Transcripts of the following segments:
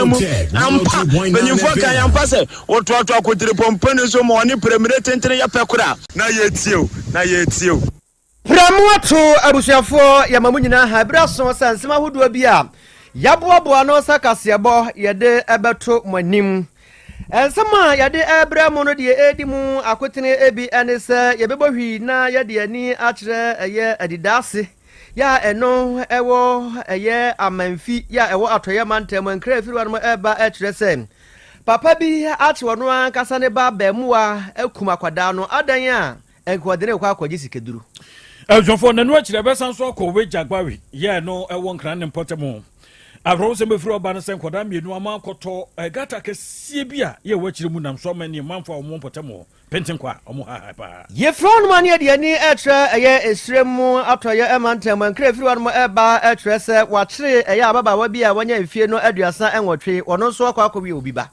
Mu. Ampa, mpanyimfoɔ ka yɛn ampa sɛ, Wotoatoa kotiripɔmpɔni so ma ɔne prɛmire tentene yɛ pɛ koraa. Na yɛretie o, na yɛretie o. Prɛmoato abusuafoɔ, yɛma mo nyinaa ha. Berɛ aso sɛ nsɛm ahodoɔ bi a yɛaboaboa ano sɛ kaseɛbɔ yɛde bɛto mo anim. Nsɛm a yɛde rebrɛ mo no deɛ ɛredi mu akotene bi ne sɛ yɛbɛbɔ hwii na yɛde ani akyerɛ ɛyɛ adidaase yɛ a ɛno ɛwɔ ɛyɛ amanfi yɛ a ɛwɔ atɔeɛ mantam mu. Nkra ɛfiri hɔ nom ɛreba ɛkyerɛ sɛ papa bi akye ɔno ankasa ne ba abɛɛmoa akum akwadaa no. Adan a ɛnka ɔde no rekɔ akɔgye sikaduro. Abusuafoɔ, nanu akyiri ɛbɛsan so akɔ Wejagbawi yɛ ɛno ɛwɔ Nkran ne mpɔtam ho. Awerɛhosɛm bɛfiri ɔba no sɛ nkwadaa mmienu ama akɔtɔ gata kɛseɛ bi a yɛ ɛwɔ akyire mu nam so ama ne manfoɔ a wɔwɔ mpɔtam hɔ pentenkwa a wɔn hahae paa. Yɛfiri hɔnom a ne yɛde ani rekyerɛ ɛyɛ esrɛ mu atɔeɛ mantam mu. Nkra ɛfiri hɔnom reba kyerɛ sɛ wɔakyere ɛyɛ ababaawa bi a wanya mfie no 38, ɔno nso akɔ akɔwie obi ba.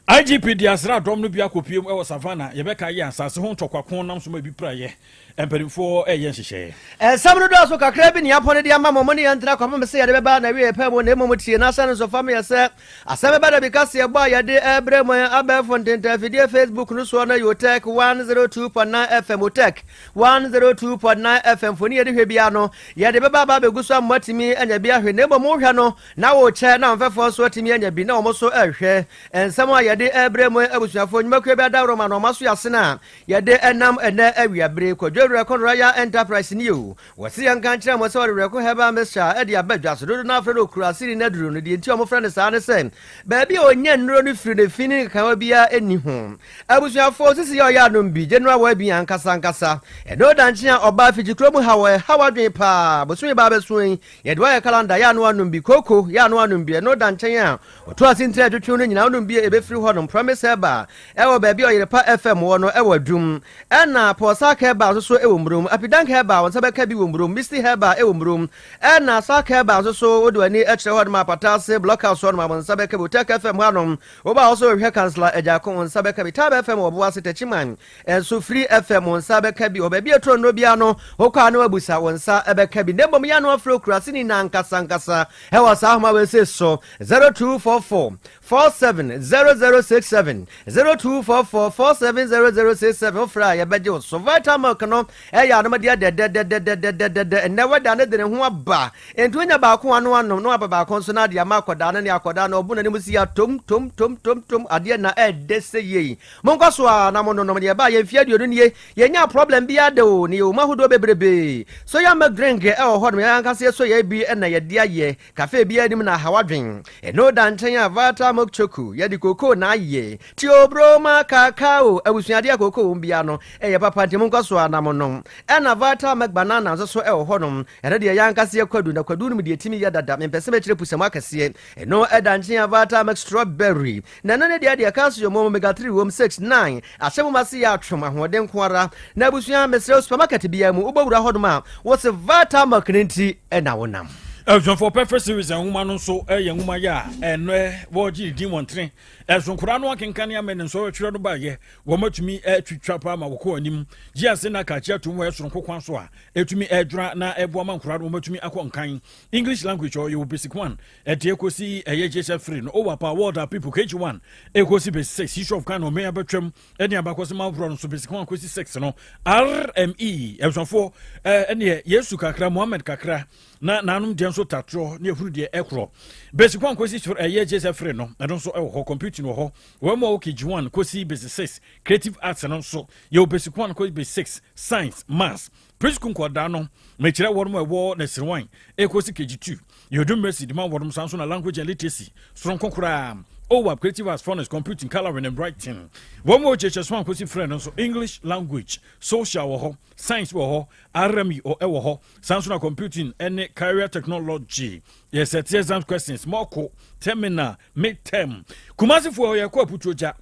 IGP de asraadɔm no bi akɔpue mu wɔ Savannah, yɛbɛka yɛ asase ho ntɔkwa ko nam so ma ebi piraeɛ. Mpanimfoɔ reyɛ nhyehyɛeɛ. Nsɛm no dɔɔso kakra bi nea apɔn de ama mo, mo ne yɛn ntra kɔpem sɛ yɛde bɛba n'awieɛ pɛ mu, na mmom tie na hyɛ no nso fa meyɛ sɛ asɛm bɛba da bi kaseɛbɔ a yɛde rebrɛ mo abɛɛfo ntentafidie Facebook no soɔ no yɛ Otec 102.9 FM, Otec 102.9 FM mfoni yɛde hwɛ biara no yɛde bɛba aba abɛgu so ama moatumi anya bi ahwɛ, na mmom wohwɛ no na wokyɛ na mfɛfoɔ nso atumi anya bi na wɔn nso rehwɛ. Nsɛm a yɛde rebrɛ mo abusuafoɔ nnwumakuo bi adaworoma na wɔn aso yɛ asene a Yɛde nam ɛnnɛ awiabere Kwadwo Werɛko Royal Enterprise nie o. Wɔse yɛnka nkyerɛ mo sɛ wɔde Werɛko Herbal Mixture de aba dwa so. Dodo no ara frɛ no Okuraseni n'aduro no. Deɛ nti a wɔfrɛ no saa ne sɛ baabi a ɔnya nnuro no firi no efi ne nkekawa biara nni ho. Abusuafoɔ, sisi yɛ ɔyɛ anom bi, General Wellbeing ankasa ankasa. Ɛno da nkyen a ɔbaa Fikyikuro mu haw ɛhaw adwene paa. Bosome baa bɛso yi, yɛde wo ayɛ calendar, yɛ ano anom bi, kooko, yɛ ano anom bi. Ɛno da nkyɛn a Ɔto ase ntini a ɛtwetwe no nyinaa wonom bi a ɛbɛfiri hɔnom. Promise Herbal ɛwɔ baabi a Ɔyerepa FM wɔ no ɛwɔ Adum. Ɛna Pɔsak Herbal nso so ɛwɔ Murom. Apidank Herbal wo nsa bɛka bi wɔ Murom. Misty Herbal ɛwɔ Murom. Ɛna Sark Herbal nso so wode w'ani kyerɛ hɔnom a Apata ase Block House hɔnom a wo nsa bɛka bi. Otec FM hanom woba hɔ so hwehwɛ Councillor Agyarko wo nsa bɛka bi. Tab FM wɔ Boase Techiman nso Free FM wo nsa bɛka bi. Wɔ baabi a ɛtɔ nnuro biara no wokɔ a na wabusa wo nsa bɛka bi. Na mmom yɛ ano afrɛ Okuraseni no ankasa ankasa ɛwɔ saa ahoma wei sei so. 0244 47 0067 0244 47 0067 wofrɛ a yɛbɛgye wo so. Vital Milk no ɛyɛ anomdeɛ dɛdɛdɛdɛdɛdɛdɛ. Ɛnnɛ wɛda no de ne ho aba, enti wonya baako ano anom na waba baako nso na ade ama akɔdaa no ne akɔdaa no ɔbo n'anim si atom tom tom tom tom adeɛ na ɛdɛ sɛ yei. Monkɔ so a na mononom deɛ ɛbaa yɛn mfeɛ 20 nie, yɛnyaa problem biara da o, ne yɛwɔ mu ahodoɔ bebrebee. Soya milk drink ɛwɔ hɔ nom, yɛn ankasa yɛsɔ yɛn bi na yɛde ayɛ. Cafe biara nnim na aha w'adwen. Ɛno da nkyɛn a Valta Milk Choco, yɛde cocoa na ayɛ. Theobroma cacao, abusuadeɛ a cocoa wom biara no, ɛyɛ papa nti monkɔ so ara na monom. Ɛna Valta Milk Banana nso so wɔ hɔnom. Ɛno deɛ yɛn ankasa yɛ kwadu, na kwadu nom deɛ ɛtumi yɛ dada. Mempɛ sɛ mɛkyerɛ pusamu akɛseɛ. Ɛno da nkyɛn a Valta Milk Strawberry, na ɛno ne deɛ deɛ calcium wom, omega 3 wom, 6, 9, ahyɛ mu ma se yɛ atwom, ahoɔden nko ara. Na abusua, mesrɛ wo, supermarket biara mu, wobɔ wura hɔnom a, wose Valta Milk no nti na wonam. Abusuafoɔ, Perfect Series nwoma no nso yɛ nwoma yɛ a ɛnnɛ wɔregye ne din wɔ ntene ɛso. Nkwadaa no akenkane ama ne nsɔhwɛ no baeɛ, wɔatumi atwitwa paa ma wɔkɔ anim. Gye ase na kakye atom wɔ ɛsoronko kwan so a ɛtumi ɛdwora na ɛboa ma nkwadaa no wɔatumi akɔ nkan. English language ɔ yɛwɔ basic 1 ɛde ɛkɔsi ɛyɛ JSF 3 no, ɔwɔ apa world a people KG 1 ɛkɔsi basic 6, issue of Ghana ɔmɛn abɛtwam ɛne abakɔsɛm ahoroɔ no nso basic 1 kɔsi 6 no. RME abusuafoɔ, ɛneɛ Yesu kakra, Mohammed kakra na nanom deɛ nso tatorɔ ne ahuru deɛ ɛkorɔ. Basic 1 kɔsi ɛyɛ JSF 3 no, ɛno nso ɛwɔ hɔ. Computing wɔ hɔ, wɔn mu a wɔ KG 1 kɔsi basic 6. Creative arts no nso yɛwɔ basic 1 kɔsi basic 6, science, maths. Preschool nkɔdaa no, mekyerɛ wɔn mu a ɛwɔ nursery 1 ɛkɔsi KG 2, yɛdum mercy de ma wɔn saa nso na language and literacy soronko koraa. OWAP, creative arts, phonics, computing, coloring and writing. Wɔn mu a wɔkyerɛkyerɛ so ankosi frɛ no nso English language, social wɔ hɔ, science wɔ hɔ, RME ɛwɔ hɔ, saa nso na computing ne career technology. Yɛsɛ te exam questions, mɔko, terminal, midterm. Kumasifoɔ yɛkɔ aputuo gya.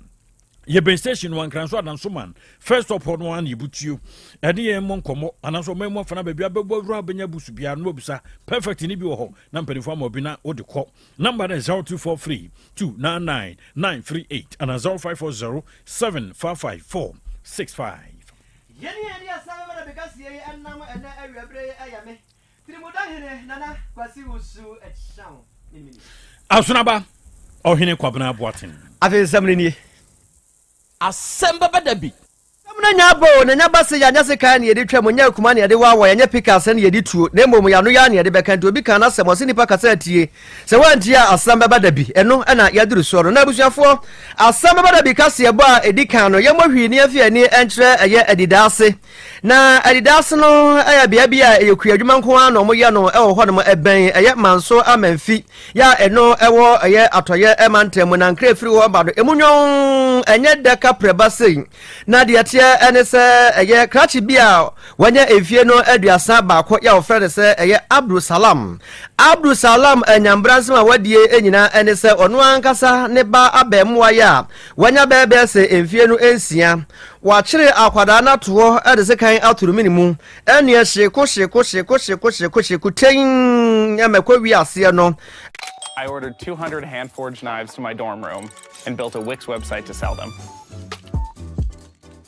Yɛbɛn station no ankran so adanso man first stop hɔ no ara na yɛbutuo ɛne yɛn mmɔ nkɔmmɔ anaasɛ ɔman mu afana baabi abɛbɔ awura bɛnya busu biara no wabisa perfect ne bi wɔ hɔ na mpanimfoɔ ama obi na wode kɔ. Number no 0243 299 938 ana 0540 755 465. Yɛne yɛn de asɛm bɛba na bɛkasie yi ɛnam ɛnɛ awiaberɛ yi ɛyɛ me Tirimuda hene Nana Kwasi Wusu Ɛkyaw ne me ni. Asonaba. Ɔhene Kwabena Boateng. Afei nsɛm no nie. Asɛm bɛba da bi. Asɛm no nya aba o, na nya ba se yɛanyɛ sekan na yɛde twa mu, nyɛ akuma na yɛde wawa, yɛnyɛ pickaxe na yɛde tuo, na mmom yɛn ano yi ara na yɛde bɛka. Nti obi kaa n'asɛm, ɔse nipa kasa atie, sɛ woantie a asɛm bɛba da bi. Ɛno na yɛaduru soɔ no. Na abusuafoɔ, asɛm bɛba da bi kaseɛbɔ a ɛdi kan no, yɛmmɔ hwii na yɛmfa yɛn ani nkyerɛ ɛyɛ Adidaase. Na Adidaase no yɛ bea bi a ɛyɛ kuadwuma nko ara na wɔyɛ no wɔ hɔnom, ɛbɛn ɛyɛ Manso Amanfi. Yɛ a ɛno ɛwɔ ɛyɛ atɔyɛ mantam mu na nkra efiri hɔ ba no emu nwɔn ɛnyɛ dɛ kaprɛba sei. Na deɛ ɛteɛ ɛne sɛ ɛyɛ krakye bi a wanya mfie no 31 yɛ a wɔfrɛ no sɛ ɛyɛ Abdul Salam. Abdul Salam anyambra nsɛm a wadie nyinaa ɛne sɛ ɔno ankasa ne ba abɛɛmoa yɛ a wanya bɛɛbɛɛ sɛ mfie no nsia. Wakyere akwadaa no ato hɔ de sekan ato no mene mu. Ɛneɛ hyeko hyeko hyeko hyeko hyeko hyeko tein ɛma ɛkɔ wie aseɛ no. I ordered 200 hand-forged knives to my dorm room and built a Wix website to sell them.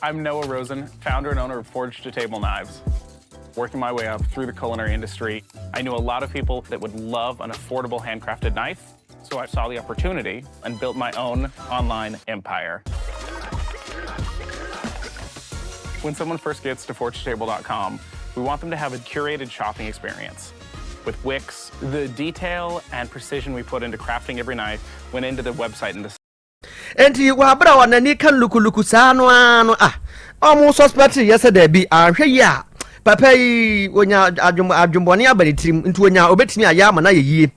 I'm Noah Rosen, founder and owner of Forged to Table Knives. Working my way up through the culinary industry, I knew a lot of people that would love an affordable handcrafted knife, so I saw the opportunity and built my own online empire. When someone first gets to forgedtotable.com, we want them to have a curated shopping experience. With Wix, the detail and precision we put into crafting every knife went into the website and the Enti wɔ abere a wɔn ani ka lukuluku saa no ara no a, wɔn suspect yɛ sɛ daabi anhwɛ yi a papa yi onya adwembɔne aba ne tirim nti onya obetumi ayɛ ama no ayɛ yie.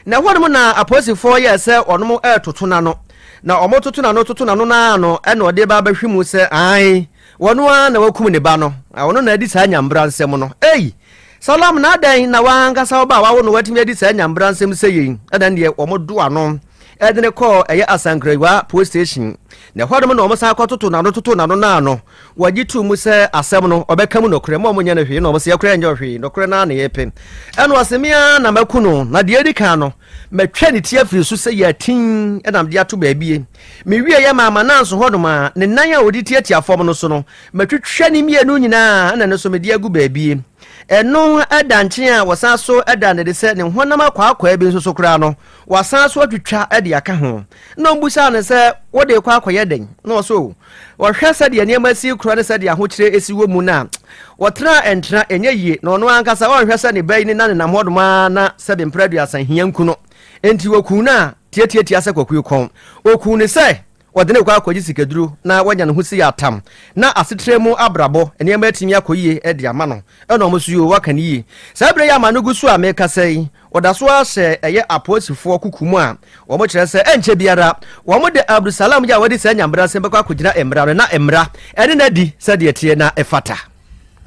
Na ɛhɔnom na apolisifoɔ yɛɛ sɛ wɔnom retoto n'ano. Na wɔtoto n'ano toto n'ano no ara no ɛna ɔde ba abɛhwe mu sɛ ae wɔno ara na wakum ne ba no. Ɔno na adi saa nyambra nsɛm no. Ei! Salam na adɛn na w'ankasa wo ba a wawo no watumi adi saa nyambra nsɛm sɛ yei? Ɛna deɛ wɔdo ano ɛde no kɔɔ ɛyɛ Asankragua police station. Na ɛhɔnom na wɔsan kɔtoto n'ano toto n'ano no ano. Wɔgye too mu sɛ asɛm no ɔbɛka mu nɔkorɛ ma wɔnyɛ no hwee na wɔn sɛ yɛkorɛ nyɛ hwee nɔkorɛ no ara na yɛpɛ. Ɛna ɔse me ara na maku no na deɛ ɛdi kan no matwa ne ti afiri so sɛ yɛatin ɛna mede ato baabie. Mewie yɛ maa mananso hɔnom a ne nan a ɔde tiatia fam no so no matwitwa ne mmienu nyinaa ɛna ne so mede agu baabie. Ɛno da nkyɛn a wɔsan so da no de sɛ ne honam akwaakwae bi nso so koraa no wasan so atwitwa de aka ho. Na ɔbisaa no sɛ, Wode rekɔ akɔyɛ dɛn? Na ɔse, O, ɔhwɛ sɛdeɛ nneɛma si korɔ ne sɛdeɛ ahokyerɛ si wɔ mu no a, ɔtena a ɛntena, ɛnyɛ yie, na ɔno ankasa ɔnhwɛ sɛ ne ba yi ne na nenam hɔnom ara na sɛbe mprɛ aduasa hia nku no. Enti wɔkuu no a, tiatiatia sɛ kwakuo kɔn. Ɔkuu no sɛ ɔde no rekɔ akɔgye sikaduro na wanya ne ho si atam, na asetra mu abrabɔ nneɛma atumi akɔ yie de ama no. Ɛna wɔn nso yoo, waka no yie. Saa berɛ yi a m'ano gu so a merekasa yi, wɔda so ara hyɛ ɛyɛ apolisifoɔ kuku mu a wɔkyerɛ sɛ ɛnkyɛ biara wɔde Abdulsalam yi a wadi saa nyambra nsɛm bɛkɔ akɔgyina mmara no na mmara ɛne no adi sɛdeɛ ɛteɛ na ɛfata.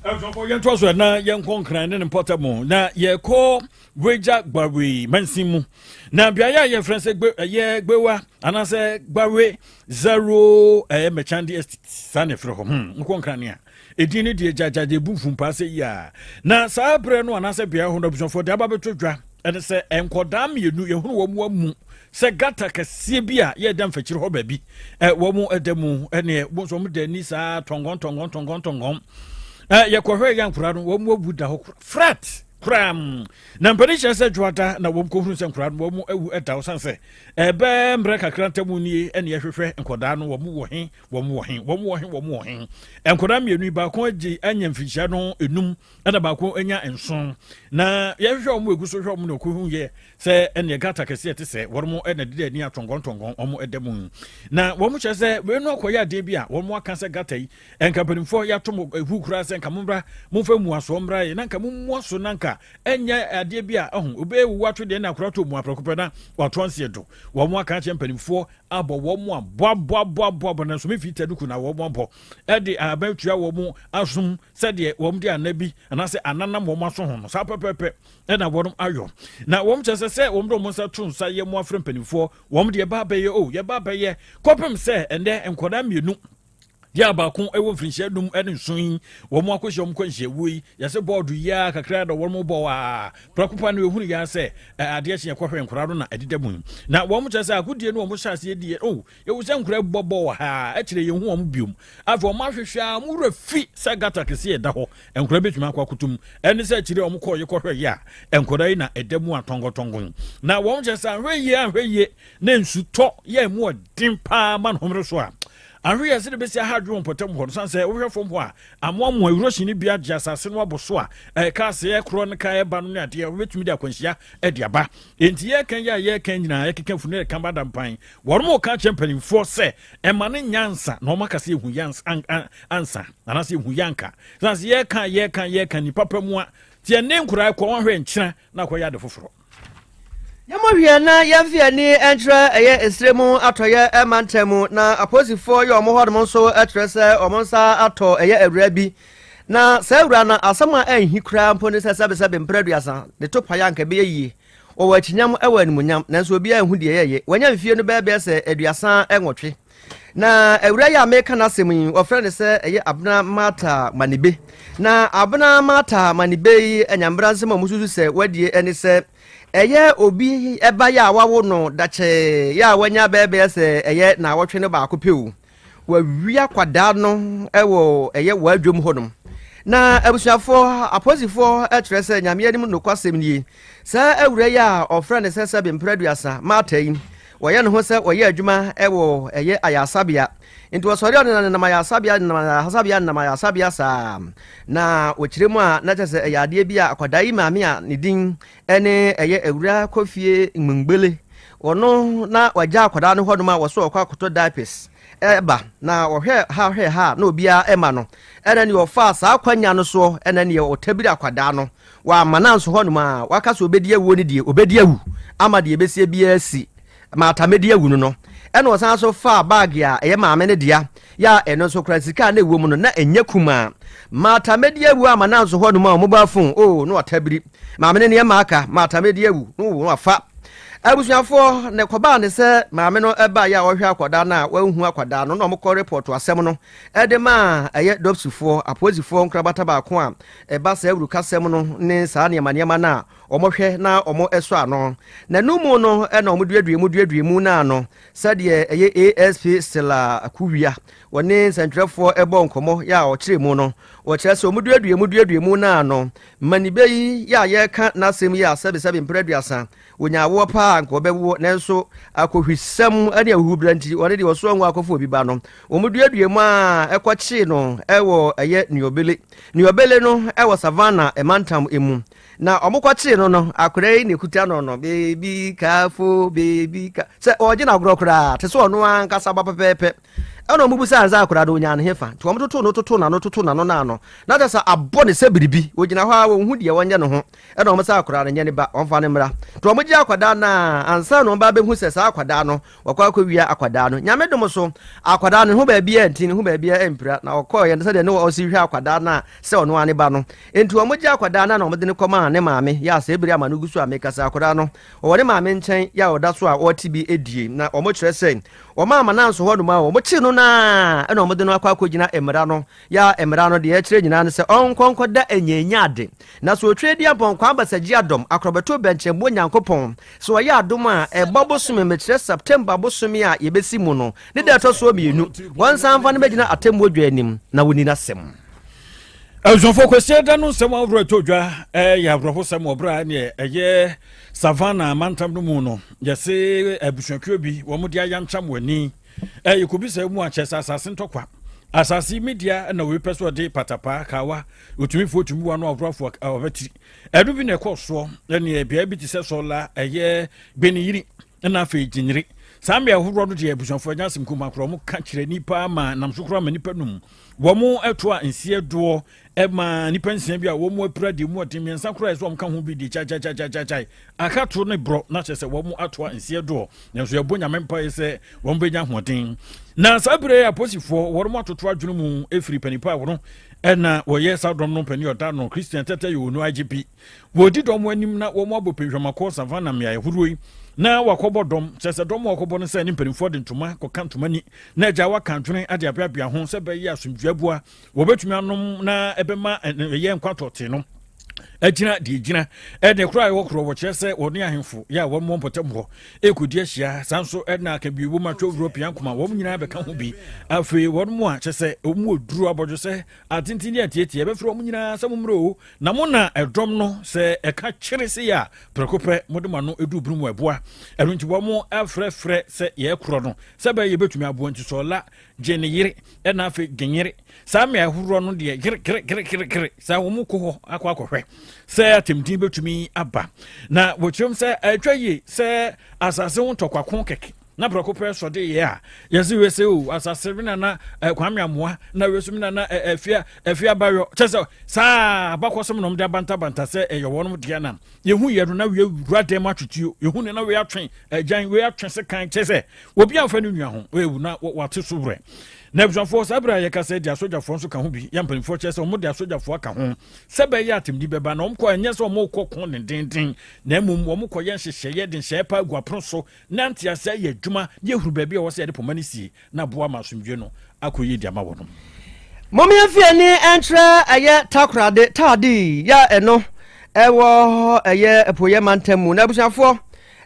Abusuafoɔ yɛntoa so na yɛnkɔ Nkran ne ne mpɔtam na yɛkɔ Wagya Gbawe mansin mu na beaeɛ a yɛfrɛ sɛ gbe ɛyɛ Gbewa anaasɛ Gbawe Zero ɛyɛ Mɛkyande Estate saa na ɛfrɛ hɔ hmm nkɔ Nkran a Edin no deɛ gyagyagya ebu mfumpaa sɛ yia. Na saa berɛ no anaasɛ beaeɛ hɔ no abusuafoɔ de aba bɛtɔ dwa ɛne sɛ nkɔdaa mmienu yɛhunu wɔn amu sɛ gata kɛseɛ bi a yɛda mfakyiri hɔ baabi ɛ wɔn ɛda mu ɛneɛ wɔn nso wɔn da ani saa tɔngɔn tɔngɔn tɔngɔn tɔngɔn ɛ yɛkɔhwɛ yɛ nkora no wɔn awu da hɔ frat koraa na mpanin kyerɛ sɛ dwoada na wɔn kɔhunu sɛ nkora no wɔn awu ɛda hɔ san sɛ ɛbɛɛ mmerɛ kakra ntam nie ɛne yɛhwehwɛ nkɔdaa no wɔn wɔ he Wɔn wɔ he? Wɔn wɔ he? Wɔn wɔ he? Nkwadaa mmienu yi, baako agye anya mfinhyia no enum, ɛna baako anya nson. Na yɛhwehwɛ wɔn egu so hwɛ wɔn na ɔkɔhu yɛ sɛ ɛneɛ gata kɛseɛ te sɛ wɔn ɛna deda ani atɔngɔntɔngɔn wɔn ɛda mu. Na wɔn kyerɛ sɛ wei no akɔyɛ adeɛ bi a wɔn aka sɛ gata yi nka mpanimfoɔ yɛato mo ehu koraa sɛ nka mommra momfa mmuasoɔ mmra yɛ na nka mommua so na nka ɛnyɛ adeɛ bi a ɛho obewu ato deɛ na akora to mu aprɛko pɛ na wato anseɛ do. Wɔn aka akyerɛ mpanimfoɔ abɔ wɔn a boaboaboaboaboa nanso me fita duku na wɔn abɔ ɛde ahaban tua wɔn asom sɛdeɛ wɔn de ana bi anaasɛ ananam wɔn aso ho no saa pɛpɛpɛ ɛna wɔn ayɔ na wɔn kyerɛ sɛ sɛ wɔn de wɔn nsa to nsa yɛ mo afrɛ mpanimfoɔ wɔn de yɛba abɛyɛ o yɛba abɛyɛ kɔpem sɛ ɛnɛ nkwadaa mmienu. Deɛ a baako wɔ mfirinhyia num ne nson yi, wɔn akɔhyia wɔn kwanhyiawuo yi, yɛsɛ bɔɔdo yi ara kakra na wɔn bɔ a, prɛko pa no yɛhunu yɛn sɛ adeɛ kye yɛkɔhwɛ nkwadaa no na ɛdeda mu yi. Na wɔn kyerɛ sɛ agodie no wɔn hyɛ aseɛ die, oh, yɛhu sɛ nkwadaa bɔ bɔɔl wɔ ha, akyire yɛnhu wɔn biom. Afei wɔn ahwehwɛ a wɔn werɛ fi sɛ gata kɛseɛ ɛda hɔ, nkwadaa bɛtumi akɔ akoto mu. Ɛne sɛ akyire wɔn kɔɔ yɛkɔhwɛ yɛ a, nkwadaa yi na ɛda mu atɔnkɔtɔnkɔn. Na wɔn kyerɛ sɛ anhwɛ yie anhwɛ yie na nsutɔ yɛ mu ɔden paa ma no homere so a, Ahwe yɛ sɛdeɛ bɛsi aha adwene wɔ mpɔtam hɔ no, sane sɛ wohwɛ fam hɔ a, amoamoa erosion no bi agye asase no abɔ so a, ɛka aseɛ korɔ no ka ɛba no ne adeɛ, wobɛtumi de akwanhyia de aba. Enti yɛreka yi a yɛreka nyinaa, yɛkeka funu yɛreka ba dampan. Wɔn mo ka kyerɛ mpanimfoɔ sɛ ɛma no nyansa na wɔn aka sɛ yɛhu yans ansa anaasɛ yɛhu yanka. Sane sɛ yɛreka yɛreka yɛreka nipa pa mu a, tiɛ ne nkoraa kɔ wɔn ahwɛ nkyena na akɔyɛ ade foforɔ. Yɛmmɔ hwɛ na yɛmfe ani nkyerɛ ɛyɛ esrɛ mu atɔeɛ mantam mu na apolisifoɔ yɛ wɔn hɔnom nso kyerɛ sɛ wɔn nsa atɔ ɛyɛ awura bi na saa awura no asɛm a ɛnhi koraa mpo ne sɛ sɛbesɛbe mprɛ aduasa ne to paeɛ anka ɛbɛyɛ yie wɔwɔ akyinyam wɔ animuonyam nanso obiara nhu deɛ ɛyɛyɛ wanya mfie no bɛyɛ bɛyɛ sɛ 38. Na awura yi a meka n'asɛm yi, wɔfrɛ no sɛ ɛyɛ Abena Martha Manibe. Na Abena Martha Manibe yi anyambra nsɛm a wɔsusu sɛ wadie ne sɛ ɛyɛ obi ɛba yɛ a wawo no dakyɛɛ yɛ a wanya bɛɛbɛɛ sɛ ɛyɛ naawɔtwe no baako pɛ o. Wawia kwadaa no wɔ ɛyɛ w'adwam hɔnom. Na abusuafoɔ, apolisifoɔ kyerɛ sɛ Nyame anim nokwasɛm nie. Saa awura yi a ɔfrɛ no sɛ sɛbe mprɛ aduasa Martha yi, Wɔyɛ ne ho sɛ ɔyɛ adwuma wɔ ɛyɛ ayaresabea. Nti ɔsɔre a ɔnenam nenam ayaresabea nenam ayaresabea nenam ayaresabea saa. Na wɔkyerɛ mu a na kyerɛ sɛ ɛyɛ adeɛ bi a akwadaa yi maame a ne din ne ɛyɛ Awura Kofie Ngbele ɔno na wagya akwadaa no hɔnom a wɔso ɔkɔ akɔtɔ diapers ɛba na ɔhwɛ ha hwɛ ha na obiara ɛma no ɛna neɛ ɔfaa saa kwanya no soɔ ɛna neɛ ɔtabiri akwadaa no Wamma no anso hɔnom a waka sɛ ɔbɛdi awuo no deɛ, ɔbɛdi awu ama deɛ ɛbɛsie biara asi. Martha mɛdi awu no no. Ɛna ɔsan so faa baage a ɛyɛ maame no dea, yɛ a ɛno nso koraa sika a na ɛwɔ mu no, na ɛnyɛ kumaa. Martha mɛdi awu amma no anso hɔnom a mobile phone, oo, na watabiri. Maame no nneɛma aka, Martha mɛdi awu, oo, na wafa. Abusuafoɔ, na ɛkɔbaa ne sɛ maame no baeɛ a ɔhwɛ akwadaa no a wanhu akwadaa no, na wɔkɔ repɔto asɛm no de maa ɛyɛ dɔpsifoɔ, apolisifoɔ nkorabata baako a ɛba saa awurukasɛm no ne saa nneɛma nneɛma no a wɔhwɛ na wɔsɔ ano. Na ɛno mu no na wɔduadua mu duadua mu no ano sɛdeɛ ɛyɛ ASP Stella Kuwia wɔne nsɛntwerɛfoɔ bɔ nkɔmmɔ yɛ a ɔkyerɛ mu no wɔkyerɛ sɛ wɔduadua mu duadua mu no ano manibe yi yɛ a yɛreka n'asɛm yi a sɛbesɛbe mprɛ aduasa Wɔnya awoɔ paa a anka wɔbɛwo, nanso akɔhwisɛm ne ahuhuberɛ nti, wɔne deɛ ɔsoa ngo akɔfa obi ba no, wɔduadua mu a ɛkɔkyee no wɔ ɛyɛ Nuobele. Nuobele no wɔ Savannah mantam mu. Na wɔkɔkyee no no, akwadaa yi na ɛkuta no no, baby careful, baby ka sɛ ɔregye no agorɔ koraa, te sɛ ɔno ankasa ba pɛpɛɛpɛ. Ɛna wɔn bisa ansa akwadaa no onyaa ne hefa. Nti wɔn toto no toto n'ano toto n'ano n'ano. Na kyerɛ sɛ abɔ ne sɛ biribi. Ogyina hɔ a wɔnhu deɛ wɔnyɛ ne ho. Ɛna wɔn sɛ akwadaa no nyɛ ne ba, wɔmfa no mmra. Nti wɔn gye akwadaa no a, ansa na wɔn ba bɛhu sɛ saa akwadaa no, wɔkɔ akɔwia akwadaa no. Nyame dom so, akwadaa no ne ho baabiara nti, ne ho baabiara mpira. Na wɔkɔɔeɛ no sɛdeɛ ne ɔsi hwɛ akwadaa no a sɛ ɔno ara ne ba no. Nti wɔn gye akwadaa no a na wɔde no kɔmaa ne maame. Yɛ a saa bere ama no gu so a mekasa akwadaa no, ɔwɔ ne maame nkyɛn yɛ a ɔda so a ɔrete bi die. Na wɔkyerɛ sɛ Wɔn a Mananso hɔ nom a wɔkyee no no ara na wɔde no akɔ akɔgyina mmara no. Yɛ a mmara no deɛ ɛkyerɛ nyinaa ne sɛ ɔnkɔ nkɔda anyaanyaade. Na sɛ ɔtwa di abɔn kwaa basagye adɔm, akorɔbɛto bɛnkyɛmmoɔ Nyankopɔn, sɛ ɔyɛ adom a, ɛbɔ bosome, mekyerɛ September bosome a yɛbɛsi mu no, ne da ɛtɔ soɔ mmienu, wɔnsan mfa no mmɛgyina atemmuo dwa anim na wɔnni n'asɛm. Abusuafoɔ, Kwasiada no nsɛm ahoroɔ a ɛtɔ dwa yɛ awerɛhosɛm wɔ berɛ a ɛneɛ ɛyɛ Savannah mantam no mu no, yɛse abusuakuo bi wɔn de ayankyam wɔn ani. Yɛkɔbisa mu akyɛ sɛ asase ntɔkwa. Asase yi media na obi pɛ sɛ ɔde patapaa, kawa, otumifoɔ tumi wa no ahoroafoɔ ɔbɛtiri. Ɛno bi na ɛkɔɔ soɔ ɛneɛ beaeɛ bi te sɛ Sɔla, ɛyɛ Gbeniyiri ɛna afei Gyinyiri. Saa mmea ahoroɔ no deɛ abusuafoɔ anya asɛm kumaa koraa wɔn ka kyerɛ nipa ma nam so koraa ma nipa num. Wɔn ɛtoa nseɛ doɔ Ɛmaa nnipa nsia bi a wɔn apira deɛ mu ɔden mmiɛnsa koraa ɛsɛ wɔn ka ho bi de kyaekyaekyaekyae aka to ne borɔ na kyerɛ sɛ wɔn atoa nseɛ doɔ nanso yɛbɔ nyame mpaeɛ sɛ wɔn bɛnya ahoɔden na saa berɛ yi aposifoɔ wɔn atoto adwene mu ɛfiri panipa a wɔn ɛna wɔyɛ saa dɔm no panin ɔda no Christian Tɛtɛ yɛ onu IGP wɔdi dɔm anim na wɔn abɔ pɛnhwamakɔ Savannah mmeaeɛ horoɔ yi. Na wakɔbɔ dɔm, kyerɛ sɛ dɔm a wɔkɔbɔ no sɛ ne mpanimfoɔ de ntoma kɔka ntoma ni na agya waka adwene ade abeabea ho sɛ bɛyɛ asomdwoe aboa wɔbɛtumi anom na ɛbɛma ɛyɛ nkwa tɔte no agyina deɛ gyina ɛne koro a ɛwɔ korɔ wɔkyerɛ sɛ wɔne ahemfo yɛ a wɔn wɔ mpɔtam hɔ ɛkɔdi ahyia saa nso ɛna akabi wɔ mu atwa wuro pia nkoma wɔn nyinaa bɛka ho bi afei wɔn mu a kyerɛ sɛ wɔn mu oduro abɔdwo sɛ atenten ne atietie ɛbɛfrɛ wɔn nyinaa sɛ mo mmerɛ o Na mo na ɛdɔm no, sɛ ɛka kyere sei a, prɛko pɛ mode mo ano du bunu mu ɛboa. Ɛno nti wɔn frɛfrɛ sɛ yɛkorɔ no, sɛ ɛbɛyɛ yɛbɛtumi aboa nti sɛ ɔla gye ne yere, ɛna afei genyere. Saa mmeae horoɔ no deɛ gere gere gere gere gere, saa wɔn kɔ hɔ akɔ akɔhwɛ sɛ atɛmdin bɛtumi aba. Na wɔkyerɛm sɛ ɛtwa yie sɛ asase ho ntɔkwako kɛkɛ. Na prɛko pɛ sɔde yɛ a yɛse wei sɛ o asase me nana eh, Kwame Amoa na wei so me nana eh, Afia Afia Bayɔ kyɛ sɛ saa abakɔsɛm na wɔde abantabanta sɛ ɛyɛ wɔn deɛ na yɛhu yɛ no na wei wura dɛm atwetuo yɛhu no na wei atwe agyan wei atwe sekan kyɛ sɛ obi amfa ne nua ho ewu na wate so werɛ na abusuafoɔ saa berɛ a yɛka sɛ de asogyafoɔ nso ka ho bi yɛ mpanimfoɔ kyerɛ sɛ wɔn de asogyafoɔ aka ho sɛ bɛyɛ atemdi bɛba na wɔn kɔ ɛnyɛ sɛ wɔn kɔ ko dendenden na mmom wɔn kɔ yɛ nhyehyɛeɛ de nhyɛɛ pa agu apono so Na nteaseɛ yɛ adwuma na yɛhunu baabi a ɛwɔ sɛ yɛde poma no sie na aboa ma asomdwoeɛ no akɔ yie de ama wɔnom. Mom yɛmfa yɛn ani nkyerɛ ɛyɛ Takoradi, Taadi, yɛ a ɛno ɛwɔ ɛyɛ apueɛ mantam mu. Na abusuafoɔ,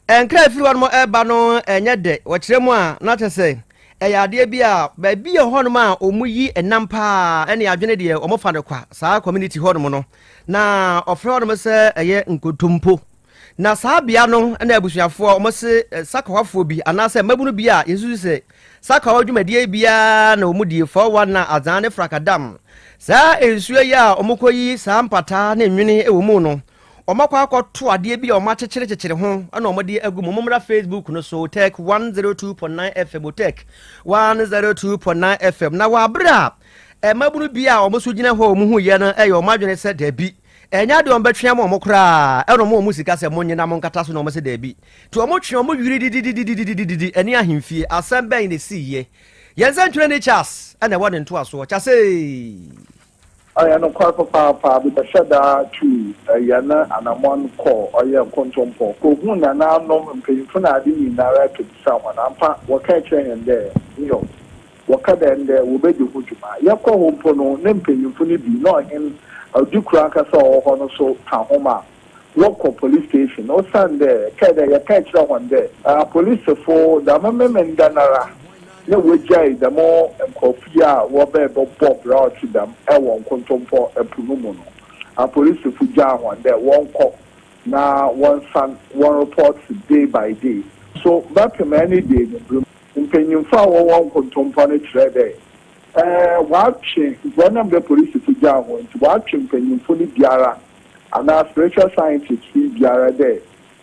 nkra ɛfiri hɔ nom ɛba no ɛnyɛ dɛ. Wɔkyerɛ mu a, na kyerɛ sɛ ɛyɛ adeɛ bi a baabi yɛ hɔ nom a wɔn yi ɛnam paa ɛne adwene deɛ wɔn fa no kwa saa community hɔ nom no. Na ɔfrɛ hɔ nom sɛ ɛyɛ nkontompo. Na saa bea no na abusuafoɔ a wɔse sakawafoɔ bi anaasɛ mmabunu bi a yɛsusu sɛ sakawa dwumadie biara na wɔn die 419 Adzaa ne Frakadam. Saa nsuo yi a wɔkɔyi saa mpataa ne nwene wɔ mu no, wɔakɔ akɔto adeɛ bi a wɔakyekyerekyekyere ho na wɔde agu mu. Mommra Facebook no so, Otec 102.9 FM, Otec 102.9 FM. Na wɔ abere a mmabunu bi a wɔn nso gyina hɔ a wɔn hu yɛ no yɛ wɔn adwene sɛ dabi, Ɛnyɛ adeɛ wɔbɛtwe ama wɔn koraa, ɛna wɔn wɔn sika sɛ monnye na monkata so na wɔn se daabi. Nti wɔn twe wɔn wiri dididididididi ɛne ahemfie. Asɛm bɛn na ɛsiiɛ? Yɛn nsɛntwerɛni Charles na ɛwɔ ne ntoasoɔ. Charles! Ɔyɛ nokwar papaapa, mebɛhyɛ da tuu hɛn anamɔn kɔr ɔyɛ nkontompɔ kohun nanaanom mpanyimfo na adze nyinara kebisa hɔn. Ampa, wɔkãa kyerɛɛ hɛn dɛ, Nyew, Wɔka dɛ ndɛ wobedzi ho dwuma. Yɛkɔ hɔ mpo no, ne mpanyimfo no bi, na ɔhen Odikura ankasa a ɔwɔ hɔ no so ka ho ma wɔkɔ police station osiandɛ kɛɛ dɛ yɛkãe kyerɛ hɔn dɛ apolisifo dɛm Memenda noara na wogyae dɛm nkorɔfo yi a wɔbɛɛ bɔbɔ bra a ɔtse dɛm wɔ Nkontompɔ po no mu no, apolisifo gyaa hɔn dɛ wɔnkɔ na wɔnsan wɔnreport day by day. So bɛpem ɛne de ewimbir Mpanyimfo a wɔwɔ nkontompɔ no kyerɛ dɛ wɔatwe, ɔnam dɛ polisifo gyaa hɔn ntsi, wɔatwe mpanyimfo no biara anaa spiritual scientists yi biara dɛ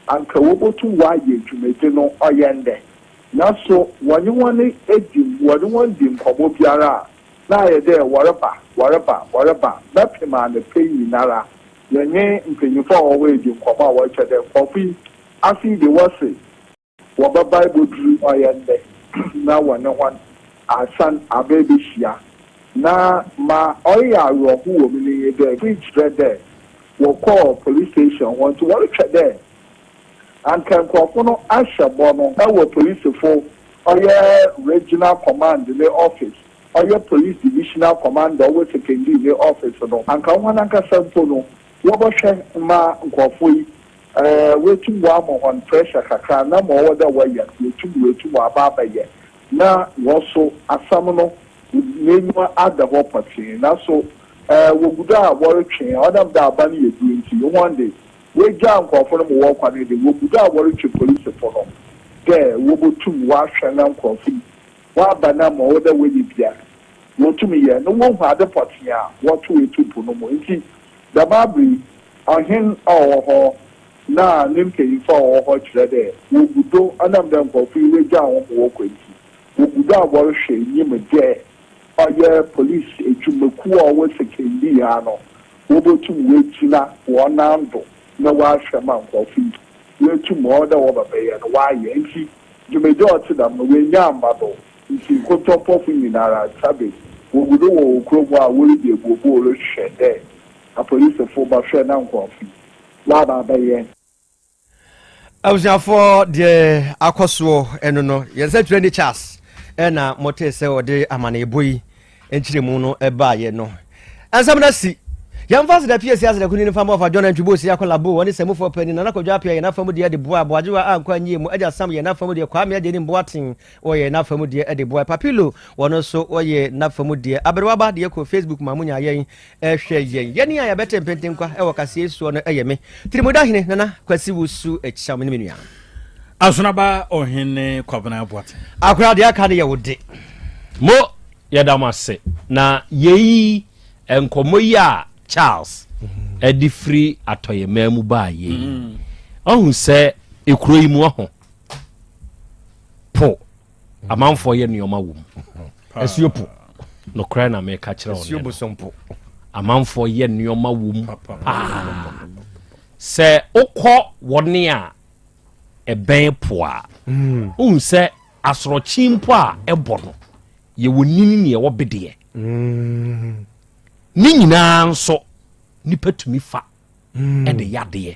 anka wobotum wɔayɛ dwumadzi no ɔyɛ ndɛ. Naaso wɔnye hɔn edzi wɔnye hɔn dzi nkɔmbɔ biara a, na ayɛ dɛ wɔreba, wɔreba, wɔreba bɛpem anapa yi nyinara. Yɛnye mpanyimfo a wɔwɔ hɔ edzi nkɔmbɔ a wɔrekyerɛ dɛ nkorɔfo yi afei de wɔse Wɔbɛba ebodur ɔyɛ ndɛ na wɔnye hɔn asan aba ebehyia. Na ma ɔyɛ awerɛhow wɔ mu no nye dɛ, bi kyerɛ dɛ wɔkɔɔ police station hɔ ntsi wɔrotwɛ dɛ anka nkorɔfo no ahyɛ bɔ no wɔ polisifo ɔyɛ regional command ne office, ɔyɛ police divisional commander ɔwɔ Sekondi ne office no, anka hɔnankasa mpo no wɔbɔhwɛ ma nkorɔfo yi Woetum wɔama hɔn pressure kakra na ma ɔwɔ dɛ wɔyɛ no woetum woetum wɔaba abɛyɛ na hɔn so asɛm no n'enyiwa ada hɔ pɔtsee. Naaso wogu do a wɔrotwe, ɔnam dɛ aban yɛ dur ntsi, hɔn de woegyaa nkorɔfo no ma wɔkɔ no de, wogu do a wɔrotwe polisifo no dɛ wobotum wɔahwɛ na nkorɔfo yi wɔaba na ma ɔwɔ dɛ wɔyɛ biara wotum yɛ na wohu adze pɔtsee a wɔtow etu po no mu. Ntsi dɛm aber yi Ɔhen a ɔwɔ hɔ na ne mpanyimfo a wɔwɔ hɔ kyerɛ dɛ wogu do, ɔnam dɛ nkorɔfo yi woegyaa hɔn ma wɔkɔ ntsi, wogu do a wɔrohwɛ enyim dɛ ɔyɛ police edwumakuw a ɔwɔ Sekondi ha no wobotum woegyina hɔn nan do na wɔahwɛ ma nkorɔfo yi woetum ma ɔwɔ dɛ wɔba bɛyɛ no wɔayɛ. Ntsi dwumadzi a ɔtse dɛm no woennya ammba do ntsi nkontompɔfo nyinara, tsabe, wogu do wɔ hɔn kurow mu a woridzi ebuobuo rohwɛ dɛ Apolisifo bɛhwɛ na nkorɔfo yi wɔaba abɛyɛ. Abusuafoɔ, deɛ akɔ soɔ ɛno no, yɛn nsa twerɛni Charles ɛna motee sɛ ɔde amanebɔ yi nkyerɛmu no ɛbaayɛ no. Ɛnsɛm no asi. Yɛmfa aseda pie si aseda kunini mfa ma ɔfa John Antwi Bosi Akɔla Bo ɔne Samufoɔ Panin Nana Kwadwo Appiah yɛn afa mu deɛ de boa Aboagyewa a nkwa nyie mu Agya Sam yɛn afa mu deɛ Kwame Agyenim Boateng wɔ yɛn afa mu deɛ de boa Papilo wɔno nso wɔyɛ n'afa mu deɛ Aberewa ba deɛ kɔ Facebook ma mo nya yɛn Hwɛ yɛn, yɛn a yɛbɛte mpentenkwa wɔ kaseɛ yi soɔ no yɛ me, Tirimuda hene Nana Kwasi Wusu Akyam ne me nua. Asonaba Ɔhene Kwabena Boateng. Akora deɛ aka no yɛ wo de. Mo, yɛda mo ase. Na yei, nkɔmmɔ yi a Charles de firi atɔyɛman mu baa yei, ɔhu sɛ ekuro yi mu ɔho po amanfoɔ yɛ nneɛma wɔ mu. Asuo po. Nokorɛ na meka kyerɛ wo Asuo bosom po. Amanfoɔ yɛ nneɛma wɔ mu paa. Sɛ wokɔ wɔne a ɛbɛn po a, hmm. wohu sɛ asorɔkye mpo a ɛbɔ no, yɛwɔ nini ne yɛwɔ bedeɛ. Hmm. Ne nyinaa nso, nipa tumi fa de yɛ adeɛ.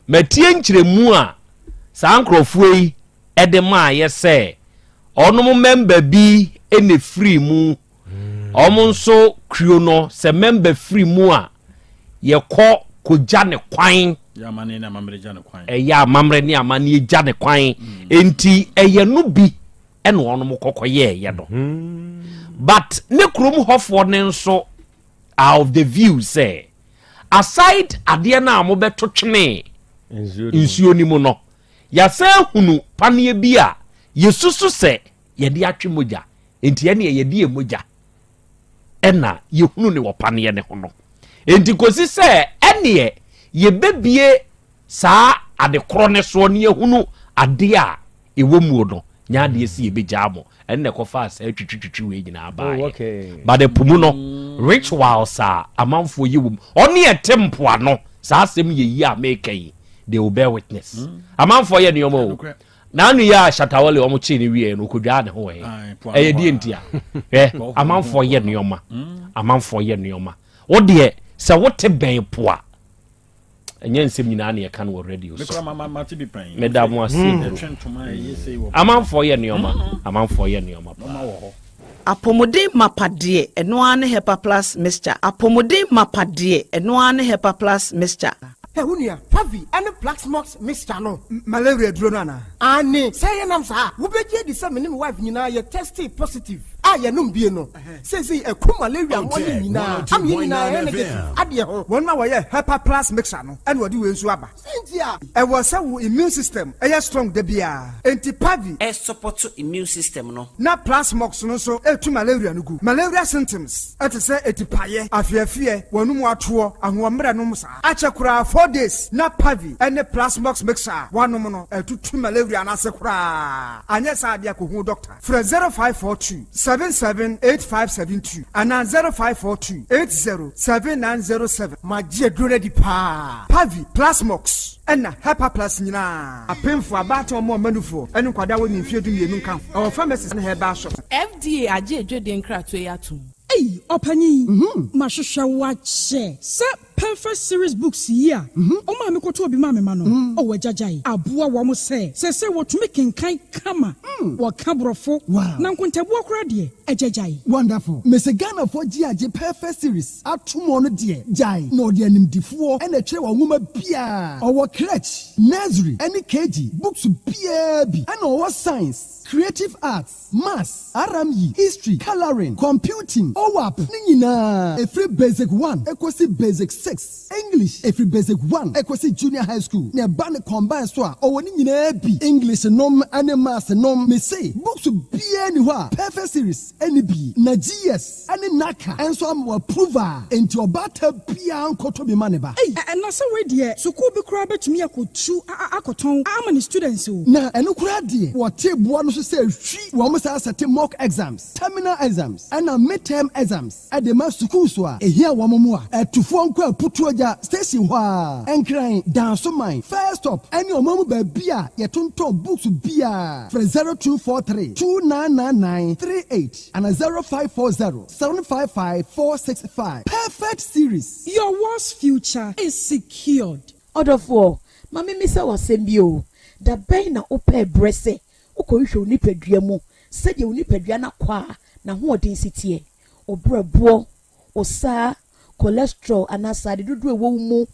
Matie nkyerɛmu a saa nkurɔfoɔ yi de maayɛ sɛ ɔnom mɛmba bi na ɛfiri mu. Ɔmo nso kuo no sɛ mɛmba firi mu a yɛkɔ kɔgya ne kwan. Ɛyɛ amanneɛ ne amanneɛ gya ne kwan. Enti ɛyɛ no bi ɛna ɔnom kɔkɔyɛɛyɛ no. But ne kurom hɔfoɔ no nso are of the view sɛ aside adeɛ no a mobɛto twenee nsuo no mu no, yɛasan ahunu paneɛ bi a yɛsusu sɛ yɛde atwe mogya, enti ɛneɛ yɛde yɛ mogya ɛna yɛhunu ne wɔ paneɛ no ho no. Enti kɔsi sɛ ɛneɛ yɛbɛbie saa ade korɔ no soɔ ne yɛhunu adeɛ a ɛwɔ muo no, nyɛ adeɛ sɛ yɛbɛgyaa mo. Ɛno na ɛkɔfaa saa twitwitwitwi wei nyinaa baeɛ. Oh, okay. But ɛpo mu no, rituals a amanfoɔ yɛ wɔ mu, ɔne ɛte mpoano, saa asɛm yɛ yi a meka yi, they will bear witness. Mm. Amanfoɔ yɛ nneɛma o. Na ano yi a Shatta Wale wɔn kyee ne wieɛ no, ɔkɔdwaa ne ho wɔ he. Ɛyɛ deɛ nti a. Hwɛ, amanfoɔ yɛ nneɛma. Mm. Amanfoɔ yɛ nneɛma. Wo deɛ, sɛ wote bɛn po a, ɛnyɛ nsɛm nyinaa na yɛka no wɔ radio so meda mo ase hmm. bro amanfoɔ yɛ nneɛma hmm. amanfoɔ yɛ nneɛma paa Apɔmuden mapa deɛ, ɛno ara ne Hepa Plus Mixture. Apɔmuden mapa deɛ, ɛno ara ne Hepa Plus Mixture. Hɛ wo nua, Pavi ne Plaxmox mixture no, malaria duro no anaa? Aane, sɛ ɛyɛ nam saa a, wobɛgye adi sɛ me ne me wife nyinaa yɛ testee positive a yɛnom bie no. Seesei aku malaria mmoa no nyinaa ama yɛn nyinaa yɛyɛ negative adeɛ ho. Wɔn a wɔyɛ Hepa Plus mixture no na wɔde wei nso aba. Sɛn nti a? Ɛwɔ sɛ wo immune system yɛ strong da biara, enti Pavi. Ɛsupɔto immune system no. Na Plasmox no nso tu malaria no gu. Malaria symptoms te sɛ atipaeɛ, afeafeɛ, w'anum atoɔ, ahoɔmmerɛ nom saa. Akyɛ koraa 4 days na Pavi ne Plasmox mixture a woanom no atutu malaria no ase koraa. Anyɛ saa deɛ kɔhu doctor. Frɛ 0542 778572 anaa 0542 80 7907. Magye aduro no adi paa. Pavi, Plasmox, ɛna Hepa Plus nyinaa. Apemfoɔ, abaatan, wɔn a wɔma nufoɔ, ne nkwadaa a wɔnni mfeɛ 12 nka ho. Ɛwɔ pharmacies ne herbal shops. FDA agye adwadie nkratoɔ yi atom. Ei ɔpanyin, mahwehwɛ wo akyɛ. Sɛ Perfect Series Books yi a ɔmaa mekɔtɔɔ bi maa me mma no, oh agyagyae, aboa wɔn sɛ seesei wɔtumi kenkan kama, wɔka Borɔfo, na nkontabuo koraa deɛ, agyagyae. Wonderful. Mese Ghanafoɔ gye agye Perfect Series atom ɔno deɛ gyae na ɔde animdifoɔ na ɛtwerɛ wɔn nwoma biaa. Ɔwɔ crèche, nursery ɛne KG books biaa bi ɛna ɔwɔ science, creative arts, Maths, RME, History, Colouring, Computing, OAP ne nyinaa ɛfiri Basic one kɔsi Basic 6, English ɛfiri Basic 1 kɔsi Junior High School na ɛba no combine so a ɔwɔ ne nyinaa bi, English nom ne Maths nom, mese books biara nni hɔ a Perfect Series nni bi na GS ne NaCCA nso ama wɔ approve a enti ɔbaatan biara nkɔtɔ bi ma ne ba. Ei, na sɛ wei deɛ sukuu bi koraa bɛtumi akɔtu akɔtɔn ama ne students o. Na ɛno koraa deɛ wɔte boɔ no so sɛ hwi, wɔn saa sɛte mock exams, terminal exams ɛna mid-term exams de ma sukuus a ɛhia wɔn mmoa. Atufoɔ nkɔ Aputuogya station hɔ ara, Nkran, Dansoman, First Stop ɛne ɔman mu baabi a yɛtontɔn books biara. Frɛ 0243 2999 38 ana 0540 755 465. Perfect Series. Your world's future is secured. Ɔdɔfoɔ, Ma memmisa wo asɛm bi o, da bɛn na wopɛɛ berɛ sɛ wokɔhwehwɛ wo nipadua mu sɛdeɛ wo nipadua no akwaa n'ahoɔden si teɛ, wo berɛboɔ, wo saa, cholesterol anaa sradedodoɔ a ɛwɔ wo mu,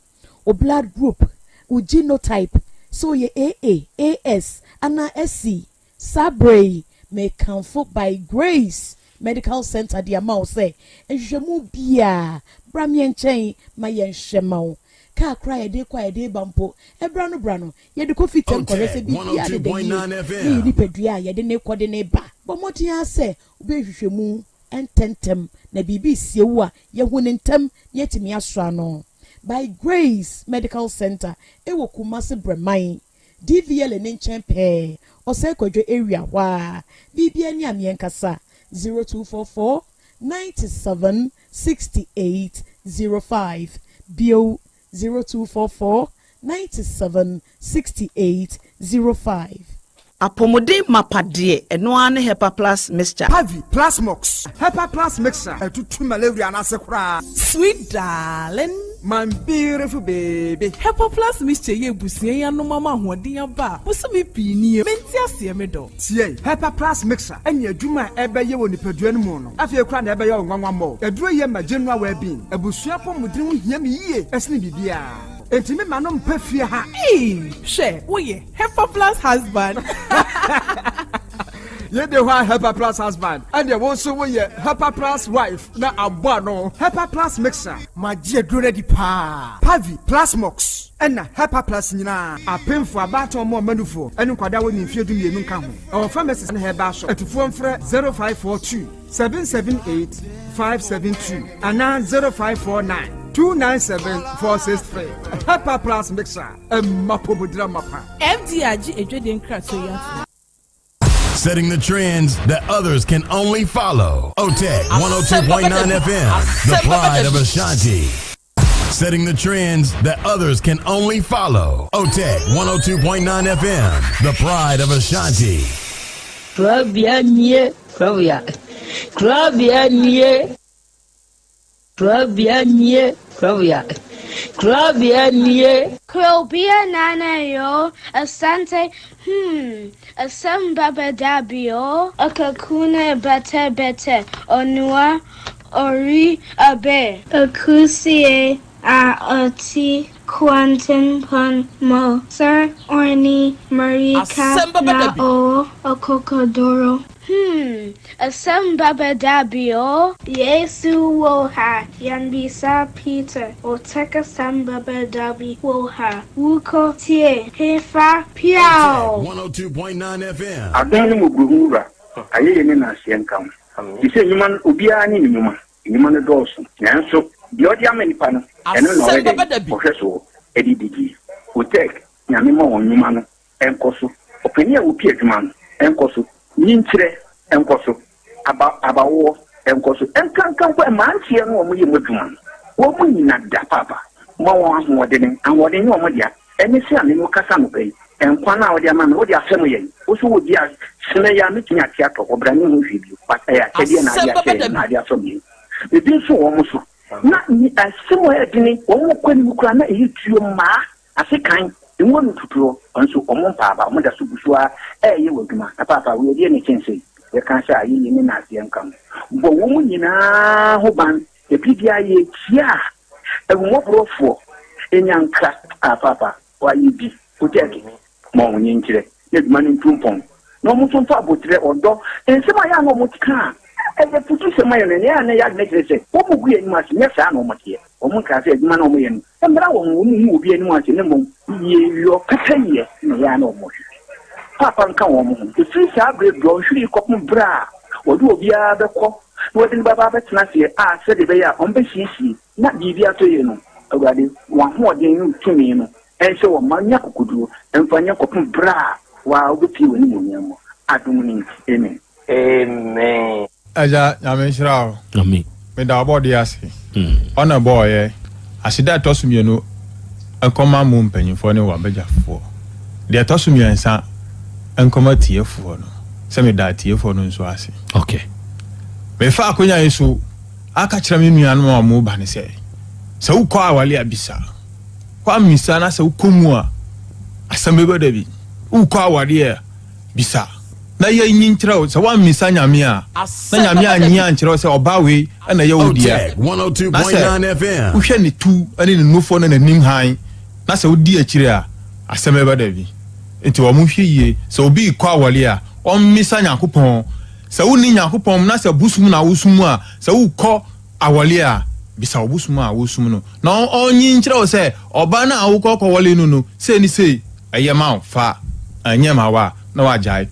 wo blood group, wo genotype, sɛ woyɛ AA, AS anaa SC? Saa berɛ yi, mekamfo By Grace Medical Center de ama wo sɛ nhwehwɛmu biara, bra me nkyɛn ma yɛnhwɛ ma wo. Kaa koraa a yɛde kɔ a yɛde reba mpo, ɛberɛ ano berɛ ano, yɛde kɔ fitam kɔhwɛ sɛ biribiara deda yie ne yɛn nipadua a yɛde no rekɔ de no reba. Bɔ mmɔden ara sɛ wobɛyɛ nhwehwɛmu ntɛmntɛm na biribi resie wo a, yɛahu no ntɛm na yɛatumi asɔ ano. By Grace Medical Center wɔ Kumasi Brɛman, DVLA no nkyɛn pɛɛ, Ɔsɛe Kwadwo area hɔ ara. Biribiara ni a meɛnkasa, 0244 97 68 05, bio 0244 97 68 05. Apɔmuden mapa deɛ, ɛno ara ne Hepa Plus Mixture. Pavi, Plasmox, Hepa Plus Mixture ɛtutu malaria no ase koraa. Sweet darling. My beautiful baby. Hepa Plus Mixture yi abusua yi anom ama ahoɔden aba a bosome pii nie. Mente aseɛ me dɔ. Tie, Hepa Plus Mixture ɛne adwuma a ɛbɛyɛ wɔ nipadua no mu no afei koraa na ɛbɛyɛ wo nwanwa mmɔ. Aduro yi yɛ ma general well-being. Abusua apɔmuden ho hia me yie ɛsene biribiara. Enti me ma no mpɛ fie ha. Eii hwɛ woyɛ Hepa Plus husband. Yei de hɔ a Hepa Plus husband ɛneɛ wo nso woyɛ Hepa Plus wife na abɔ ano. Hepa Plus mixer. Magye aduro no adi paa. Pavi, Plasmox ɛna Hepa Plus nyinaa. Apemfoɔ, abaatan ɔmo ɔma nufoɔ ɛne nkwadaa a wɔnni mfeɛ 12 nka ho. Ɛwɔ pharmacies ne herbal shop. Atufoɔ mfrɛ 0542 778 572 anaa 0549 297 463. Hepa Plus mixer ɛmma pomodira mapa. FDA agye adwadie nkratoɔ yi atom. Setting the trends that others can only follow. OTEC 102.9 FM, the pride of Ashanti. Setting the trends that others can only follow. OTEC 102.9 FM, the pride of Ashanti. Kurabea nie, kurabea. Kurabea nie. Kurabea nie, kurabea. Kurabea nie. Krobea nana yo, asante, hmm, asem baba dabi o, akakuna bete bete, onua, ori abe. Akusie a ɔte kwantempɔn mu, Sir Orni mmirika Asɛm bɛba na da bi. ɔwɔ akokoduru. Hmm, asɛm bɛba da bi o. Yesu wɔ ha, yɛmmisa Peter, Otec asɛm bɛba da bi wɔ ha, wokɔ tie, hefa, piaw! 102.9 FM. Adom ne mmɔborɔhunu Wura, ayɛyie ne naaseɛ nka wo. Te sɛ nnwuma no, obiara ne ne nnwuma. Nnwuma no dɔɔso, nanso deɛ ɔde ama nnipa no, ɛno na Asɛm ɔyɛ bɛba dɛn? da bi. Ɔhwɛ soɔ de didie. Otec, Nyame mma wɔn nnwuma no nkɔ so. Ɔpanin a ɔpi adwuma no nkɔ so. Nyinkyerɛ nkɔ so. Aba, abawoɔ nkɔ so. Nkanka mpo mmeranteɛ no a wɔyɛ mu adwuma no, wɔn nnyina da paapa. Ma wɔn ahoɔdene. Ahoɔden nyɛ wɔn dea. Ɛne sɛ a me ne wo kasa anɔpa yi, nkwa no a wode ama me, wode afɛm yɛn. Wo nso wɔ bi a, sene yi a mɛtumi ate atɔ hɔ, bra menhu hwee bio. But ɛyɛ akyɛdeɛ na Asɛm ade bɛba akyɛ da yɛn, na bi. ade afɛm yɛn. Ebi nso wɔ wɔn so. Na ni, asɛm a ɛyɛ dene, wɔn kɔ anim koraa na ɛyɛ tuo mmaa. Ase kan, ngo no tutuɔ, nso wɔn mpaaba, wɔn da so gu so ara reyɛ wɔ adwuma. Na paapa, wei ɛdeɛn na ɛkyɛn sei? Yɛka sɛ ayeyie ne naaseɛ nka ho. Bɔ wɔn nyinaa ho ban. Ɛberɛ biara yɛkyia a, ahummɔborɔfoɔ nya nkra. Ah, paapa, wɔayɛ bi. Wotɛɛke, ma wɔn nkyerɛ na adwuma no ntu mpɔn. Na wɔn nso mfa aboterɛ, ɔdɔ, nsɛm a ɛyɛ a na wɔka a ɛyɛ afutusɛm ma yɛn no, ɛnna ɛyɛ a na ɛyɛ adwene kyerɛ sɛ wɔgu yɛn anim ase. Nyɛ saa na wɔteɛ. Wɔnkaa sɛ adwuma no a wɔyɛ no mmra wɔn ho, wɔnhu obi anim ase, na mmom yieyɔ, pɛpɛyɛ na ɛyɛ a na wɔhwehwɛ. Paapa nka wɔn ho. Ɛfiri saa berɛ dɔnhwere yi kɔpem berɛ a wɔde obiara bɛkɔ na wɔde no bɛba abɛtena aseɛ a sɛdeɛ ɛbɛyɛ a wɔbɛsiesie na biribi atɔ yie no, Awurade, w'ahoɔden ne wo tumi no nhyɛ wɔn ma nya akokoɔduro mfa nyɛ kɔpem berɛ a wo ara wobɛpue w'animuonyam mu. Adom no nti, amen. Amen. Agya Nyame nhyira wo. Amen. Meda ɔbɔdeɛ ase. Ɔna ɛbɔɔ yɛ. Aseda a ɛtɔ so mienu nkɔma mo mpanyinfoɔ ne w'abagyafoɔ. Deɛ ɛtɔ so miɛnsa nkɔma atiefoɔ no, sɛ meda atiefoɔ no nso ase. Okay. Mefa akonya yi so aka kyerɛ me nuanom a wɔn ba no sɛ, sɛ wokɔ awale a bisa. Woammisa na sɛ wokɔ mu a, Asɛm bɛba da bi. Wokɔ awareɛ a, bisa na yɛnyi nkyerɛ wo. Sɛ woammisa Nyame a, na Nyame anyi ankyerɛ wo sɛ ɔbaa wei na ɛyɛ wo dea. Na sɛ wohwɛ ne tu ne ne nufoɔ ne n'anim hann, na sɛ wodi akyire a, asɛm bɛba da bi. Nti wɔn nhwɛ yie. Sɛ obi rekɔ awareɛ a, ɔmmisa Nyankopɔn. Sɛ wonni Nyankopɔn mu na sɛ bosom na wosom a, sɛ wokɔ awɔle a, bisa wo bosom a wosom no na ɔnyi nkyerɛ wo sɛ ɔbaa no a wokɔ kɔwɔle no no, sei ne sei, ɛyɛ ma wo, fa, ɛnyɛ ma wo a, na wagyae.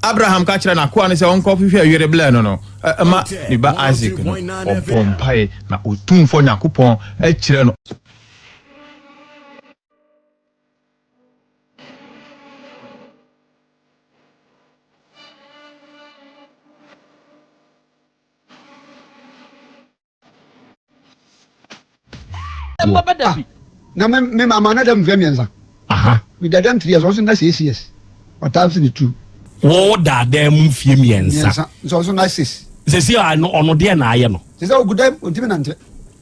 Abraham ka kyerɛɛ n'akoa no sɛ ɔnkɔhwehwɛ yere blɛ no no ma ne ba Isak no. Ɔbɔɔ mpae na Otumfoɔ Nyankopɔn kyerɛɛ no. Ah, na me me mama na dɛm mfeɛ mmiɛnsa. Aha. Me da dɛm three years ɔso na six years ɔtaa nso ne two. Wo da dan mu mfeɛ mmiɛnsa. Mmiɛnsa nso ɔso na six. Sisi a no ɔno deɛ na ayɛ no. Sisi a ogu dɛm ontumi nante.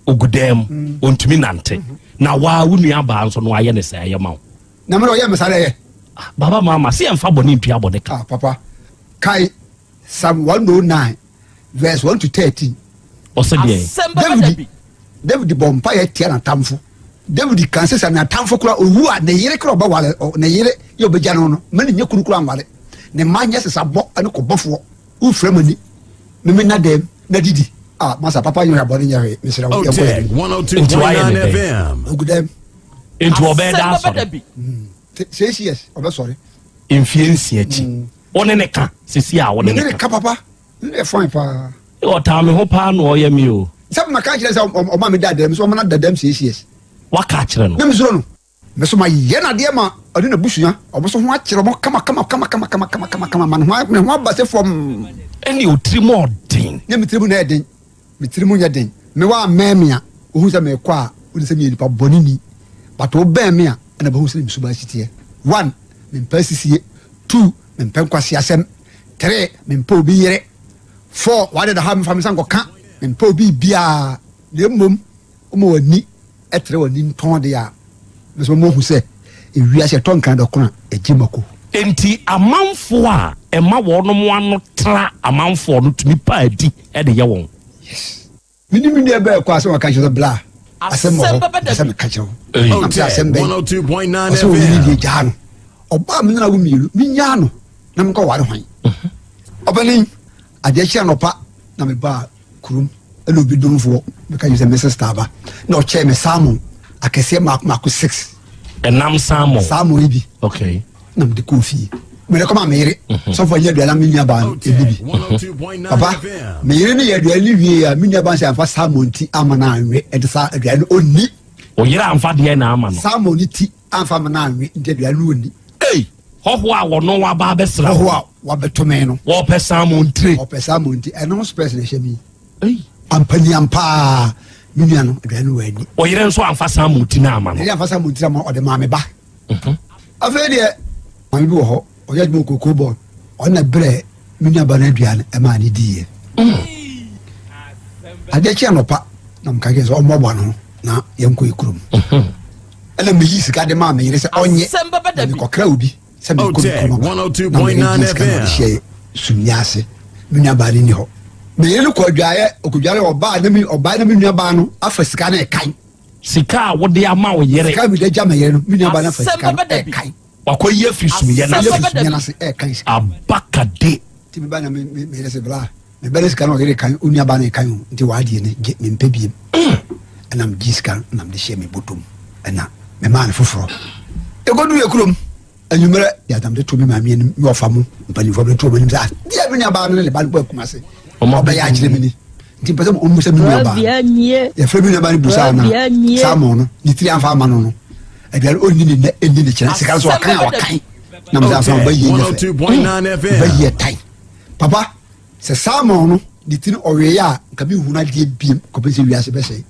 Ogu dɛm mm. ontumi nante. Mm-hmm. Na waa wo nua baa nso no ayɛ ne sɛ ɛyɛ ma wo. Na mmerɛ ɔyɛ mesa dɛ yɛ. Ah, baba mama se yɛmfa bɔne ntua bɔne ka. Ah papa kai Psalm 109 verse 1 to 13. Ɔsɛ deɛ. David David bɔ mpa yɛ tia n'atamfo. David kan sɛ sɛ n'atamfo kora owu a ne yere kora ɔbɛware ne yere yɛ ɔbɛgya no no ma ne nyɛ kunu kora nware ne mma nyɛ sesabɔ ne kɔbɔfoɔ wofura mu ani meme na dɛm na didi ah masa papa nyɛ hwɛ abɔne nyɛ hwee mesrɛ wo yɛnkɔ yɛ nti wayɛ ne dɛn ogu dɛm nti ɔbɛyɛ da asɔre six years ɔbɛsɔre mfie nsia akyi mm. Wo ne ne ka sisi a wo ne ne ka. papa ne yɛ fine paa. Ɔtaa me ho paa na ɔyɛ me o. Sɛ maka kyerɛ sɛ ɔma me da dɛm so ɔma no da dɛm six years. Waka akyerɛ no. Na mesuro no. Me so ma yɛ nadeɛ ma ɔne n'abusua ɔmo so ho akyerɛ ɔmo kama kama kama kama kama kama kama kama ma ne ho ne ho aba sɛ fam. Ɛne otiri mu ɔden. Ne me tiri mu na ɛden. Me tiri mu nyɛ den. Me wa mɛn me a wohu sɛ mekɔ a wone sɛ meyɛ nipa bɔne ni but wobɛn me a ɛna bɛhu sɛ me suban si teɛ. One, mempɛ asisie. Two, mempɛ nkwaseasɛm. Three, mempɛ obi yere. Four, w'ade da hɔ a memfa me nsa nkɔka. Mempɛ obi biara. Na mmom, woma w'ani trɛ w'ani ntɔn deɛ a, me nso mɛma woahu sɛ ewiase ɛtɔ nkran dɔkono a, ɛgye mako. Enti amanfoɔ a ɛma wɔnom ano tra amanfoɔ no tumi pa adi de yɛ wɔn. Yes. Me ne me nua bɛɛ kɔ asɛm ɔka kyerɛ sɛ bla asɛm wɔ hɔ pɛ sɛ meka kyerɛ wo. Na sɛ asɛm bɛn ɔsɛ wo yere deɛ gyaa no. Ɔbaa me nana wo mmienu menyaa no na menkɔ ware hwan. Mhm. Ɔbɛne adeɛ kye anɔpa na mebaa kurom ɛna obi domfoɔ meka kyerɛ sɛ me sister aba na ɔkyɛɛ me salmon akɛseɛ mako mako six. Ɛnam salmon. Salmon yi bi. Okay. na mede kɔɔ fie mede kɔma me yere mhm. sɔfo anyɛ aduane me nua baa no ɛdi bi mhm. papa me yere no yɛ aduane no wie a me nua baa sɛ amfa salmon ti ama no anwe ɛnti saa aduane no ɔnni ɔyere amfa deɛ na ama no salmon no ti amfa ama no anwe nti aduane no ɔnni ei hɔhoɔ a wɔno waba abɛsra hɔhoɔ a wabɛto me no wɔpɛ salmon tire wɔpɛ salmon ti ɛno ho spɛs na ɛhyɛ mi ampani ampaa me nua no aduane no wɔani ɔyere nso amfa salmon ti no ama no ɔyere amfa salmon ti ama ɔde maa me ba Mhm. Afei deɛ maame bi wɔ hɔ ɔyɛ adwuma wɔ cocoa board ɔno na brɛ me nuaba no aduane ɛmaa ne diiɛ. Mm. Adeɛ kye anɔpa na meka kyerɛ sɛ ɔmmɔboa no ho na yɛnkɔ yɛ kurom. Mhm. Ɛna meyi sika de maa me yere sɛ ɔnyɛ na mekɔkra obi sɛ mekɔ me kurom aba na meyere gye sika na ɔde hyɛ sumyɛ ase me nuabaa no ni hɔ. Me yere no kɔ adwaeɛ ɔkɔdware ɔbaa na me ɔbaa na me nuabaa no afa sika no ɛkan. Sika a wode ama wo yere. Sika a mede agya me yere no, me nuabaa no afa sika no ɛɛkan. Wakɔyi afiri sumyɛ no ase. Wakɔyi afiri sumyɛ no ase ɛɛkan sika. Abakade. Nti me ba na me me yere sɛ bla me ba ne sika no ɔyere kan onua ba no ɛkan o nti w'adeɛ no gye me mpɛ biem. Ɛna me gye sika no na mede hyɛ me bɔtɔ mu ɛna me maa no foforɔ. Ɛkɔduru yɛ kurom. Anwummerɛ, deɛ Adam de too me maame anim, me ɔfa mo mpanimfoɔ de too wɔn anim sɛ, ah, deɛ me nuabaa no ne ne ba no bɔ akuma ase, ɔbɛyɛ akyerɛ me ni. Nti mpɛ sɛ ɔmmu sɛ me nuabaa no. Yɛfrɛ me nuabaa no busaa no a, Salmon no, ne tiri amfa ama no no, aduane ɔnni ne nnɛ, ɛnni ne kyerɛ, sika nso wakan a wakan. Na mesɛ afa ɔba yie nyɛ fɛ, ɔba yie tan. Papa, sɛ Salmon no, ne tiri ɔweeɛ a, nka menhunu adeɛ biem kɔpem sɛ wiase bɛsɛe.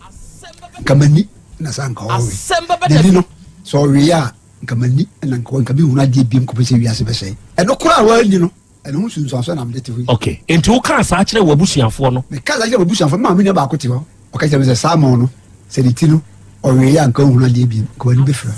Nka m'ani na saa nka ɔwe. N'ani no, sɛ ɔweeɛ a, Nka m'ani na nka nka menhunu adeɛ biom kɔpɛ sɛ wiase bɛsɛe. Ɛno koraa a woanni no, ɛno ho nsunsuansoɔ na mede te hɔ yi. Ok, enti wokaa saa kyerɛɛ w'abusuafoɔ no? Mekaa saa kyerɛɛ m'abusuafoɔ no, maa me nua baako te hɔ, ɔka kyerɛɛ me sɛ Salmon no, sɛ ne ti no, ɔweeɛ a nka ɔnhunu adeɛ biom, nka w'ani bɛfira.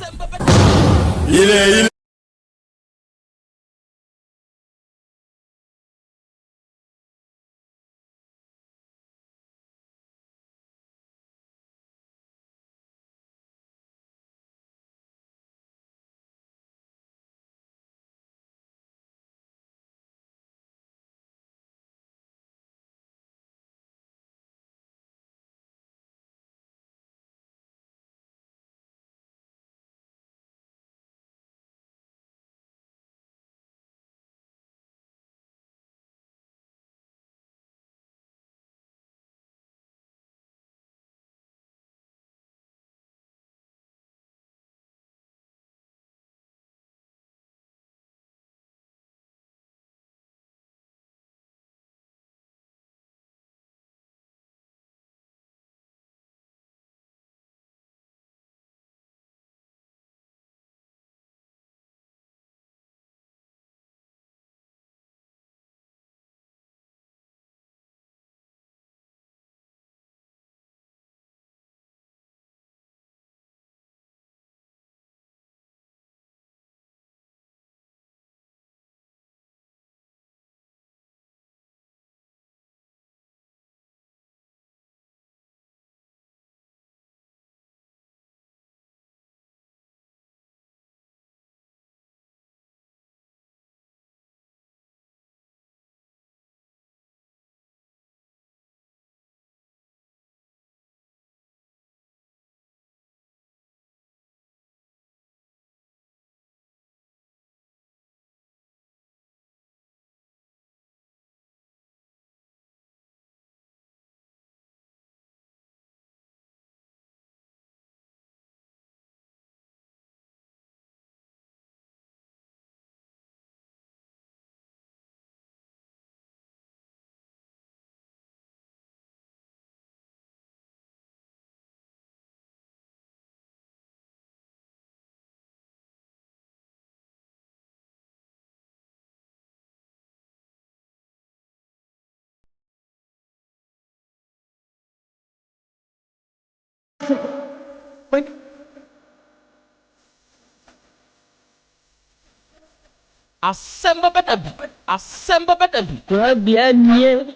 Asɛm bɛba da bi, asɛm bɛba da bi. Korabea nie,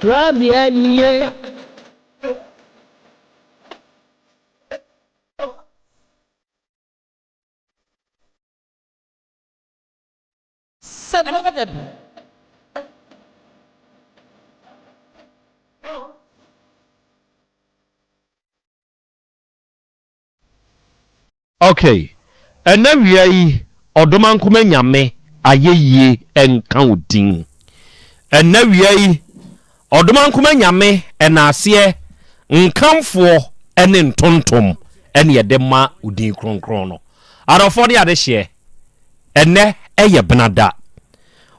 korabea nie. Asɛm bɛba da bi. Ok ɛnɛ wia yi Ɔdomankoma Nyame ayɛyie nka wo din Ɛnɛ wia yi Ɔdomankoma Nyame ɛnaaseɛ nkamfoɔ ɛne ntontom ɛne yɛde ma wo din kronkron no Adɔfoɔ ne adehyeɛ ɛnɛ ɛyɛ benada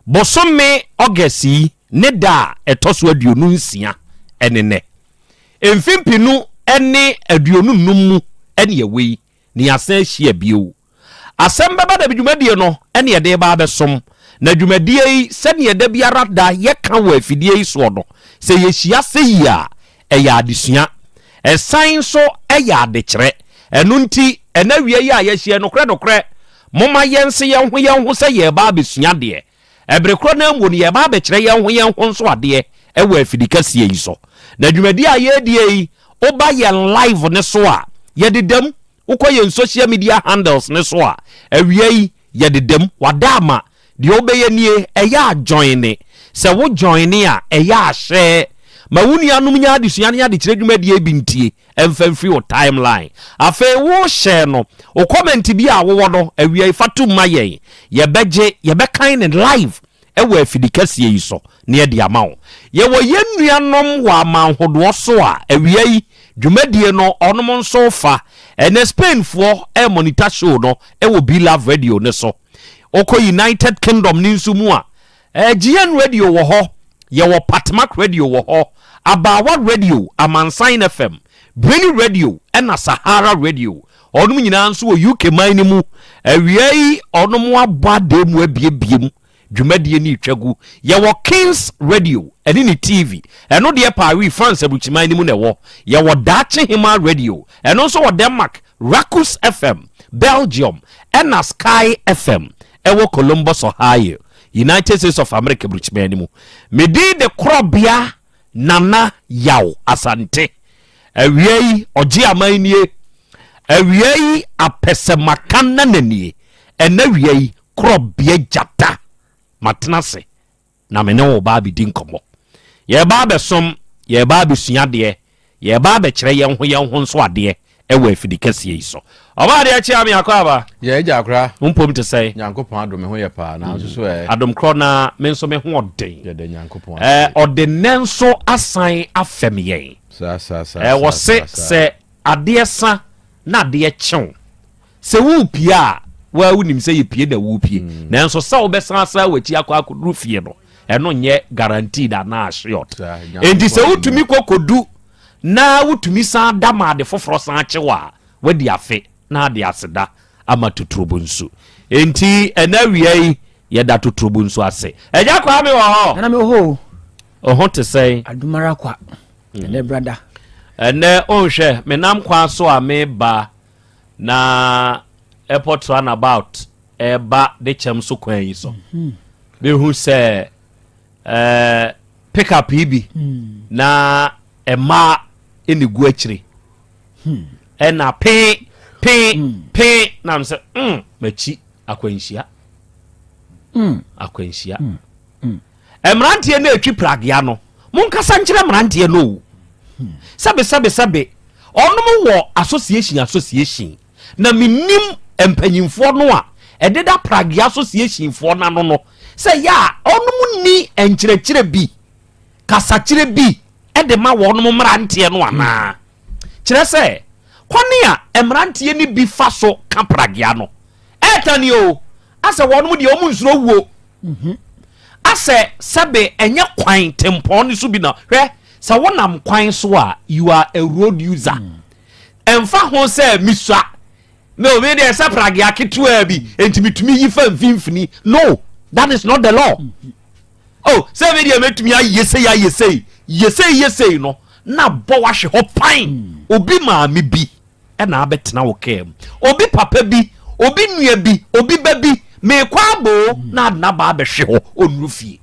Bosome August yi ne da a ɛtɔ so 26 ɛne nɛ Mfe mpenu ne 25 mu ne ɛwɔ yi, na yɛasan ahyia bio. Asɛm bɛba da bi dwumadie no ne yɛde reba abɛsom. Na dwumadie yi, sɛdeɛ da biara da yɛka wɔ afidie yi soɔ no, sɛ yɛhyia sɛ yi a, ɛyɛ adesua. Ɛsan nso yɛ adekyerɛ. Ɛno nti, ɛnɛ awia yi a yɛahyia yi, nokorɛ nokorɛ, momma yɛnse yɛn ho yɛn ho sɛ yɛreba abɛsua adeɛ. Bere korɔ no ara mu no, yɛreba abɛkyerɛ yɛn ho yɛn ho nso adeɛ wɔ afidi kɛseɛ yi so. Na dwumadie a yɛredie yi, woba yɛn live no so a, yɛdeda mu. Wokɔ yɛn social media handles no so a, awia yi, yɛdeda mu. Wada ama. Deɛ wobɛyɛ nie, ɛyɛ a joine. Sɛ wo joine a, ɛyɛ a share. Ma wo nuanom nya adesua ne adekyerɛ dwumadie yi bi ntie. Ɛmfa mfiri wo timeline. Afei wo share no, wo comment bi a wowɔ no, awia yi fa tom ma yɛn. Yɛbɛgye, yɛbɛkan no live wɔ afidi kɛseɛ yi so na yɛde ama wo. Yɛwɔ yɛn nuanom wɔ amanhodoɔ so a, awia yi, dwumadie no ɔnom nso refa. Ɛnnɛ Spainfoɔ remonitor show no wɔ Be Love Radio no so. Wokɔ United Kingdom no nso mu a, GN Radio wɔ hɔ, yɛwɔ Patmak Radio wɔ hɔ, Abaawa Radio, Amansan FM, Breni Radio ɛna Sahara Radio. Ɔnom nyinaa nso wɔ UK man no mu. Awia yi ɔnom abɔ adan mu abiebie mu. Dwumadie no retwa gu. Yɛwɔ Kings Radio ɛne ne TV. Ɛno deɛ Paris, France aburukyiman no mu na ɛwɔ. Yɛwɔ Daakye Hemaa Radio. Ɛno nso wɔ Denmark. Rakus FM, Belgium, ɛna Sky FM ɛwɔ Columbus, Ohio, United States of America burukyiman no mu. Me din de Korɔbea Nana Yaw Asante. Awia yi ɔgye aman nie. Awia yi apɛsɛmaka nana nie. Ɛna awia yi Korɔbea Gyata matena ase na me ne wo reba abɛdi nkɔmmɔ. Yɛreba abɛsom, yɛreba abɛsua adeɛ, yɛreba abɛkyerɛ yɛn ho yɛn ho nso adeɛ wɔ afidi kɛseɛ yi so. Ɔba adeɛ kye ame akɔ aba. Yɛ agya akora. Wo mpom te sɛn? Nyankopɔn adom me ho yɛ paa na nso so ɛ. Adom korɔ na me nso me ho ɔden. Yɛda Nyankopɔn ase. Ɔde nnɛ nso asan afɛm yɛn. Saa saa saa. Wɔse sɛ adeɛ sa na adeɛ kye wo. Sɛ worepue a, wo ara wonim sɛ yɛpue na worepue. Nanso sɛ wobɛsan asan w'akyi akɔ akɔduru fie no, ɛno nyɛ guaranteed anaa assured. Enti sɛ wotumi kɔ kɔdu na wotumi san da ma ade foforɔ san kye wo a, woadi afe na ade aseda ama totorobɔ nsu. Enti ɛnɛ awia yi, yɛda totorobɔ nsu ase. Agya Kwame wɔ hɔ? Nana mewɔ hɔ o. Wo ho te sɛn? Adom ara kwa. Ɛnɛ brada. Ɛnɛ wonhwɛ, menam kwan so a meba na airport runabout ɛreba de kyɛm so kwan yi so mhm. mehu sɛ ɛɛ pickup yi bi hmm. na mmaa ɛna gu akyire hmm. ɛna pee pee hmm. pee na m sɛ mm m'akyi akwanhyia akwanhyia mmeranteɛ no atwi pragea no monkasa nkyerɛ mmeranteɛ no o sɛbe sɛbe sɛbe Ɔnom wɔ association association na menim mpanyinfoɔ no a ɛdeda pragea association foɔ no ano no sɛ yɛ a ɔnom nni nkyerɛkyerɛ bi kasakyerɛ bi de ma wɔnom mmeranteɛ no anaa kyerɛ sɛ kwane a mmeranteɛ no bi fa so ka pragea no ɛɛtane o asɛ wɔnom deɛ ɔmo nsuro wuo Asɛ sɛbe ɛnyɛ kwan tempɔn no so bi na hwɛ sɛ wonam kwan so a you are a road user ɛmfa ho sɛ misua me obi deɛ sɛ pragea ketewaa bi enti metumi yi fa mfimfini no that is not the law oh sɛ me deɛ mɛtumi ayɛ sei ayɛ sei yɛ sei yɛ sei no. na bɔ wahwe hɔ pan. Obi maame bi na abɛtena wo kaa mu, obi papa bi, obi nua bi, obi ba bi, meekɔ aboo na ade n'aba abɛhwe hɔ, ɔnnuru fie.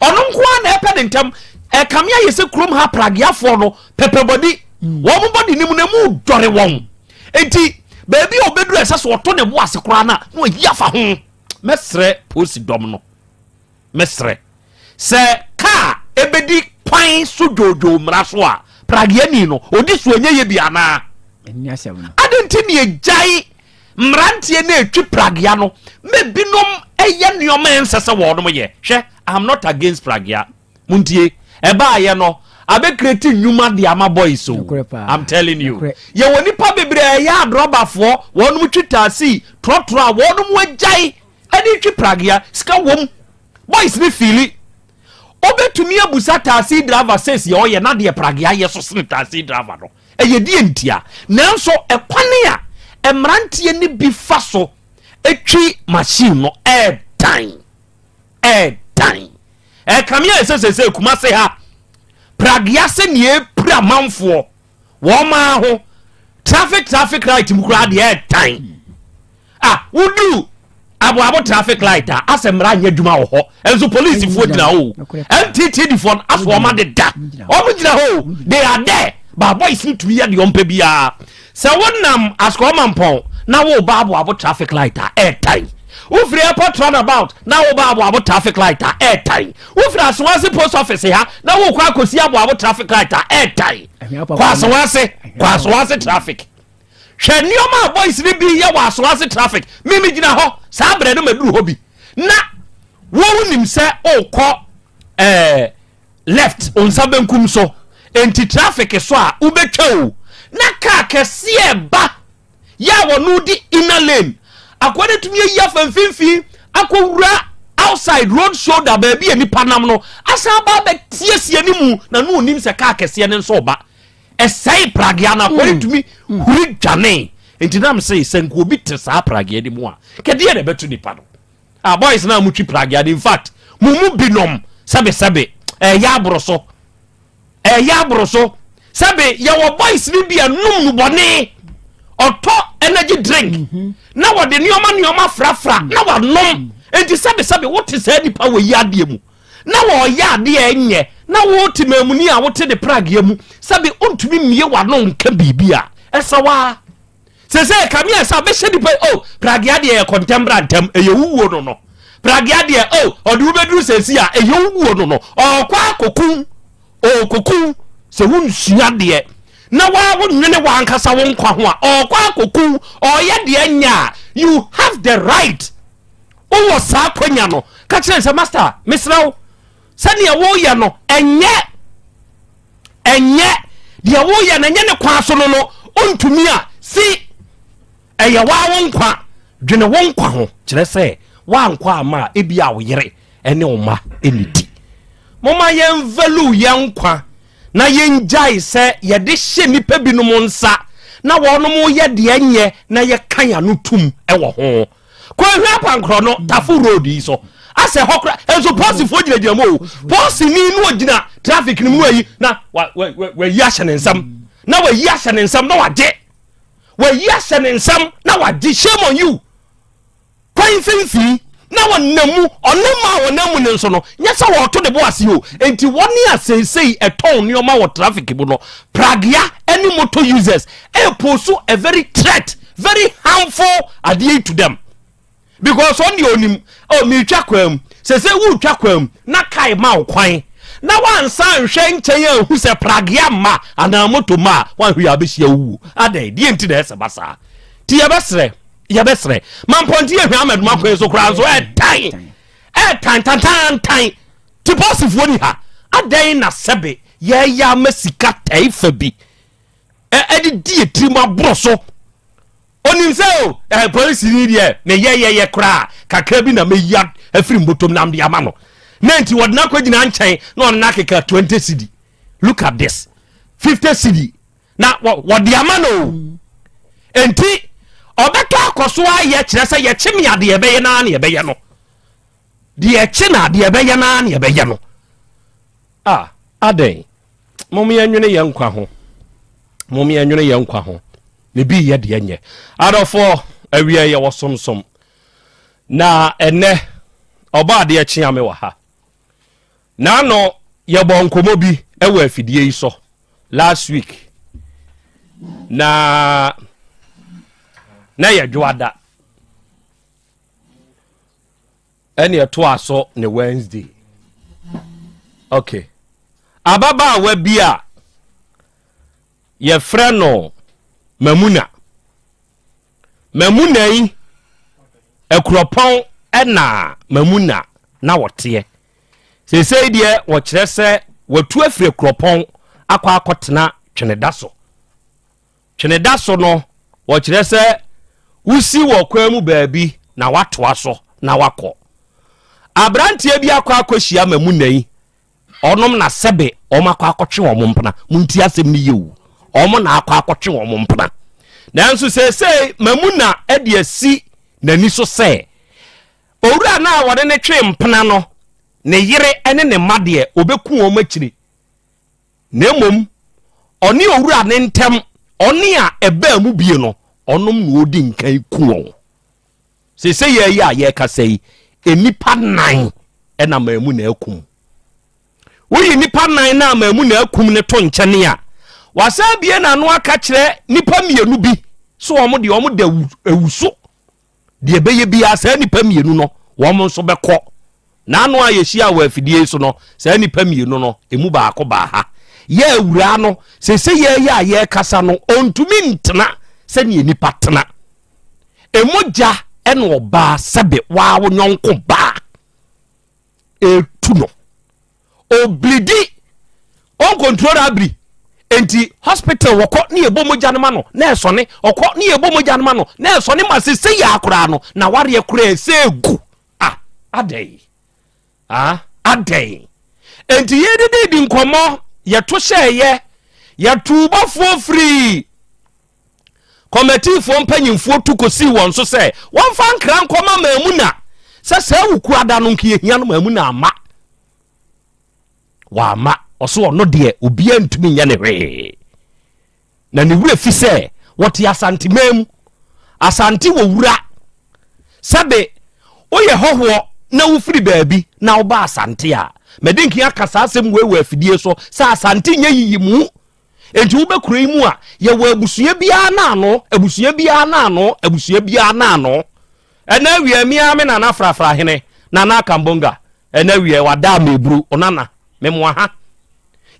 Ɔno nko ara na ɛpɛ ne ntɛm. Ɛkame ayɛ sɛ kurom ha prageafoɔ no pɛpɛbɔdi, wɔn bɔdi no mu na emu dɔre wɔn. Enti baabi a ɔbɛduru a ɛsɛ sɛ ɔto ne bo ase koraa no a, na wayi afa ho. Mɛsrɛ polisi dɔm no. Mesrɛ, sɛ kaa ɛbɛdi kwan so dwoodwoo mmara so a, prageani no, ɔdi so ɛnyɛ yɛ bi anaa? Adɛn nti ne ɛgyae mmeranteɛ no ɛtwi pragea no ma binom ɛyɛ nneɛma ɛnsɛ sɛ wɔnom yɛ? Hwɛ, I'm not against pragea. Montie, ɛbaayɛ no, abɛkreti nnwuma de ama boys o. I'm telling you. Yɛwɔ nipa bebree a ɛyɛ adrɔbafoɔ, wɔnom twi taxi, trɔtrɔ a wɔnom agyae ɛde twi pragea sika wom boys ne fiili wobɛtumi abusa taxi driver sɛsi a ɔyɛ na deɛ pragea yɛ so sene taxi driver no ɛyɛ deɛ ntia nanso ɛkwane a mmeranteɛ no bi fa so twi machine no ɛɛdan ɛɛdan ɛkame a ɛsɛ sɛ sɛ kuma se ha pragea sɛ neɛ ɛpira manfoɔ wɔn maa ho traffic traffic light mu koraa deɛ ɛtan ah wodu aboabo traffic light a asɛ mmara nyɛ adwuma wɔ hɔ nso polisifoɔ gyina hɔ o mttd foɔ no asɔ wɔn adeda wɔn gyina hɔ o they are there but boys no tumi yɛ deɛ wɔn pɛ biara sɛ wonam asukɔma mpɔn na woba aboabo traffic light a ɛtan wofiri airport roundabout na woba aboabo traffic light a ɛtan Wofiri Asawase post office ha na wokɔ akɔsi Aboabo traffic light a ɛɛtan. Kɔ Asawase, kɔ Asawase traffic. Hwɛ nneɛma a boys no bi yɛ wɔ Asawase traffic. Me me gyina hɔ saa berɛ no maduru hɔ bi. Na wɔn nim sɛ wokɔ ɛɛ left nsa benkum so. Enti traffic so a wobɛtwa o. Na kaa kɛseɛ ba. Yɛ a wɔno di inner lane. Akoa no atumi ayi afa mfimfini akɔwura outside road shoulder baabi a nipa nam no asan aba abɛtiesie ne mu na no onim sɛ kaa kɛseɛ no nso ɔba. Ɛsɛe pragea no akoa no hmm. tumi huri dwane. Nti nam se sɛ nka obi te saa pragea no mu a kɛdeɛ na ɛbɛto nipa no. Ah boys na motwi pragea no in fact mo mu binom sɛbesɛbe ɛyɛ aboro so. Ɛyɛ aboro so. Sɛbe yɛwɔ boys no bi a nom nubɔne, ɔtɔ energy drink mhm. na wɔde nneɛma nneɛma frafra na wanom. Enti sɛbe sɛbe wote saa nipa wɔ yi adeɛ mu na wɔyɛ adeɛ ɛnyɛ na wote mamuni a wote ne prageɛ mu sɛbe wontumi mmie w'ano nka biribi a ɛsɛ waa. Sese kame a sɛ abɛhyɛ nipa o oh, pragea deɛ yɛ kɔntɛm bra ntɛm ɛyɛ wuwuo no no pragea deɛ o oh, ɔde wobɛduru sɛsi a ɛyɛ wuwuo no no ɔkɔ akɔku ɔkɔku sɛ wonsua deɛ na waa wonwene wankasa wo nkwa ho a ɔkɔ akɔku ɔyɛ deɛ nyɛ a you have the right wowɔ saa kwanya no ka kyerɛ sɛ master mesrɛ wo sɛdeɛ woyɛ no ɛnyɛ ɛnyɛ deɛ woyɛ no ɛnyɛ ne kwan so no no ɔntumi a si ɛyɛ waa wo nkwa dwene wo nkwa ho kyerɛ sɛ woankɔ ama a ebi a wo yere ɛne wo mma ɛnidi moma yɛn value yɛn nkwa na yɛngyae sɛ yɛde hyɛ nnipa binom nsa na wɔnom yɛ deɛ nyɛ na yɛka yɛn ano tum ɛwɔ ho Kwanhwɛ apankorɔ no Tafo road yi so asɛ hɔ kora nso pɔsifoɔ gyinagyina mu o pɔsini no ogyina traffic no mu ayi na wayi ahyɛ ne nsam na wayi ahyɛ ne nsam na wagye wayi ahyɛ ne nsam na wagye shame on you kwan mfimfini na wɔnam mu ɔnam a wɔnam mu no nso no nyɛ sɛ wɔreto ne bo ase o nti wɔne a seesei ɛtɔn nneɛma wɔ traffic mu no pragea ne motor users ɛpose a very threat very harmful adeɛ yi to them because ɔn deɛ onim oh meretwa kwan mu sese wotwa kwan mu na kae ma wo kwan na wansa nhwɛ nkyɛn anhu sɛ pragea mma anaa moto ma a wanhwɛ yɛ abɛhyia wuwu adɛn deɛ nti na ɛsɛ ba saa nti yɛbɛsrɛ yɛbɛsrɛ ma mpɔnte yɛ hwɛ amaduma kwan so koraa nso ɛtan ɛtan tantantan te bɔsifoɔ ni ha adɛn na sɛbe yɛyɛ ama sika tɛe fa bi ɛde di yɛ tirim aborɔ so onim sɛ o ɛɛ polisi ni deɛ ne yɛyɛyɛ koraa kakra bi na meyi afiri mbotom nam de ama no na nti wɔde no akɔgyina nkyɛn na ɔne no akeka 20 cedi look at this 50 cedi na wɔde ama no o nti ɔbɛtɔ akɔ so ayɛ kyerɛ sɛ yɛkye me adeɛ ɛbɛyɛ naa ne ɛbɛyɛ no deɛ ɛkye na adeɛ ɛbɛyɛ naa ne ɛbɛyɛ no ah adɛn. Mom yɛnwene yɛn nkwa ho. Mom yɛnwene yɛn nkwa ho. Ne bi yɛ deɛ nyɛ. Adɔfoɔ, awia yɛ wɔ somsom. Na ɛnɛ, ɔbɔ adeɛ kyea me wɔ ha. Naano yɛbɔ nkɔmmɔ bi wɔ afidie yi so last week. Na na yɛ dwoada. Ɛne ɛtoa so ne Wednesday. Okay. Ababaawa bi a yɛfrɛ no Mamuna. Mamuna yi, Akuropɔn na Mamuna na wɔteɛ. Seesei deɛ wɔkyerɛ sɛ watu afiri Akuropɔn akɔ akɔtena Tweneda so. Tweneda so no, wɔkyerɛ sɛ wosi wɔ kwan mu baabi na watoa so na wakɔ. Aberanteɛ bi akɔ akɔhyia Mamuna yi Ɔnom na sɛbe wɔn akɔ akɔtwe wɔn mpena. Montie asɛm no yie o. Wɔn na akɔ akɔtwe wɔn mpena. Nanso seesei Mamuna de asi n'ani so sɛ owura no a wɔde no twe mpena no, ne yere ne ne mma deɛ, ɔbɛku wɔn akyire. Na mmom ɔne owura no ntam ɔne a ɛbaa mu bie no, ɔnom na ɔdi nkan ku wɔn. Seesei yɛ yi a yɛrekasa yi, nnipa nan na maamu na akum. Woyi nnipa nan na maamu na akum no to nkyɛne a, wasan bie n'ano aka kyerɛ nnipa mmienu bi so wɔn deɛ wɔn da ewu so. Deɛ ɛbɛyɛ biara saa nnipa mmienu no wɔn nso bɛkɔ. N'ano a yɛhyia wɔ afidie yi so no, saa nnipa mmienu no emu baako baa ha. Yɛ awuraa no, seesei yɛ yi a yɛrekasa no, ɔntumi ntena sɛdeɛ nnipa tena. Mogya na ɔbaa sɛbe waa wo nyɔnko baa etu no oblidi ɔnkontrol abiri nti hospital wɔkɔ ne yɛbɔ mogya no ma no na ɛsɔne ɔkɔ ne yɛbɔ mogya no ma no na ɛsɔne ma sese yɛ akoraa no na wareɛ koraa ɛsɛ egu ah adɛn ah adɛn nti yɛdidi di nkɔmmɔ yɛto hyɛɛyɛ yɛto bɔfoɔ firii Kɔmɛtiifoɔ mpanyimfoɔ tu kɔsii wɔn so sɛ wɔmfa nkra nkɔma Maamuna sɛ saa Wukuada no nka yɛhia no Maamuna amma. Wamma. Ɔso ɔno deɛ obiara ntumi nyɛ ne hwee. Na ne werɛ fi sɛ wɔte Asanteman mu. Asante wɔ wura. Sɛbe woyɛ hɔhoɔ na wofiri baabi na woba Asante a, madi nkan aka saa asɛm wei wɔ afidie so sɛ Asante nyɛ yiyimu. Enti woba kuro yi mu a, yɛwɔ abusua biara n'ano, abusua biara n'ano, abusua biara n'ano. Ɛna awia mi ara me nana frafra hene, nana Akambonga. Ɛna awia wada ameburu, onana, memoa ha.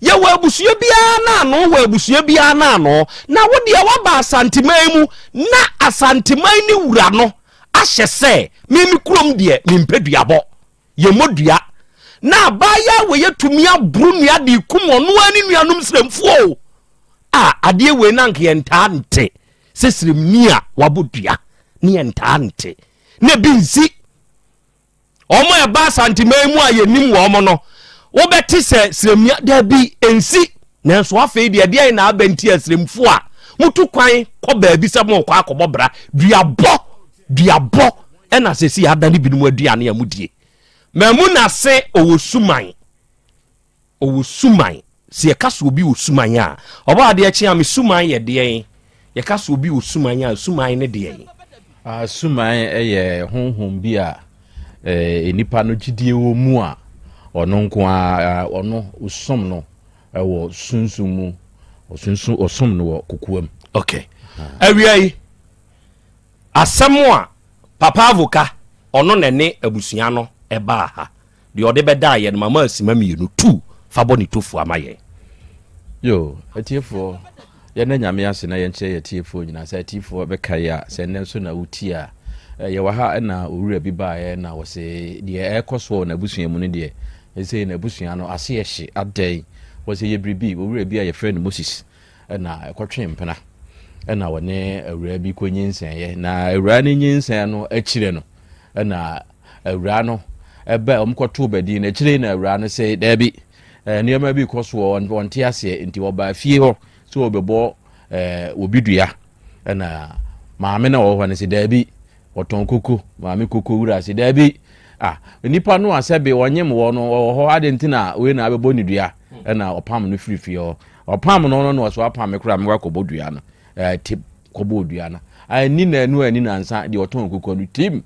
Yɛwɔ abusua biara n'ano wɔ abusua biara n'ano. Na wo deɛ woaba Asanteman mu na Asanteman ne wura no ahyɛ sɛ me me kurom deɛ mempɛ duabɔ. Yɛmmɔ dua. Na abaayaa wei atumi aboro nnua de rekum ɔno ara ne nuanom sremfoɔ o. A adeɛ wei na anka yɛntaa nte sɛ sremni a wabɔ dua ne yɛntaa nte na ebi nsi. Wɔn a ɛba Asanteman mu a yɛnim wɔn no, wobɛte sɛ sremni daabi nsi. Nanso afei deɛ ɛdeɛn na aba nti a sremfoɔ a motu kwan kɔ baabi sɛ morekɔ akɔbɔ bra duabɔ duabɔ ɛna sɛsi adane binom aduane a mudie mamu nase ɔwɔ suman ɔwɔ suman sɛ yɛka sɛ obi wɔ suman a ɔbɔ adeɛ kye a me suman yɛ deɛn yɛka sɛ obi wɔ suman a suman ne deɛn ah, suman yɛ honhom bi a eh, nipa no gyidie wɔ mu a ɔno nko a ɔno ɔsom no wɔ sunsum mu ɔsunsun ɔsom no wɔ kokoam okay awia yi Asɛm a Papa Avoka, ɔno na ɛne abusua no baa ha, deɛ ɔde bɛdaa yɛn no, mama asima mmienu, tu fa bɔ ne tofua ma yɛn. Yo, atiefoɔ, yɛnna Nyame ase na yɛnkyerɛ yɛn atiefoɔ nyinaa sɛ atiefoɔ bɛkae a, sɛ nnɛ nso na wotie a, yɛwɔ ha na owura bi baeɛ na wɔse deɛ ɛrekɔ soɔ wɔ n'abusua mu no deɛ, ɛsei n'abusua no ase yɛ hye, adɛn? Wɔse yɛ biribi, owura bi a yɛfrɛ no Moses na ɛkɔtwee mpena na wɔne awuraa bi kɔnyinsɛneeɛ. Na awuraa no nyinsɛn no akyire no, na awuraa no ɛbɛ wɔn kɔtoo badin no akyire na awuraa no sɛ daabi nneɛma bi kɔ soɔ wɔnte aseɛ nti wɔbaa fie hɔ sɛ wɔbɛbɔ ɛɛ obi dua ɛna maame na ɔwɔ hɔ no sɛ daabi Ɔtɔn koko, maame koko wura se daabi. Ah, nipa no a sɛbe ɔnyem wɔ no ɔwɔ hɔ ade nti na wei na abɛbɔ ne dua. Ɛna ɔpam no firi fie hɔ. Ɔpam no no na ɔso apam me koraa mekɔ akɔbɔ dua no. Ɛɛ tip kɔbɔɔ dua no. Anni nnanu anni nnansa deɛ ɔtɔn nkokɔ no tim.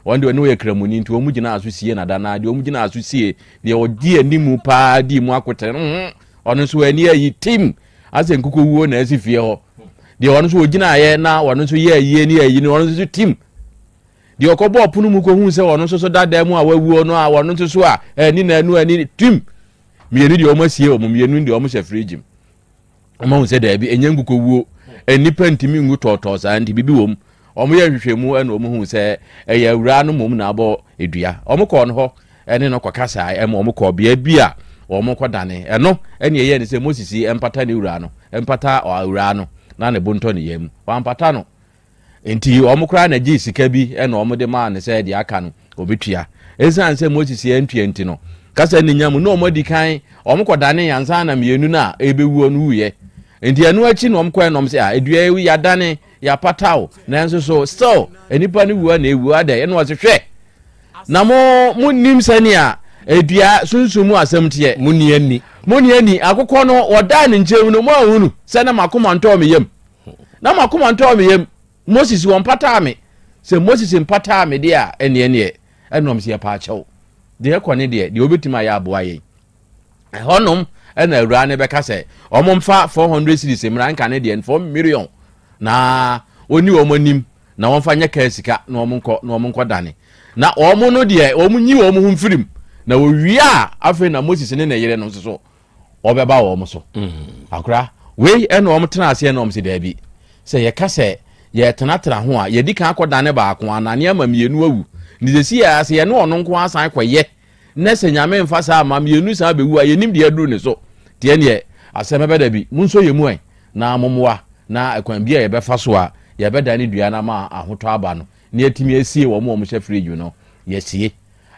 Wɔn deɛ ɔne ɔyɛ kramoni nti wɔn gyinaa so sie nada na deɛ wɔn gyinaa so sie deɛ ɔdi animu paa di mu akotere no ho ɔno nso ani ayi tim asɛ nkokɔ wuo na asi fie hɔ deɛ ɔno nso ɔgyinaeɛ na ɔno nso yɛ ayie ne ayi no ɔno nso tim deɛ ɔkɔbɔ ɔpono mu kɔhu sɛ ɔno nso so dada mu a wawuo no a ɔno nso so a ani na anu ani tim mmienu deɛ wɔn asie wɔn mmienu deɛ wɔn hyɛ fridge mu wɔn ahu sɛ daabi ɛnyɛ nkokɔwuo nnipa ntumi ngu tɔɔtɔɔ saa nti biribi wɔ mu wɔn yɛ nhwehwɛmu ɛna wɔn hu sɛ ɛyɛ awuraa no mmom na abɔ dua wɔn kɔɔ no hɔ ɛne no kɔka saa ɛma wɔn kɔɔ bea bi a wɔn kɔ dane ɛno ɛne ɛyɛ ne sɛ Moses mpata ne wura no mpata awuraa no na ne bo ntɔ ne yam wampata no Enti wɔn koraa na gyee sika bi na wɔde maa no sɛ deɛ aka no ɔbɛtua. Ɛsiane sɛ Moses antua nti no, kasa ne nya mu na wɔn adi kan wɔn kɔdane ansa na mmienu no a ɛrebɛwuo no wuiɛ. Enti ɛno akyi na wɔn kɔɛ na wɔn sɛ ah dua yi yɛadane yɛapata o nanso so still nnipa no wuo na ɛwuo adɛn ɛna wɔse hwɛ na mo monnim sɛnea dua sunsum mu asɛm teɛ. Monni ani. Monni ani. Akokɔ no wɔdaa ne nkyɛn mu no moanhunu sɛ na m'akoma ntɔɔ me yam. Na m'akoma ntɔɔ me yam. Moses, wɔmpataa me. Sɛ Moses mpataa me deɛ a, ɛneɛ neɛ, ɛnom sɛ yɛpa akyɛw. Deɛ ɛkɔ ne deɛ, deɛ wobɛtumi ayɛ aboa yɛn. Ɛhɔnom ɛna awuraa no bɛka sɛ, wɔn mfa 400 cedis mmra nka ne deɛ 4 million na wɔni wɔn anim na wɔmfa nyɛ kaa sika na wɔn nkɔ na wɔn nkɔ dane. Na wɔn no deɛ, wɔn nyi wɔn ho mfirim. Na wɔwie a, afei na Moses ne ne yere no nso so wɔbɛba wɔn so. Mm. Akora, wei ɛna wɔn tena aseɛ na wɔn sɛ daabi. Sɛ yɛka sɛ yɛtenatena ho a, yɛdi kan akɔdane baako anaa nneɛma mmienu awu. Ne sɛsi yɛ sɛ yɛne ɔno nko asan kɔyɛ na sɛ nyame mfa saa ma mmienu saa bɛwu a yɛnim deɛ aduru ne so. Deɛ neɛ asɛm ɛbɛ da bi, monsɔ yɛ mu ɛ na mommoa na ɛkwan bi a yɛbɛfa so a yɛbɛdane dua no ama ahotɔ aba no na yɛatumi asie wɔn a wɔhyɛ fridge no yɛasie.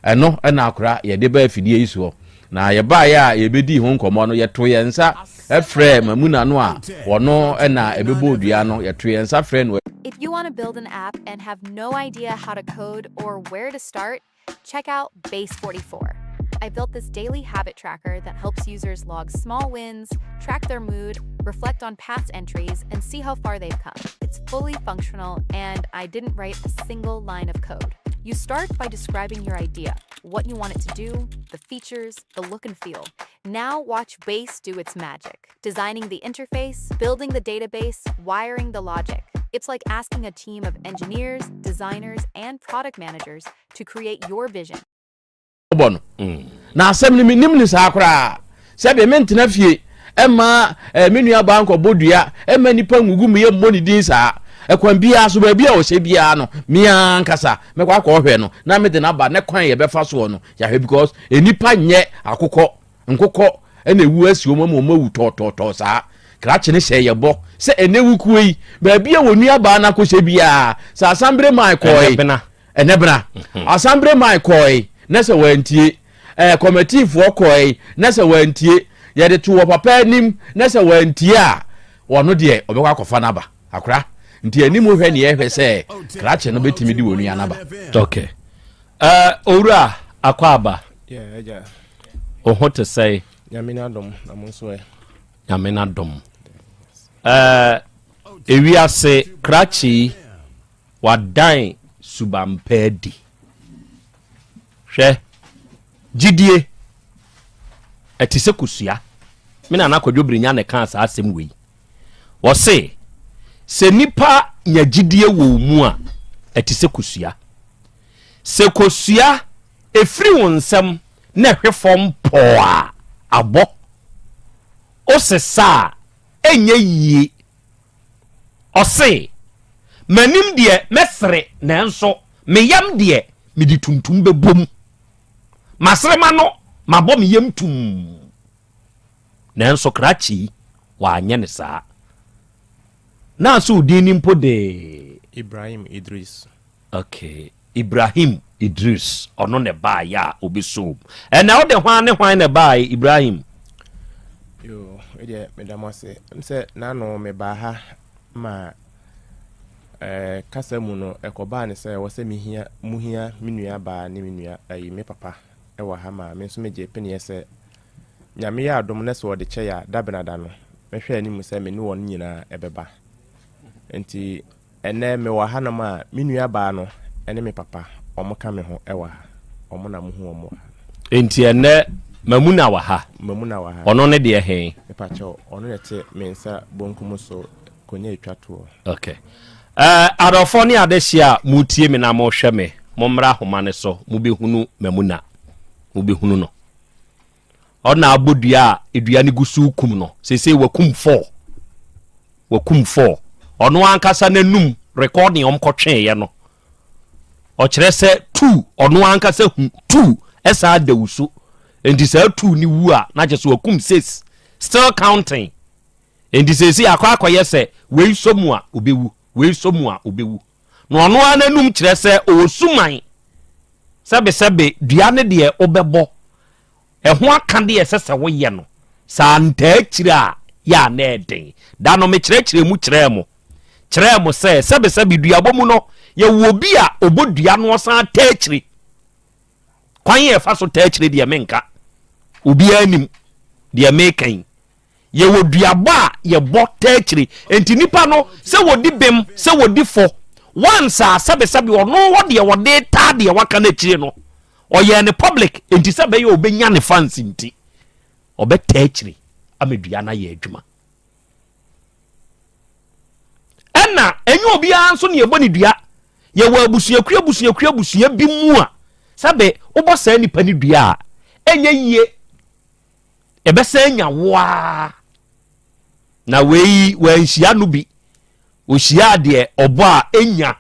Ɛno na akora yɛde baa afidie yi soɔ. Na yɛbaeɛ a yɛbɛdii ho nkɔmmɔ no, yɛtoo yɛn nsa frɛɛ Mamuna no a ɔno na ɛbɛbɔɔ dua no, yɛtoo yɛn nsa frɛɛ no. If you want to build an app and have no idea how to code or where to start, check out Base44. I built this daily habit tracker that helps users log small wins, track their mood, reflect on past entries, and see how far they've come. It's fully functional, and I didn't write a single line of code. You start by describing your idea, what you want it to do, the features, the look and feel. Now watch Base do its magic, designing the interface, building the database, wiring the logic. It's like asking a team of engineers, designers, and product managers to create your vision. bɔ no na asɛm no menim no saa koraa sɛbe mentena fie ɛma eh, me nua baa nkɔbɔ dua ɛma nipa ngugu me yɛ mmɔ ne din saa ɛkwan biara so baabi a ɔhyɛ biara no me ankasa mɛkɔ akɔhwɛ no na mede no aba ne kwan yɛbɛfa soɔ no yɛahwɛ because nnipa nyɛ akokɔ nkokɔ ɛna ewu asi wɔn ama wɔn awu tɔɔtɔɔtɔɔ saa krakye ne hyɛ yɛ bɔ sɛ ɛnɛ wukuo yi baabi a wɔn nua baa no akɔhyɛ biara sɛ asambere maa kɔɛ Ɛnɛ bena. Asambere man kɔɔe na sɛ wantie. Ɛɛ kɔmɛtiifoɔ kɔɔe na sɛ wantie. Yɛde to wɔ papa anim na sɛ wantie a, ɔno deɛ ɔbɛkɔ akɔfa no aba. Akora. Nti anim hwɛ ne yɛhwɛ sɛ krakye no bɛtumi de wɔn nua no aba. Okay. Uh, Owura akɔ aba. Yeah, ɛgya. Wo ho te sɛe? Nyame n'adom na mo nso ɛ. Nyame n'adom. Uh, ewiase krakye yi Wadan suban pa adi. Hwɛ, gyidie, ɛte sɛ kosua. Me nana Kwadwo Birinya na ɛkaa saa asɛm wei. Ɔse, sɛ nipa nya gyidie wɔ wo mu a, ɛte sɛ kosua. Sɛ kosua ɛfiri wo nsam na ɛhwe fam pɔɔ a, abɔ. Wosesa a, ɛnyɛ yie. Ɔse, M'anim deɛ mɛsere nanso me yam deɛ mede tuntum bɛbom. Masere m'ano, mabɔ me yam tumm. Nanso krakye yi, wanyɛ no saa. Na so wo din ni mpo de? Ibrahim Idris. Okay, Ibrahim Idris, ɔno na ɛbaeɛ a ɔbɛsoo mu. Ɛnna wode hwan ne hwan na ɛbaeɛ, Ibrahim? Yo, medeɛ meda mo ase. M sɛ n'ano mebaa ha ma eh, kasa mu no ɛkɔbaa ne sɛ ɛwɔ sɛ mehia muhia me nua baa ne me nua ayi me papa ɛwɔ ha ma me nso megye peneɛ sɛ Nyame yɛ adom na sɛ ɔde kyɛ yɛ a, Dabenada no, mɛhwɛ anim sɛ me ne wɔn nyinaa ɛbɛba. Nti ɛnnɛ mewɔ hanom a, me nua baa no ne me papa, wɔn ka me ho wɔ ha. Wɔn na mohu wɔn wɔ ha no. Nti ɛnnɛ Mamuna wɔ ha? Mamuna wɔ ha. Ɔno ne deɛ he? Mepakyɛw, ɔno na ɛte me nsa bonkum so, konya etwa toɔ. Ok. Eh, adɔfoɔ ne adehyeɛ a motie me na mohwɛ me, mommra ahoma no so, mobɛhunu Mamuna. Mobɛhunu no. Ɔna abɔ dua a dua no gu so kum no. Seesei wakum four. Wakum four. Ɔno ankasa n'anum recording wɔn kɔtweeɛ no. Ɔkyerɛ sɛ two ɔno ankasa hu two ɛsaa da wusu. Nti saa two ne wu a na kyerɛ sɛ wakum six. Still counting. Nti seesei akɔ akɔyɛ sɛ wei sɔ mu a obewu, wei sɔ mu a obewu. Na ɔno ara n'anum kyerɛ sɛ ɔwɔ suman. Sɛbesɛbe dua ne deɛ wobɛbɔ, ɛho akadeɛ ɛsɛ sɛ woyɛ no, sɛ antaa akyire a, yɛ a na ɛden. Da no mekyerɛkyerɛɛ mu kyerɛɛ mo, kyerɛɛ mo sɛ sɛbesɛbe duabɔ mu no, yɛwɔ obi a ɔbɔ dua no ɔsan taa akyire. Kwan a ɛfa so taa akyire deɛ menka, obiara nim deɛ meka yi. Yɛwɔ duabɔ a yɛbɔ taa akyire. Enti nipa no, sɛ wɔdi bem, sɛ wɔdi fɔ, once a sɛbesɛbe ɔno wɔ deɛ ɔde taa deɛ waka no akyire no, ɔyɛɛ no public, enti sɛ ɛbɛyɛ a ɔbɛnya ne fans nti, ɔbɛtaa akyire ama dua no ayɛ adwuma. Ɛna ɛnyɛ obiara nso na yɛbɔ ne dua. Yɛwɔ abusuakuo abusuakuo abusua bi mu a, sɛbe wobɔ saa nipa no dua a, ɛnyɛ yie. Ɛbɛsan anya wo ara. Na wei wanhyia no bi. Ɔhyiaa deɛ ɔbɔ a ɛnya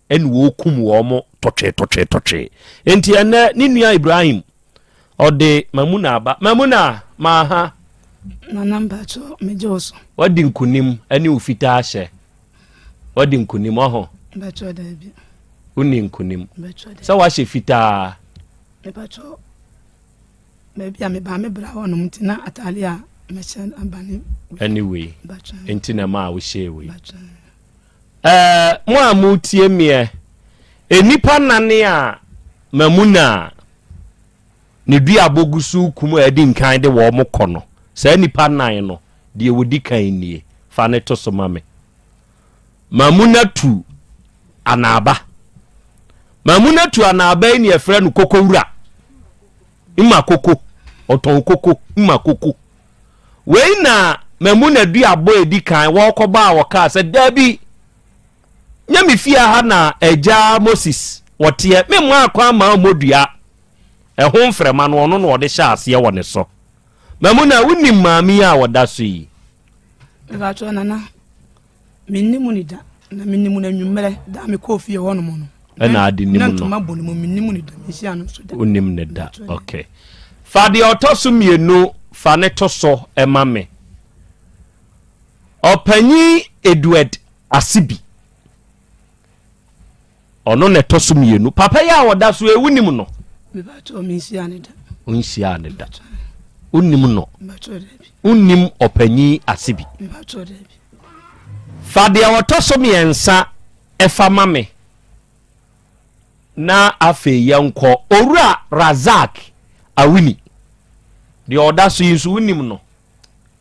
ɛne wɔkum wɔn tɔtwe tɔtwe tɔtwe. Enti ɛnɛ ne nua Ibrahim ɔde Mamuna aba. Mamuna, maaha. Nana mpakyɛ megye wo so. Wadi nkunim ɛne wo fitaa hyɛ. Wadi nkunim ɔho. Mpakyɛ daabi. Wonni nkunim. Sɛ wahyɛ fitaa. Mpakyɛ Baabi a mebaa me bra hɔ nom nti na ataade a mɛhyɛ aba ne wei. Ɛne wei nti na ɛmaa wohyɛɛ wei. Ɛɛ mo a motie meɛ, nnipa nane a Mamuna a ne duabɔ gu so kum a adi nkan de wɔn kɔ no, saa nnipa nan no, deɛ wɔdi kan nie, fa no to so ma me. Mamuna tu anaaba. Mamuna tu anaaba yi ne yɛfrɛ no kokowura. Mma koko. Ɔtɔn koko. Mma koko. Wei na Mamuna duabɔ edi kan wɔrekɔbɔ a wɔkaa sɛ daabi nyɛ me fie ha na agya Moses wɔteɛ memma akwan ma mmɔ dua. Ɛho mframa no ɔno na ɔde hyɛ aseɛ wɔ ne so. Mamuna wonim maame yi a ɔda so yi? Mepakyɛw Nana, mennim no da, na menim no anwummerɛ da a mekɔɔ fie hɔ nom no. Ɛna ade nim no. Na ntoma bɔ ne mu, mennim no da, menhyia no nso da. Wonim no da, ok. Fa deɛ ɔtɔ so mmienu fa ne to so ma me. Ɔpanyin Edward Asibi. Ɔno na ɛtɔ so mmienu. Papa yi a ɔda so yi, wonim no? Mepakyɛw, menhyiaa no da. Wonhyiaa no da. Wonim no? Mepakyɛw, dabi. Wonnim ɔpanyin ase bi? Mepakyɛw, dabi. Fa deɛ ɔtɔ so mmiɛnsa fa ma me na afei yɛnkɔ. Owura Razak Awini, deɛ ɔda so yi nso wonim no?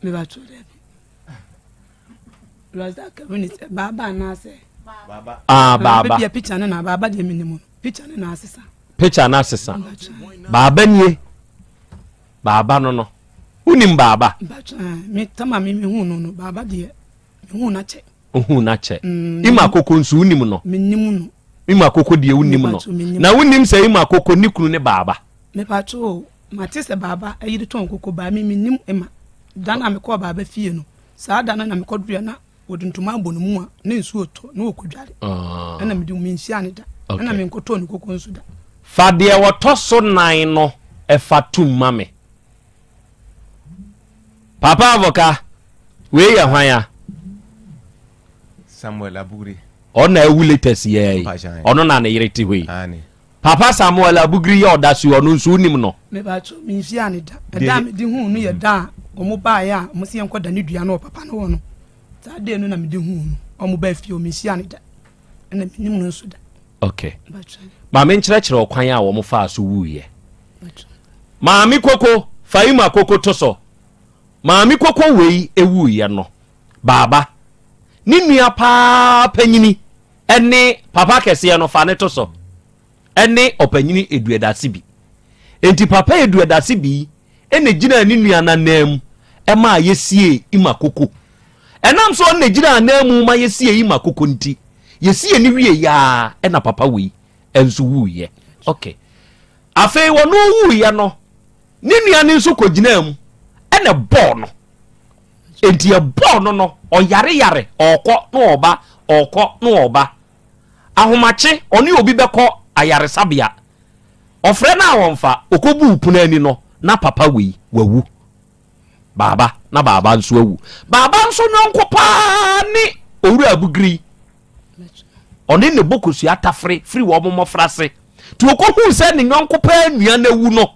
Mepakyɛw, dabi. Razak Awini sɛ baaba anaasɛ? Baaba. Ah, baaba. Baabi a picture no na baaba deɛ menim no. Picture no na asesa. Picture no asesa. Baaba nie. Baaba no no. Wonim baaba? Me tama me mehu no no baaba deɛ mehu no akyɛ. Ohu no akyɛ. Mm, Ima koko nso wonim no? Menim no. Ima koko deɛ wonim no. Na wonim sɛ Ima koko ne kunu ne baaba? Mepatwo mate sɛ baaba ayiri tɔn koko baa me menim Ima. Da na mekɔɔ baaba fie no saa da no na mekɔdua na wɔde ntoma abɔ ne mu a na nsuo tɔ na wɔkɔdware ah. ɛna mede menhyia ne da ɛna menkɔtɔɔ ne koko nso da. Fa deɛ wɔtɔ so nan no ɛfa tum ma me. Papa Avoka, wei yɛ hwan a? Samuel Abugri. Ɔna awu latest yɛ yi. Ɔno na ne yere te hɔ yi. Papa Samuel Abugri yɛ ɔda so yi, ɔno nso wonim no? Mepakyɛw, menhyiaa no da. Ɛda a mede huu no yɛ da a wɔn baeɛ a wɔn se yɛnkɔ da ne dua no wɔ papa no hɔ no. Saa day no na mede huu no. Wɔn baa fie hɔ, menhyiaa no da. Ɛna mennim no nso da. Ok. Ma menkyerɛkyerɛ ɔkwan a wɔn faa so wuiɛ. Maame Koko, Faima koko to so. Maame koko wei ewuiɛ no, baaba, ne nua paa panyini ne papa kɛseɛ no fa ne to so ne ɔpanyini Eduadase bi. Enti papa Eduadase bi na gyinaa ne nua no ananmu maa yɛsiee Ima Koko. Ɛnam sɛ ɔno na gyinaa ananmu ma yɛsiee Ima Koko nti, yɛsiee no wieeɛ ara na papa wei nso wuiɛ. Okay. Afei ɔno wuiɛ no, ne nua no nso kɔgyinaa mu ɛna ɛbɔɔ no. Enti ɛbɔɔ no no, ɔyareyare, ɔɔkɔ na ɔɔba, ɔɔkɔ na ɔɔba. Ahomakye, ɔne obi bɛkɔ ayaresabea. Ɔfrɛ no a ɔmfa, ɔkɔbuu pono ani no, na papa wei, wawu. Baaba, na baaba nso awu. Baaba nso yɔnko paa ne Owura Abugiri. Ɔne ne bɔ kosua tafere firi wɔn mmɔfrase. Nti ɔkɔhuu sɛ ne yɔnko paa nua no awu no,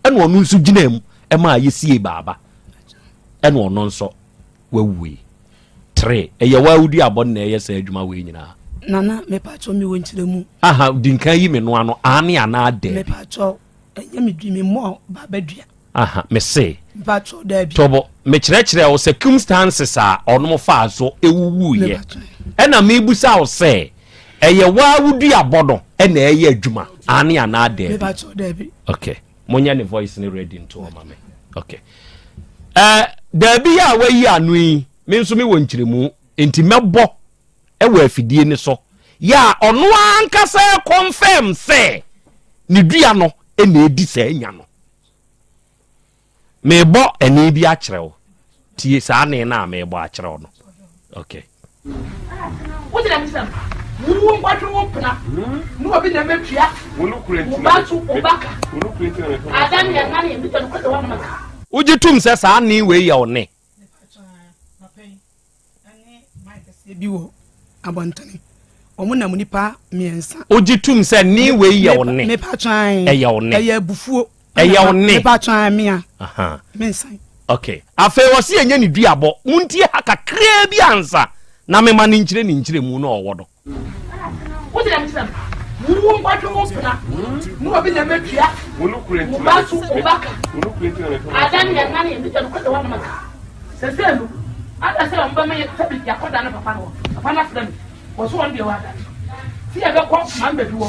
ɛna ɔno nso gyinaa mu ɛmaa yɛsiee baaba. Ɛna ɔno nso wawue. Tre, ɛyɛ wo a wodi abɔ no na ɛyɛ saa adwuma wei nyinaa. Nana, mepakyɛw mewɔ nkyerɛmu. Aha, di nkan yi me no ano, aane anaa daabi. Mepakyɛw, ɛnyɛ me dua, me mmɔɔ baaba dua. Aha, me se. Mepakyɛw, daabi. Tɔbɔ, mekyerɛkyerɛɛ wo circumstances a ɔnom faa so ewuwuiɛ. Ɛna mebusa wo sɛ, ɛyɛ wo a wo duabɔ no na ɛyɛ adwuma, aane anaa daabi. Mepakyɛw, daabi. Okay. Monyɛ ne voice no ready nto hɔ ma me. Okay. Eh, daabi yi a wayi ano yi, me nso mewɔ nkyerɛmu, nti mɛbɔ wɔ afidie no so. Yɛ a ɔno ankasa confirm sɛ ne dua no na ɛdi saa nya no. Merebɔ ɛnne bi akyerɛ wo. Tie saa nne no a merebɔ akyerɛ wo no. Okay. Wogyina mi sɛm. Wo nkɔtwe wo mpena. Ne obi na mɛtua. Wo ba so wo ba ka. Ada ne ɛna ne ɛmita no kɔsɛ wɔn ka. Wogye tom sɛ saa nne wei yɛ wo nne? Bi wɔ abɔntene. Wɔn nam nipa mmiɛnsa. Wogye tom sɛ nne wei yɛ wo nne? Ɛyɛ wo nne. Ɛyɛ abufuo. Ɛyɛ wo nne. Mepa twan mea. Mensan. Okay. Afei wɔsi ɛnyɛ ne duabɔ. Montie ha kakraa bi ansa na mema no nkyerɛ ne nkyerɛmu na ɔwɔ no. Wo deɛ mesɛ wo nkɔtwe wo mpena ne obi na mɛtua wo ba so wo ba ka ada ne ɛna ne ɛmita no kɔsɛ woanam aka sɛsɛ no ada sɛ ɔmbɛma yɛ sɛ yɛakɔda ne papa no hɔ papa no afrɛ me wɔ so wɔn deɛ wɔada sɛ yɛbɛkɔ ma mbɛdu hɔ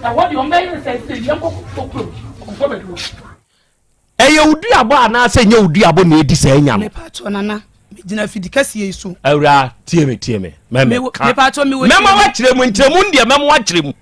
ɛhɔ deɛ ɔmbɛyɛ sɛ sɛ yɛnkɔ kurom kɔmfɔ bɛdu hɔ Ɛyɛ wo duabɔ anaasɛ ɛnyɛ wo duabɔ na edi saa nya no? Mepatɔ nana, megyina afidi kɛseɛ yi so. Awura, tie me, tie me. Mɛmɛ ka. Mepatɔ mewɔ Mɛma wakyerɛ mu, nkyerɛmu deɛ mɛma wakyerɛ mu.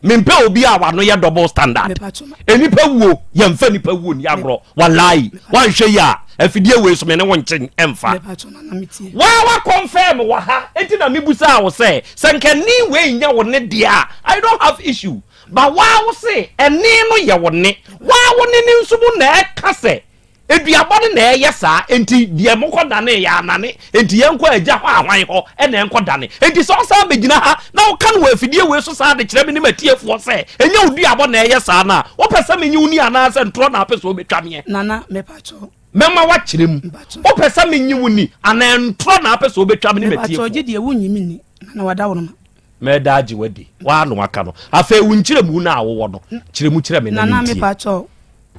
Mempɛ obi a wano yɛ double standard. Enipa wuo, yɛmfa nipa wuo ni agorɔ. Walayi, wanhwɛ yi a, afidie wei so me ne wo nkye ɛmfa. Waa wa confirm wɔ ha, eti na mebusaa wo sɛ, sɛ nka ni wei nyɛ wo ne deɛ a, I don't have issue. Ba waa wo se ɛne no yɛ wo ne. Waa wo ne no nso mu na ɛka sɛ aduabɔ no na ɛyɛ saa enti deɛ mokɔ dane yɛ anane enti yɛnkɔ agya hɔ ahwan hɔ ɛna ɛnkɔ dane enti sɛ ɔsan bɛgyina ha na woka no wɔ afidie wei so saa de kyerɛ me ne matiefoɔ sɛ ɛnyɛ wo duabɔ na ɛyɛ saa no a wopɛ sɛ menye wo ni anaasɛ ntorɔ na apɛ sɛ wobɛtwa meɛ? Nana mepakyɛw. Mɛma woakyerɛ mu. Wopɛ sɛ menye wo ni anaa ntorɔ na apɛ sɛ wobɛtwa me ne matiefoɔ? Mepakyɛw gye deɛ wonnye me ni Nana wadaworoma. Mɛda agye wadi. Waa na waka no. Afei wo nkyerɛmu no a wowɔ no, kyerɛ mu kyerɛ me na Nana mentie. mepa kyɛw,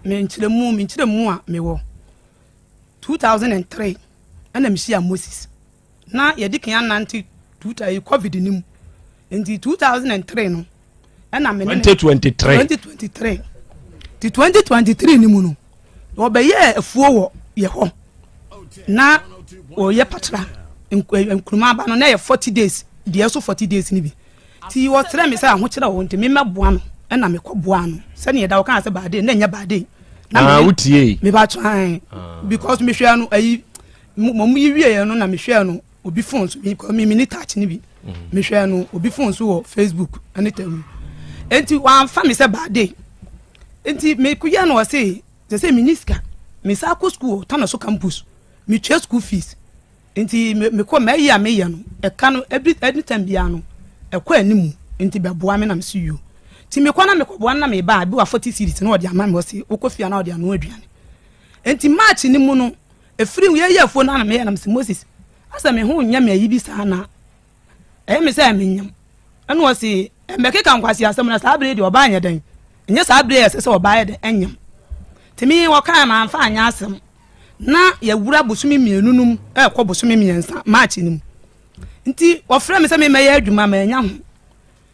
me nkyerɛmu, me nkyerɛmu a mewɔ 2003 ɛna mehyia Moses. Na yɛde kan anante two ayi COVID no mu. Nti 2003 no ɛna me ne 2023. 2023. Ti 2023 no mu no, wɔbɛyɛɛ afuo wɔ yɛ hɔ. Na wɔyɛ patra nkuruma aba no na ɛyɛ 40 days deɛ ɛso 40 days no bi nti wɔsrɛ me sɛ ahokyerɛ wɔ nti memmɛboa no ɛna mekɔboa no sɛdeɛ ɛda wɔkaa sɛ baade na ɛnyɛ baade na ah, wotie meba twan ah. because mehwɛ no ayi mo yi wieɛ no na mehwɛ no obi phone so because me mini touch no bi mm. mehwɛ no obi phone so wɔ facebook ɛne tɛm nti wɔamfa me sɛ baade nti mekɔyɛ no ɔse sɛ sɛ menni sika mesan kɔ school wɔ tano so campus metua school fees nti mekɔ mɛyi a meyɛ no ɛka no every anytime biara no ɛkɔ anim nti bɛboa me na mese yo nti mekɔ na mekɔboa no na meba a bi wa 40 series na ɔde ama me ɔse wokɔ fie a na ɔde anoa aduane nti march no mu no ɛfiri yɛyɛ afuo no na meyɛ na mese Moses asɛ me ho nyɛ me ayi bi saa na ɛyɛ me sɛ menyam ɛna ɔse ɛmɛkeka nkwasi asɛm na saa bere deɛ ɔbaa nyɛ dɛn ɛnyɛ saa bere a ɛsɛ sɛ ɔbaa yɛ dɛn ɛnyam. Nti me wɔkaa mamfa anyɛ asɛm. Na yɛwura bosome mmienu no mu ɛrekɔ bosome mmiɛnsa March no mu. Nti wɔfrɛ me sɛ memmɛyɛ adwuma mannya ho.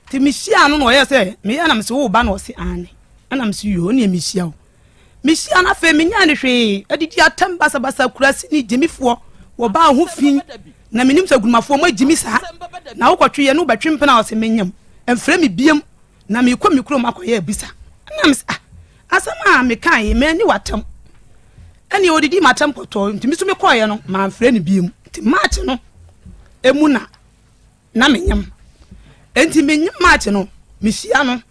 Nti mehyiaa no na ɔyɛɛ sɛ meyɛ na mese wo ba na ɔse aane. Ɛna mese yoo ɛneɛ mehyia wo. Mehyia no afei menyaa no hwee adidi atɛm basabasa kurase ne gyimifoɔ wɔbaa ho fi na menim sɛ gurumafoɔ mo agyimi saa na wokɔtwe yɛ no wobɛtwe mpena ɔse menyam ɛmfrɛ me biam na mekɔ me kurom akɔyɛ abisa ɛna mese ah asɛm a mekae yi manni w'atɛm ɛne ɔdidi m'atɛm kɔtɔɔ nti me so mekɔeɛ no mamfrɛ no biam nti March no emu na na menyam nti menyam March no mehyia no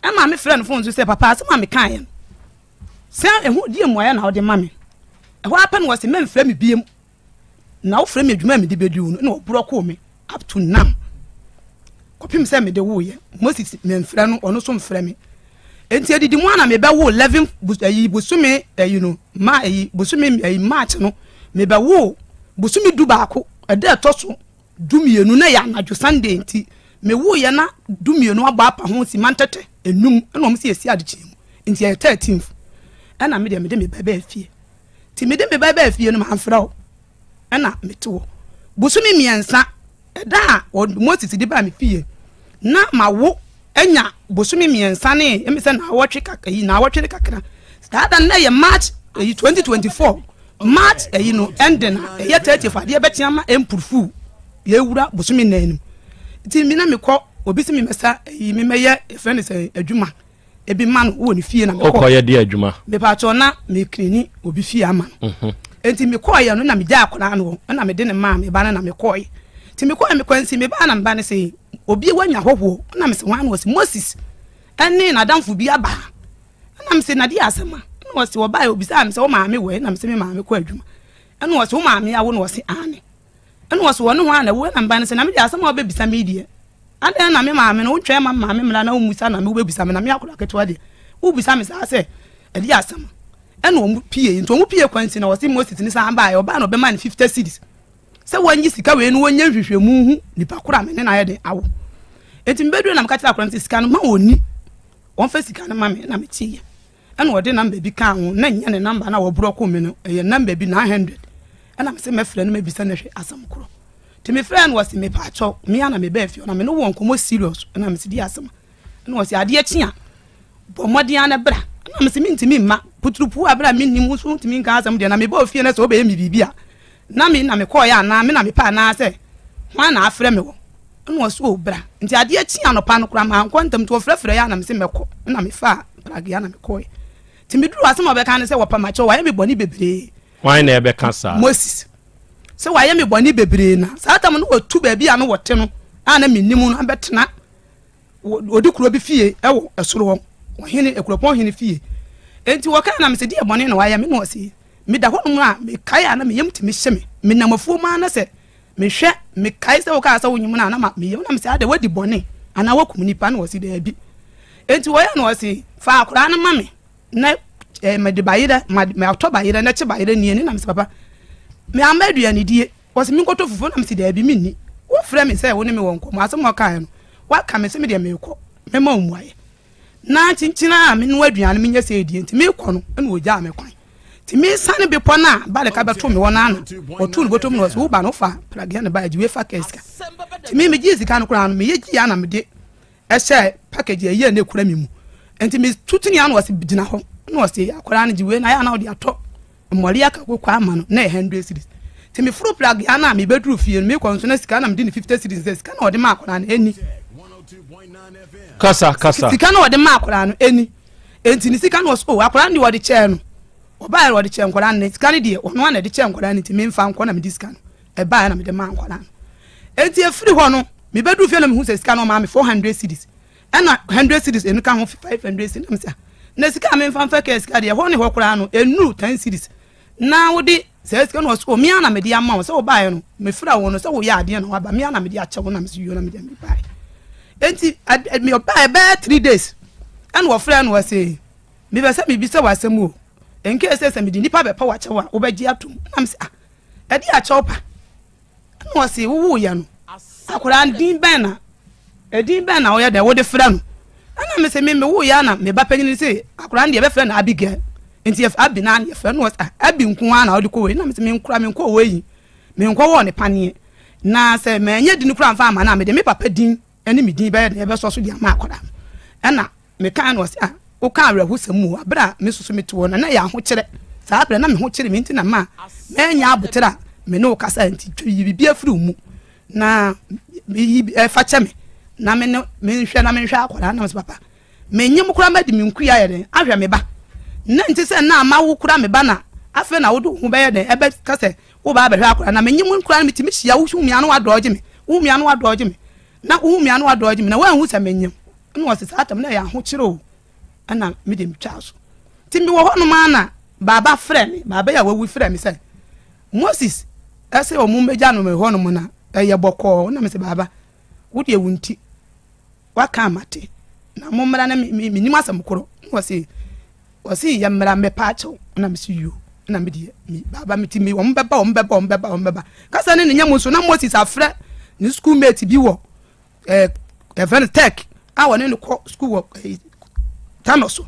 Ɛma me frɛ no fon so sɛ, Papa, asɛm a mekaeɛ no, sɛ ɛho deɛ mmuaeɛ na wode ma me. Ɛhɔ ara pɛ na ɔse mɛmfrɛ me biom, na wofrɛ me adwuma a mede bɛdi wo no, na ɔborɔkoo me up to now. Kɔpem sɛ mede woeɛ. Moses memfrɛ no, ɔno nso mfrɛ me. Enti adidi mu a na mebɛwo 11 ayi bosome ayi no ma ayi bosome ayi March no mebɛwo bosome du baako ɛda ɛtɔ so dumienu na ɛyɛ anadwo Sunday nti mewuiɛ na dumienu abɔ apa ho sima ntɛtɛ enum ɛna wɔn si esi adekyeɛ mu nti ɛyɛ thirteenth ɛna me deɛ mede me ba bɛɛ fie nti mede me ba bɛɛ fie no manfrɛ wo ɛna mete hɔ bosome mmiɛnsa ɛda a Moses de baa me fie na mawo anya bosome mmiɛnsa ne ɛmi sɛ naawɔtwe kakra yi naawɔtwe ne kakra saa da no na ɛyɛ March ɛyi 2024 March ɛyi no ending a ɛyɛ 30 adeɛ bɛkye ama ɛmpurufu yɛwura bosome nnan no mu nti mi na mekɔ obi sɛ memmɛsa ɛyi memmɛyɛ ɛfrɛ no sɛ adwuma ebi ma no wɔ ne fie na mekɔ wokɔyɛ deɛ adwuma mepatwɔ na mekrini obi fie ama no mhm. nti mekɔɔyɛ no na megya akwadaa no hɔ ɛna mede ne maa me ba no na mekɔɔyɛ nti mekɔɔyɛ mekɔ nsi me ba na me ba no sɛ obi wanya hɔhoɔ ɛna mesɛ wɔn ano ɔsɛ Moses ɛne n'adamfo bi aba ɛna mesɛ na deɛ asɛm a ɛna ɔsɛ ɔbaa obisaa me sɛ wo maame wɔ ɛna mesɛ me maame kɔ adwuma ɛna ɔsɛ wo maame awo na ɔsɛ aane Ɛna ɔse ɔne hwan na ɛwɔ? Ɛna me ba no se, na me deɛ asɛm a wobɛbisa me yi deɛ, adɛn na me maame no wontwɛn ma me maame mmra na wommisa na me wobɛbisa me, na me akwadaa ketewa deɛ wobisa me saa sɛ ɛdeɛ asɛm a? Ɛna wɔn pie, nti wɔn pie kwan si na ɔse Moses ne san baeɛ, ɔbaa na ɔbɛma no 50 cedis sɛ wɔnyi sika wei no wɔnyɛ nhwehwɛmu hu nipa koro a me ne no ayɛ den awo. Nti mebɛduru na meka kyerɛ akwadaa no sɛ sika no ma wɔnni, wɔmfa sika no ma me na meteeɛ. Ɛna ɔde number bi kaa ho, na ɛnyɛ ne number no a wɔbrɔkoo me no, ɛyɛ number bi 900. Ɛna mese mɛfrɛ no mabisa no hwɛ asɛm korɔ. Nti mefrɛɛ no ɔse mepaakyɛw, me ara na mebaa fie hɔ na me ne wo wɔ nkɔmmɔ serious. Ɛna mese di asɛm a. Ɛna ɔse adeɛ kye a, bɔ mmɔden ara na bra. Ɛna mese mentumi mma, puturupuo a berɛ a mennim wo so wontumi nka asɛm deɛ na meba ofie na sɛ wobɛyɛ me biribi a, na me na mekɔɔeɛ anaa me na mepɛ anaa sɛ hwan na afrɛ me wɔ. Ɛna ɔse o bra. Nti adeɛ kyee anɔpa no koraa mankɔ ntɛm nti ɔfrɛfrɛeɛ a na mese mɛkɔ. Ɛna mefaa pragea na mekɔeɛ. Nti meduruu hɔ asɛm a ɔbɛka ne sɛ wɔpa makyɛw wayɛ me bɔne bebree. Hwan na ɛbɛka saa? Moses. Sɛ wayɛ me bɔne bebree na saa tam no watu baabi a na wɔte no a na mennim no abɛtena ɔde kuro bi fie wɔ ɛsoro hɔ, ɔhene, akuropɔn hene fie. Enti wɔkae na mese deɛ bɔne na wayɛ me na ɔse meda hɔnom a mekae a na me yam tumi hye me. Menam afuom ara na sɛ Mehwɛ, mekae sɛ wokaa sɛ wonyem no a, na ma meyam na mesɛ adɛ woadi bɔne anaa woakum nipa na ɔse daabi. Enti wɔyɛ na ɔse fa akwadaa no ma me na eh, mede bayerɛ matɔ bayerɛ na kye bayerɛ nie ne na mesɛ papa me ama aduane die ɔse menkɔtɔ fufuo na mesɛ daabi menni. Wofrɛ me sɛ wo ne me wɔ nkɔmmɔ asɛm a ɔkaeɛ no waka me sɛ me deɛ merekɔ mɛma wo mmuaeɛ na kyinkyin a menoa aduane menyɛ sɛ ɛdie nti mekɔ no ɛna ɔgyaa me kwan. Nti mesiane bepɔ no a Baleka bɛtoo me hɔ no ano. Ɔtoo ne bɔtɔ mu na ɔse, wo ba no wofa pragea ne ba agye wei fa kaa sika. Nti me megyee sika no koraa no meyɛ gyee a na mede ɛhyɛ package ɛyɛ na ɛkura me mu. Nti metu tene a na ɔse gyina hɔ na ɔse akwadaa no gye wei na ayɛ a na ɔde atɔ mmɔre aka koko ama no na ɛyɛ 100 cedis. Nti meforo pragea no a mebɛduru fie no mekɔ nso na sika na mede ne 50 cedis sɛ sika na ɔde ma akwadaa no ɛni. Kasa kasa. Sika na ɔde ma akwadaa no ɛni. Enti ne sika no ɔsɛ oh akwadaa no deɛ ɔde kyɛɛ no ɔbaeɛ no ɔde kyɛɛ nkwadaa no ne sika no deɛ ɔno ara na ɛde kyɛɛ nkwadaa no nti memfa nkɔ na mede sika no ɛbaeɛ na mede maa nkwadaa no enti efiri hɔ no mebɛduru fie na mehu sɛ sika no ɔmaa me 400 cedis ɛna 100 cedis ɛno ka ho 500 cedis na mesɛ na sika a memfa mfa kaa sika deɛ ɛhɔ ne hɔ koraa no ɛnuru 10 cedis na wode saa sika no ɔsɛ o mea na mede ama wo sɛ wobaeɛ no mefira wo no sɛ woyɛ adeɛ na waba mea na mede akyɛ wo na mesɛ yio na mede mebaeɛ enti ɔbaeɛ bɛyɛ 3 days ɛna ɔfrɛ no ɔse mebɛ sɛ mebisa wɔ asɛm o nkee sɛ sɛ mede nnipa bɛpa wakyɛw a wobɛgye atom na mesɛ ah ɛde akyɛw pa Ɛna ɔse wowoeɛ no akwadaa no din bɛn na ɛdin bɛn na woyɛ dɛ wode frɛ no ɛna mese me mewoeɛ na me ba panyin se akwadaa no deɛ yɛbɛfrɛ no Abigail. Nti yɛfrɛ Abi na yɛfrɛ no ah Abi nko ara na ɔde kɔ wei na mese menkora menkɔ wei yi menkɔ wɔ ne paneɛ na sɛ manyɛ din koraa mfa ama no a mede me papa din ne me din bɛyɛ deɛ ɛbɛsɔ so de ama akwadaa no ɛna mekae no ɔse ah woka awerɛhosɛm mu abere a me soso mete hɔ na na ɛyɛ ahokyerɛ saa berɛ na me ho kyere me nti na ma manya aboterɛ a me ne wo kasa nti twa yi biribi afiri wo mu na meyi ɛfa kyɛ me na me ne menhwɛ na menhwɛ akwadaa na mesɛ papa Menyem koraa madi me nkuya ayɛ dɛn ahwɛ me ba. Na nte sɛ nna a mawo koraa me ba na afei na wode wo ho bɛyɛ dɛn ɛbɛka sɛ woba abɛhwɛ akwadaa na menyem koraa no metumi hyia wo hu me a na wadɔɔgye me wohu me a na wadɔɔgye me na wohu me a na wadɔɔgye me na woanhu sɛ menyem ɛna ɔse saa tam na ɛyɛ ahokyerɛ o ɛna me deɛ metwaa so nti mewɔ hɔnom a na baaba frɛ me baaba yi a wawu frɛ me sɛ Moses ɛsɛ ɔmo mmɛgya no me hɔnom na ɛyɛ bɔkɔɔ na mesɛ baaba wo deɛ wo nti Waka a mate, na mommra na mennim asɛm koro. Na ɔse, ɔse yɛmmra mmɛpa akyɛw. Na mese yoo. Na me deɛ, me baaba me ti me wɔn bɛba, wɔn bɛba, wɔn bɛba, wɔn bɛba. Kasa ne ne nya mu nso na Moses afrɛ ne school mate bi wɔ ɛɛ ɛfrɛ no tech a wɔne no kɔ school wɔ ɛɛ Tano so.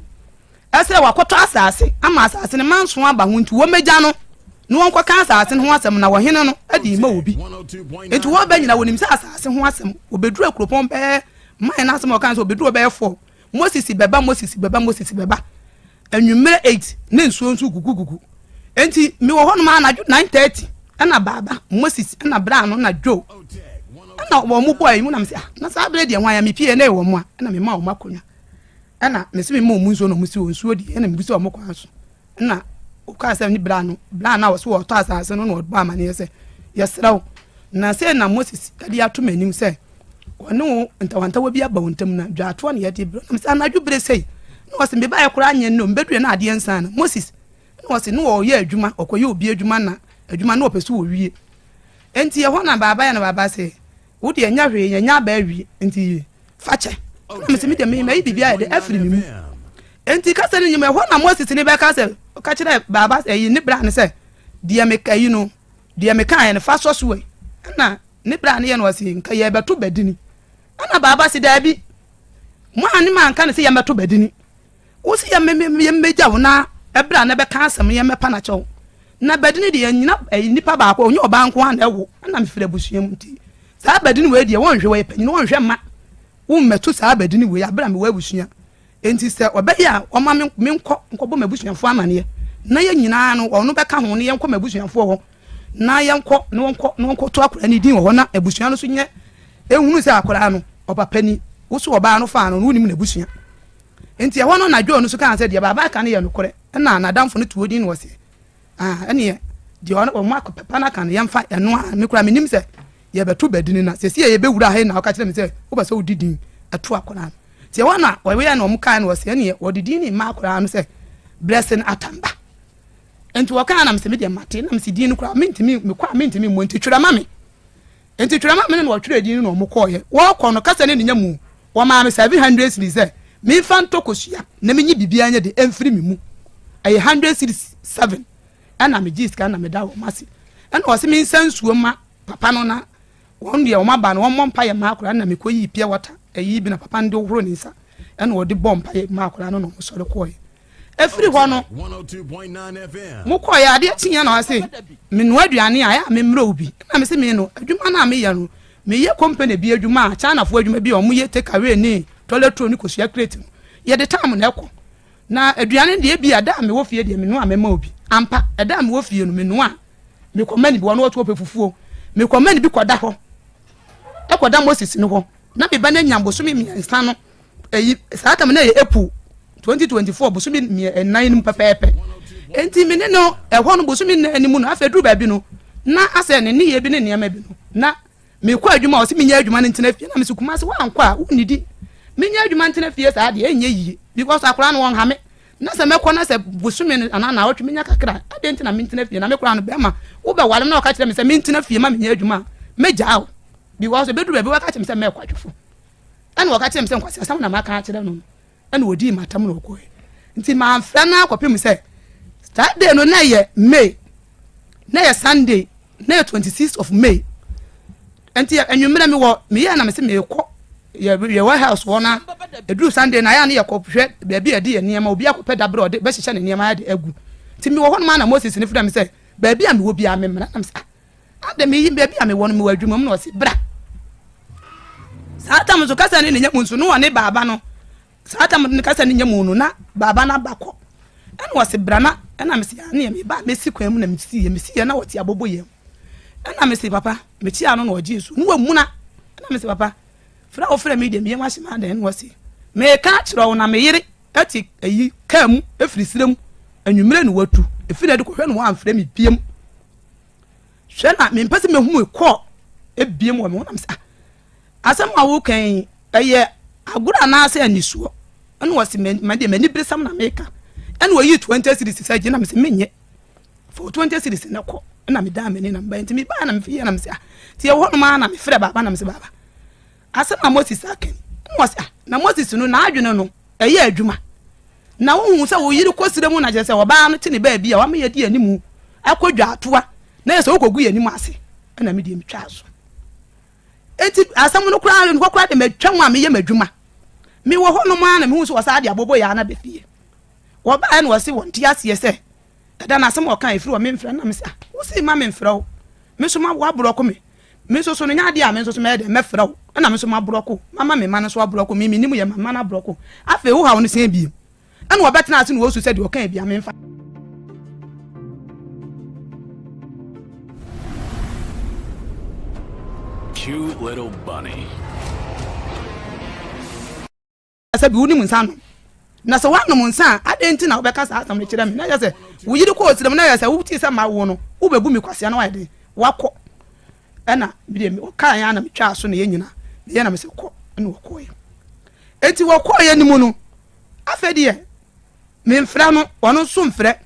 Ɛsɛ wakɔtɔ asase ama asase no manso aba ho nti wɔmmɛgya no na wɔnkɔka asase no ho asɛm na ɔhene no de ma obi. Nti wɔba nyina wɔnim sɛ asase ho asɛm wɔbɛduru akuropɔn bɛɛ man no asɛm a wɔka sɛ wɔbɛduru bɛyɛ fɔ Moses bɛba Moses bɛba Moses bɛba anwummerɛ 8 ne nsuo nso gugugugu nti mewɔ hɔnom anadwo 9:30 ɛna baaba Moses ɛna bra no na Joe ɛna wɔn mo bɔɔ yi mu na mesɛ ah na saa berɛ deɛ hwan a mepie na ɛwɔ mo a ɛna mema wɔn akonnwa Ɛna mese mema wɔn nsuo na wɔn si wɔn nsuo deɛ ɛna mebisa wɔn kwan so ɛna ɔkaa sɛ ne bra no bra no a wɔso wɔtɔ asase no na ɔbɔ amaneɛ sɛ yɛsrɛ wo na sɛ na Moses de ato m'anim sɛ ɔne wo ntawantawa bi aba wo ntam na dwaatoɔ na yɛde brɛ na mesɛ anadwo bere sei na ɔse mebaeɛ koraa nyɛ nnɛ mbɛduru na adeɛ nsa na Moses na ɔse ne ɔyɛ adwuma ɔkɔyɛ obi adwuma na adwuma na ɔpɛ so wɔwie enti ɛhɔ na baaba yɛ na baaba sɛ wo deɛ nyɛ hwee yɛnyɛ aba awie nti fa kyɛ ɛna mese me deɛ me mayi biribi ayɛ dɛ afiri me mu enti kasa no nyim ɛhɔ na Moses ne bɛka sɛ ɔka kyerɛ baaba ɛyi ne bra no sɛ deɛ meka yi no deɛ mekaeɛ no fa sɔ so ɛ ɛna ne bra no yɛ no ɔse nka yɛbɛto badini ɛna baaba se daabi mo a ne manka ne sɛ yɛmmɛto badini Wo se yɛmmɛgya wo na ɛberɛ a na bɛka asɛm no yɛmmɛpa no akyɛw. Na Badini deɛ yɛnnyina ɛyi nipa baako ɔnyɛ ɔbaa nko ara na ɛwo ɛna mefiri abusua mu nti saa Badini wei deɛ wɔnhwɛ wɔyɛ panyin wɔnhwɛ mma wo mmɛto saa Badini wei aberɛ a mewɔ abusua nti sɛ ɔbɛyɛ a ɔma me menkɔ nkɔbɔ m'abusuafoɔ amaneɛ na yɛn nyinaa no ɔno bɛka ho na yɛnkɔ m'abusuafoɔ hɔ na yɛnkɔ na wɔnkɔ na wɔnkɔto akwadaa no din wɔ hɔ na abusua no so nyɛ ehunu sɛ akwadaa no ɔpapa ni wo so ɔbaa no faa no no wonim n'abusua Enti ɛhɔ no na Joe no nso kaa sɛ, Deɛ Baaba ka no yɛ nokorɛ. Ɛnna n'adamfo no too din na ɔse, Ah, ɛnneɛ deɛ wɔn papa no aka no, yɛmfa ɛno ara. Me koraa mennim sɛ yɛbɛto badini na seesei a yɛbɛwura ha yi na woka kyerɛ me sɛ wopɛ sɛ wode din to akwadaa no. Nti ɛhɔ na wɔyɛ na wɔn kae na wɔse, ɛnneɛ wɔde din no rema akwadaa no sɛ Blessing Atamba. Enti wɔkaa na mese me deɛ mate na mese din no koraa mentumi mekɔ a mentumi mmɔ nti twerɛ ma me. Enti twerɛ ma me no na wɔtwerɛɛ din no na wɔkɔeɛ. Wɔrekɔ no, kasa no nnya mu. Wɔmaa me 700 cedis sɛ memfa ntɔ kosua na menyi biribiara nyɛ de mfiri me mu. Ɛyɛ hundred cedis seven. Ɛna megyee sika no na meda wɔn ase. Ɛna wɔse mensa nsuo mma papa no na wɔn deɛ wɔn aba no wɔmmɔ mpaeɛ mma akwadaa no na mekɔyii pure water ɛyi bi na papa no de hohoro ne nsa ɛna ɔde bɔɔ mpaeɛ maa akwadaa no na wɔsɔre kɔeɛ. Ɛfiri hɔ no, mokɔeɛ adeɛ kyeeɛ na ɔse menoa aduane a ɛyɛ a memmerɛ wo bi. Ɛna mese me no adwuma no a meyɛ no meyɛ company bi adwuma a Chinafoɔ adwuma bi a wɔyɛ take away ne toilet roll ne kosua crate no yɛde time na ɛkɔ na aduane no deɛ ebi a da a mewɔ fie deɛ menoa a mɛma obi ampa ɛda a mewɔ fie no menoa a mekɔma ne bi wɔn wɔto ɔpɛ fufuo mekɔma ne bi kɔda hɔ ɛkɔda Moses no hɔ na meba no anya bosome mmiɛnsa no ɛyi saa tam na ɛyɛ April 2024 bosome nnan no mu pɛpɛɛpɛ nti me ne no ɛhɔ no bosome nnan no mu no afei duru baabi no na asɛ ne nneyɛɛ bi ne nneɛma bi no na mekɔ adwuma a ɔsɛ menyɛ adwuma no ntena fie na mesɛ Kumase woankɔ a wonnidi menyɛ adwuma ntena fie saa deɛ ɛnyɛ yie because akwaraa no wɔnha me na sɛ mɛkɔ na sɛ bosome no anaa naawɔtwe menya kakra adɛn nti na mentena fie na me koraa no bɛrima wobɛware me na ɔka kyerɛ me sɛ mentena fie ma menyɛ adwuma a mɛgyaa wo because ɛbɛduru baabi wɔka kyerɛ me sɛ mɛkɔ adwofo Ɛna ɔka kyerɛɛ me sɛ nkwaseasɛm na maka akyerɛ no no, ɛna ɔdii m'atam na ɔkɔɛ. Nti mamfrɛ no akɔpem sɛ saa day no na ɛyɛ May, na ɛyɛ Sunday, na ɛyɛ 26 of May. Nti anwummerɛ mewɔ meyɛɛ na mese meekɔ. Yɛ yɛ warehouse hɔ na ɛduru Sunday na ayɛ a ne yɛkɔ hwɛ baabi a yɛde yɛ nneɛma obi akɔpɛ daberɛ a ɔde bɛhyehyɛ ne nneɛma de agu. Nti mewɔ hɔ nom a na Moses no frɛ me sɛ baabi a mewɔ biara memmra na mesɛ ah adɛn meyi baabi a mewɔ no mewɔ adwuma mu na ɔse bra. Saa tam nso kasa ne ne nya mu nso no ɔne baaba no Saa tam no kasa no nya mu no na baaba no aba kɔ. Ɛna ɔse bra na ɛna mese ah neɛ meba a mɛsi kwan mu na mesiiɛ mesiiɛ na ɔte abobo yam. Ɛna mese papa mekyia no na ɔgyee so na wamuna. Ɛna mese papa frɛ a wofrɛ me deɛ meyam ahye me adɛn na ɔse meka akyerɛ wo na me yere ɛte ayi kaa mu ɛfiri serɛ mu anwummerɛ na watu ɛfiri na ɛde kɔhwɛ no wamfrɛ me biam hwɛ na mempɛ sɛ mehu kɔ ebiem wɔ me ho na mese ah Asɛm a woreka yi, ɛyɛ agorɔ anaasɛ anisoɔ? Ɛna ɔse, me deɛ m'aniberesɛm na meka. Ɛna ɔyii 20 cedis sɛ gye na mese menyɛ. Fa wo 20 cedis na kɔ. Ɛna medaa m'ani na mebae. Nti mebae na mefeɛ na mese ah. Nti ɛwɔ hɔnom ara na mefrɛ baaba na mese baaba. Asɛm a Moses aka ni. Ɛna ɔse ah, na Moses no n'adwene no ɛyɛ adwuma. Na wohu sɛ wo yere kɔ serɛ mu na kyerɛ sɛ ɔbaa no te ne baabi a wama yɛdi anim akɔ dwaatoa na yɛ sɛ wokɔgu yɛn anim ase. Ɛna me deɛ metwaa so. Enti asɛm no koraa no koraa de matwa mu a meyɛ m'adwuma. Mewɔ hɔnom ara na mehu sɛ wɔsan de aboboyaa no aba fie. Wɔbaeɛ na wɔse wɔnte aseɛ sɛ ɛda no asɛm a ɔka ɛfiri hɔ memfrɛ no na mese ah wosii ma memfrɛ wo me nso ma woaborɔko me me nso so no nyɛ adeɛ a me nso so mɛyɛ dɛ mɛfrɛ wo ɛna me nso maborɔko mama me mma no nso aborɔko me menim yɛ mama no aborɔko afei wo haw no sɛn biem ɛna wɔbɛtena ase na wɔsu sɛ deɛ ɔka bia memfa Cute little bunny. Sɛ bi wonim nsa nom na sɛ woanom nsa a adɛn nti na wobɛka saa asɛm no kyerɛ me na yɛ sɛ wo yere kɔɔ srem na yɛ sɛ wotee sɛ mawo no wobɛbu me kwasea na wayɛ den wakɔ ɛna medeɛ ɔkaa yɛn na metwaa so na yɛ nyina meyɛ na mesɛ kɔ ɛna wɔkɔɔyɛ enti wɔkɔɔyɛ no mu no Afei deɛ, memfrɛ no, ɔno nso mfrɛ.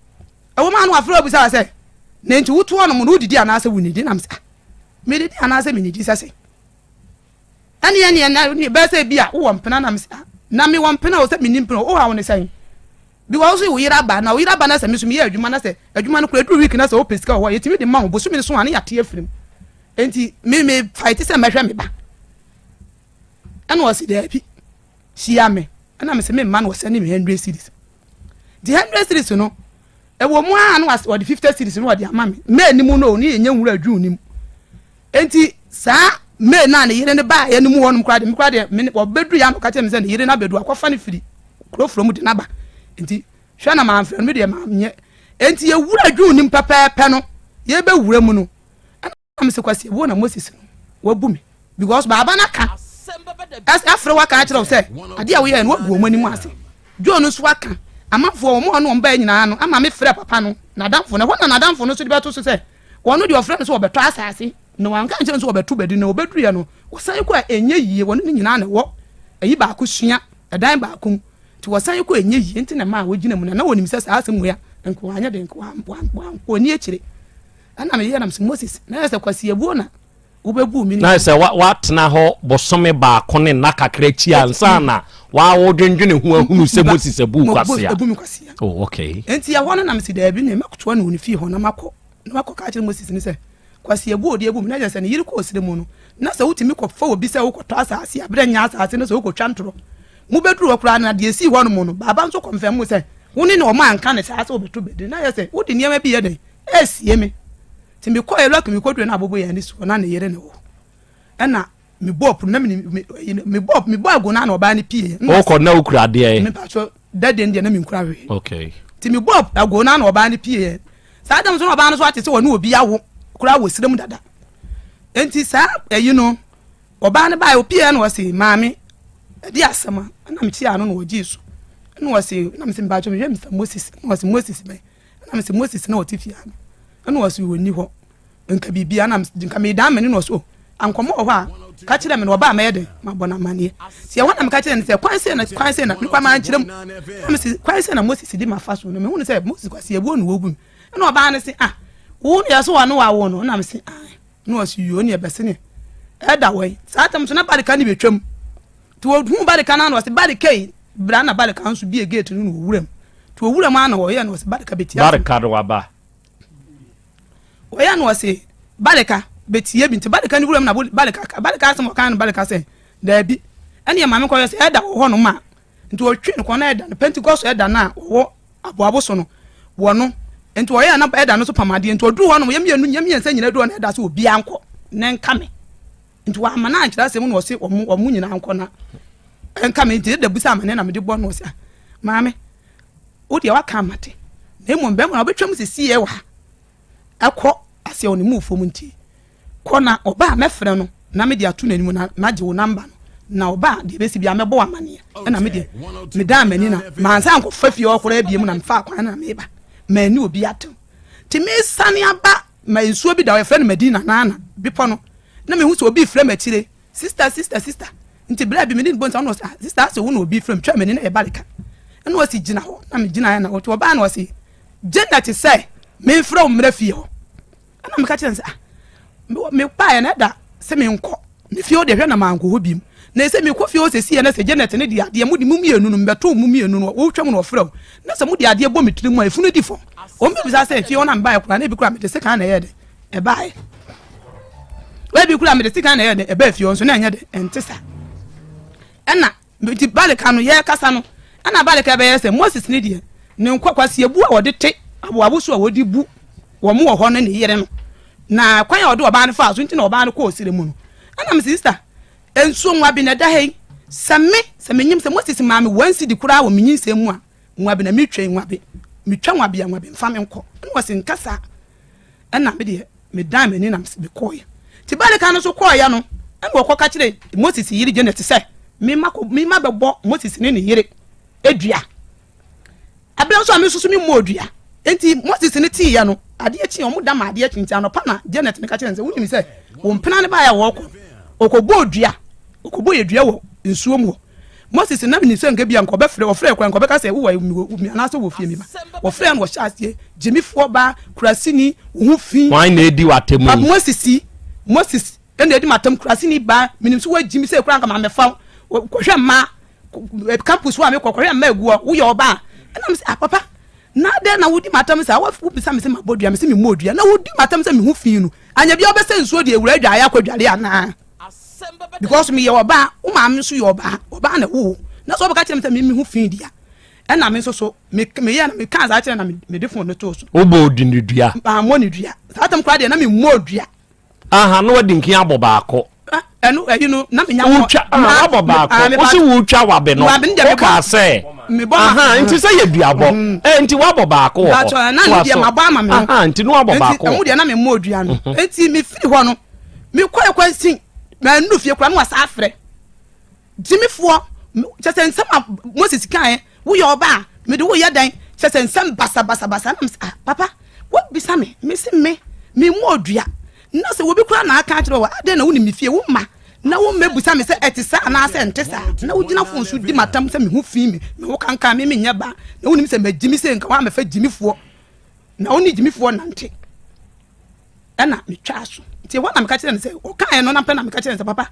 Ɛwɔ mu a na wafrɛ abisa sɛ, na enti woto ɔnom no wodidi anaasɛ wonnidi? Na mesɛ, ah, medidi anaasɛ mennidi sɛ sɛ. Ɛne ɛne ɛne bɛyɛ sɛ bi a wowɔ mpena na mesɛ, ah, na mewɔ mpena o sɛ menni mpena o, wohaw ne sɛn? Bi wɔ so wo yere aba na wo yere aba na sɛ me so meyɛ adwuma na sɛ adwuma no kora ɛduru week na sɛ wopɛ sika wɔ hɔ a yɛtumi de ma wo bosome no so a ne yɛate afiri mu. Enti me me fight sɛ mɛhwɛ me ba. Ɛna ɔse daabi. hyia me ɛna mese memma no ɔsɛne me hundred series nti hundred series no ɛwɔ mu a na ɔde fifty series no ɔde ama me may ni mu no ne yɛnyɛ nwura june ni mu nti saa may na ne yere ne baa yɛ no mu hɔnom koraa de me koraa deɛ me ɔbɛduru yɛ ano ka kyerɛ me sɛ ne yere no abɛdu akɔfa no firi kuro furo mu de n'aba nti hwɛ na mamfrɛ no me deɛ mamnyɛ nti yɛwura june ni mu pɛpɛɛpɛ no yɛbɛwura mu no Na mese Kwasi wo na Moses no wabu me because baaba no aka afrɛ wo aka akyerɛ wo sɛ adeɛ a woyɛɛ no wagu wɔn anim ase. Joe no nso aka amanfoɔ wɔn a ɔne wɔn baeɛ nyinaa no ama me frɛ papa no n'adamfo no ɛhɔ na n'adamfo no nso de bɛto so sɛ wɔn deɛ ɔfrɛ no sɛ wɔbɛtɔ asase na wanka nkyerɛ no sɛ wɔbɛto bɛdi na wɔbɛduruiɛ no wɔsan kɔ a ɛnyɛ yie wɔne no nyinaa na ɛwɔ ayi baako sua ɛdan baako mu nti wɔsan kɔ ɛnyɛ yie nti na ɛmaa wɔgyina mu na na wɔnim sɛ saa asɛm wei a nka wanyɛ den nka wɔani akyire Ɛna meyɛɛ na mese Moses, na yɛ sɛ Kwasi abuo na wobɛbu me. Na sɛ woatena hɔ bosome baako ne nna kakra akyi ansa na wodwendwene ho ahunu sɛ Moses abu wo kwasea. Abu me kwasea. Oh, okay. Enti ɛhɔ no na mese daabi ne mɛkotoa no wɔ ne fie hɔ na makɔ na makɔ ka akyerɛ Moses ne sɛ Kwasi abuo ɔde abu me na yɛ sɛ ne yere kɔɔ serɛ mu no na sɛ wotumi kɔfa obi sɛ wokɔtɔ asase a berɛ nyɛ asase no sɛ wokɔtwa ntorɔ mobɛduru hɔ koraa na deɛ ɛsii hɔ no mu no baaba nso kɔmfɛm mu sɛ wo ne ne ɔma anka ne saa sɛ wobɛto bɛdi na yɛ sɛ wode nneɛma bi yɛ dɛn Esie me. Nti mekɔɛ lucky mekɔduru na abobo yɛ ani soɔ na ne yere ne wɔ ɛna mebɔɔ pono na mebɔ mebɔ ago na na ɔbaa no pie. Wokɔ na wokura adeɛ. Mepatwɔ dɛdeɛ no deɛ na menkura hwee. Okay. Nti mebɔ ago na na ɔbaa no pie. Saa dɛm so na ɔbaa no so ate sɛ ɔne obi awo koraa wɔ srem dada. Nti saa ɛyi no ɔbaa no baeɛ opie na ɔse maame ɛde asɛm a ɛna mekyia no na ɔgyee so ɛna ɔse na mese mepatwɔ mehwɛ Mr Moses na ɔse Moses bɛn Ɛna mese Moses na ɔte fie ha no. Ɛna ɔse ɔnni hɔ. Nka biribiara na nka medan m'ani na ɔse o ankɔmɔ wɔ hɔ a ka kyerɛ me na ɔba a mɛyɛ dɛn mabɔ no amanneɛ. Nti ɛhɔ na meka kyerɛ no sɛ kwan sei na kwan sei na mekɔ mankyerɛ mu. Na mese kwan sei na Moses di mafa so no mehunu sɛ Moses kwasi abuo na wɔbu me. Ɛna ɔbaa no se ah wo no yɛ so ɔne wawo no na mese ah na ɔse yoo ne ɛbɛse ne ɛda wɔ yi saa tam so na barika ne bɛtwam nti wɔhu barika no ano ɔse barika yi bra na barika nso bie gate no na ɔwura mu nti ɔwura mu ano ɔyɛ no ɔse barika bɛtie barika no waba ɔyɛ no ɔse barika bɛtie bi nti barika no wura mu na barika barika asɛm ɔka no barika sɛ daabi. Ɛneɛ ma menkɔhwɛ sɛ ɛda wɔ hɔnom a. Nti ɔtwee no kɔɔ na ɛda no, Pentecost ɛda no a ɔwɔ aboabo so no, wɔ no. Nti ɔyɛɛ na ɛda no so pam adeɛ. Nti ɔduruu hɔnom, yɛn mmienu, yɛn mmiɛnsa nyinaa duru hɔ na ɛda so obiara nkɔ na ɛnka me. Nti wamma no ankyerɛ asɛm na ɔse wɔn wɔn nyinaa nkɔ na ɛnka me. Nti ɛda bisa amane na mede bɔ no ɔse ah, maame, wo deɛ waka amate. Na mmom bɛrima no wobɛtwam sisiiɛ wɔ ha ɛkɔ aseɛ wɔ ne mu fam nti Kɔ na ɔba a mɛfrɛ no na mede ato n'anim na magye wo namba no, na ɔba a deɛ ɛbɛsi biara mɛbɔ wo amaneɛ. Ɛna me deɛ medaa m'ani na mansan ankɔfa fie hɔ koraa bio na mefaa kwan no na meba. Manni obi atɛm. Nti mesane aba ma nsuo bi da hɔ yɛfrɛ no Madina Nana bepɔ no na mehu sɛ obi refrɛ m'akyire, sister, sister, sister. Nti berɛ bi mene no bɔ nsa na ɔse ah sister asɛ wo na obi refrɛ me, twaa m'ani na ɛyɛ Balika. Ɛna ɔse gyina hɔ na megyinaeɛ na ɔbaa na ɔse Janet sɛ memfrɛ wo mmra fie hɔ. Ɛna meka kyerɛ no sɛ, ah, mebaeɛ na ɛda sɛ menkɔ me fie hɔ deɛ hwɛ na mankɔ hɔ biem. Na ɛsɛ mekɔ fie hɔ sɛsi na sɛ Janet ne de adeɛ mode mo mmienu no mbɛto mo mmienu no wotwa mu na ɔfrɛ wo na sɛ mode adeɛ bɔ me tiri mu a efunu di fam. Wɔn bɛbisa sɛ fie hɔ na mebaeɛ koraa na ebi koraa mede sekan na ɛyɛ dɛ ɛbaeɛ. Ebi koraa mede sekan na ɛyɛ dɛ ɛbaa fie hɔ nso na ɛnyɛ dɛ ɛnte saa. Ɛna Nti Balika no yɛrekasa no, ɛna Balika bɛyɛ sɛ Moses ne deɛ, ne nkwakwasiabu a wɔde te aboabo so a wɔde bu wɔn wɔ hɔ ne ne yere no, na kwan a ɔde ɔbaa no faa so nti na ɔbaa no kɔɔ serɛ mu no. Ɛna me sista, nsuo nwabi na ɛda ha yi, sɛ me, sɛ menyim sɛ Moses maa me one cedi koraa wɔ me nyinsɛn mu a, nwabi na metwa yi, nwabi, metwa nwabi a nwabi mfa me nkɔ. Ɛna ɔse nka saa. Ɛnna me deɛ, medan m'ani na mekɔeɛ. Nti Balika no nso kɔeɛ no, ɛnna ɔkɔka kyerɛɛ Moses yere Janet sɛ, Mema kɔ, mema bɛbɔ Moses ne ne yere dua. Ɛberɛ nso a me nso so memmɔɔ dua. Enti Moses no teeɛ no, adeɛ kyeeɛ, wɔn da ma adeɛ kye, nti anɔpa na Janet no ka kyerɛɛ no sɛ, Wonim sɛ wo mpena no baeɛ a wɔrekɔ no, ɔkɔbɔɔ dua, ɔkɔbɔɔ yɛ dua wɔ nsuo mu hɔ. Moses na menim sɛ nka bia nka ɔbɛfrɛ ɔfrɛ koraa nka ɔbɛka sɛ wowɔ mi anaasɛ wɔ fie mi ba ɔfrɛ no ɔhyɛ aseɛ gyimifoɔ ba kurasini wo ho fi. Hwan na edi w'atam yi? Moses Moses ɛna edi m'atam kurasini ba menim sɛ woagyimi sɛ koraa nka ma mɛfa kɔhwɛ mmaa campus hɔ a mekɔ kɔhwɛ mmaa agu hɔ woyɛ ɔbaa ɛna mesɛ ah papa na dɛn na wodi m'atam saa wobisa me sɛ mabɔ dua mesɛ memmɔ dua na wodi m'atam sɛ me ho fi no anyɛ bia wobɛsɛ nsuo deɛ awura adwaeɛ akɔdware anaa because meyɛ ɔbaa wo maame nso yɛ ɔbaa ɔbaa na ɛwo na sɛ ɔbɛka kyerɛ me sɛ me ho fi di a ɛna me nso so meyɛ na meka saa kyerɛ na mede fon no too so. Wobɔ odi ne dua. Mammɔ ne dua saa tam koraa deɛ na memmɔ dua. Aha na wadi nkin abɔ baako. Ɛno ɛyi no na menya kɔ. Wotwa ah wabɔ baako wosi wotwa wabe no wokaa sɛ aha nti sɛ yɛ duabɔ ɛ nti wabɔ baako wɔ hɔ. Na ne deɛ mabɔ ama me ho. Aha nti no wabɔ baako. Nti ɛmu deɛ na memmɔ dua no nti mefiri hɔ no. Mekɔɛ kwansin, mannuru fie koraa na wɔasan afrɛ. Gyimifoɔ, kyɛ sɛ nsɛm a Moses kaeɛ, woyɛ ɔbaa a, mede wo yɛ dɛn? Kyɛ sɛ nsɛm basabasabasa. Na mese, ah, papa, woabisa me, mese me, memmɔɔ dua. Na sɛ obi koraa na aka akyerɛ wo a, adɛn na wonim me fie, wo mma, na wommɛbisa me sɛ ɛte saa anaasɛ ɛnte saa? Na wogyina fon so di m'atam sɛ me ho fi me, me ho kankan me, menyɛ baa. Na wonim sɛ magyimi sei, nka woammɛfa gyimifoɔ, na wo ne gyimifoɔ nante. Ɛna metwaa so. Nti ɛhɔ na meka kyerɛ no sɛ, ɔkaeɛ no na pɛ na meka kyerɛ no sɛ, papa,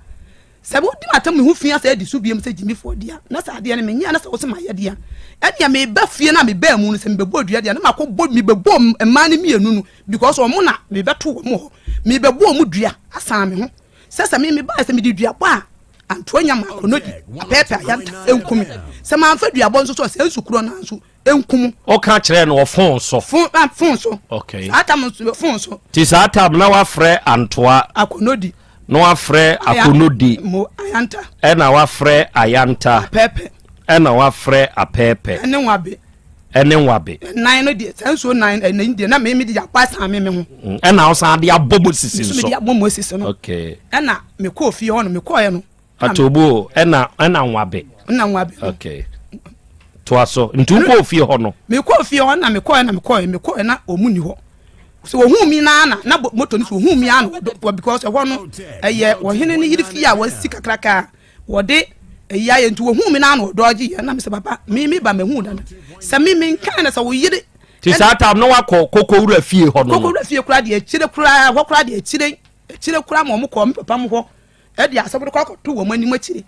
sɛ wodi m'atam me ho fi asɛ adi so biom sɛ gyimifoɔ deɛ na sɛ adeɛ no menyɛ na sɛ wo sɛ mayɛ deɛ ɛnea meba fie no a mebaa mu no sɛ mebɛbɔ dua deɛ na makɔbɔ mebɛbɔ mmaa no mmienu no because wɔn na mebɛto wɔn hɔ mebɛbɔ wɔn dua asan me ho sɛ sɛ me mebaeɛ sɛ mede dua bɔ a antoa nya ma akɔnɔdi apɛɛpɛ ayanta ɛnku me sɛ mamfa duabɔ nso so a sɛ nsu korɔ no nso nkum. Ɔka kyerɛɛ no wɔ fon so. Fon ah fon so. Okay. Saa tam nso fon so. Ti saa tam na wafrɛ Antoa. Akonodi. Na wafrɛ Akonodi. Mo Ayanta. Ɛna wafrɛ Ayanta. Apɛɛpɛ. Ɛna wafrɛ Apɛɛpɛ. Ɛne Nwabe. Ɛne Nwabe. Nan no deɛ saa nsuo nan ɛna deɛ na mimi de abɔ asan me me ho. Ɛna ɔsan de abɔ Moses nso. Nso mi de abɔ Moses no. Okay. Ɛna mekɔɔ fie hɔ no mekɔɔ yɛ no. Atobo ɛna ɛna nwabe. Ɛna nwabe. Okay. Toa so. Nti wokɔɔ fie hɔ no? Mekɔɔ fie hɔ na mekɔɔ na mekɔɔ mekɔɔ na wɔn ni hɔ. So wɔhuu mi naa na na moto no so wɔhuu mi ara na wɔdɔ because ɛhɔ no ɛyɛ ɔhene ne yere fie a wɔasi kakraka a wɔde ɛyi ayɛ nti wɔhuu mi naa na wɔdɔ agye yɛ na mesɛ papa mi mi ba mehu dada sɛ mi mi nkan na sɛ wo yere. Ti saa tam na wakɔ kokowura fie hɔ no. Kokowura fie koraa deɛ akyire koraa hɔ koraa deɛ akyire akyire koraa ma wɔn kɔɔ me papa mu hɔ. de asɛm no kɔ akɔto wɔn anim akyire.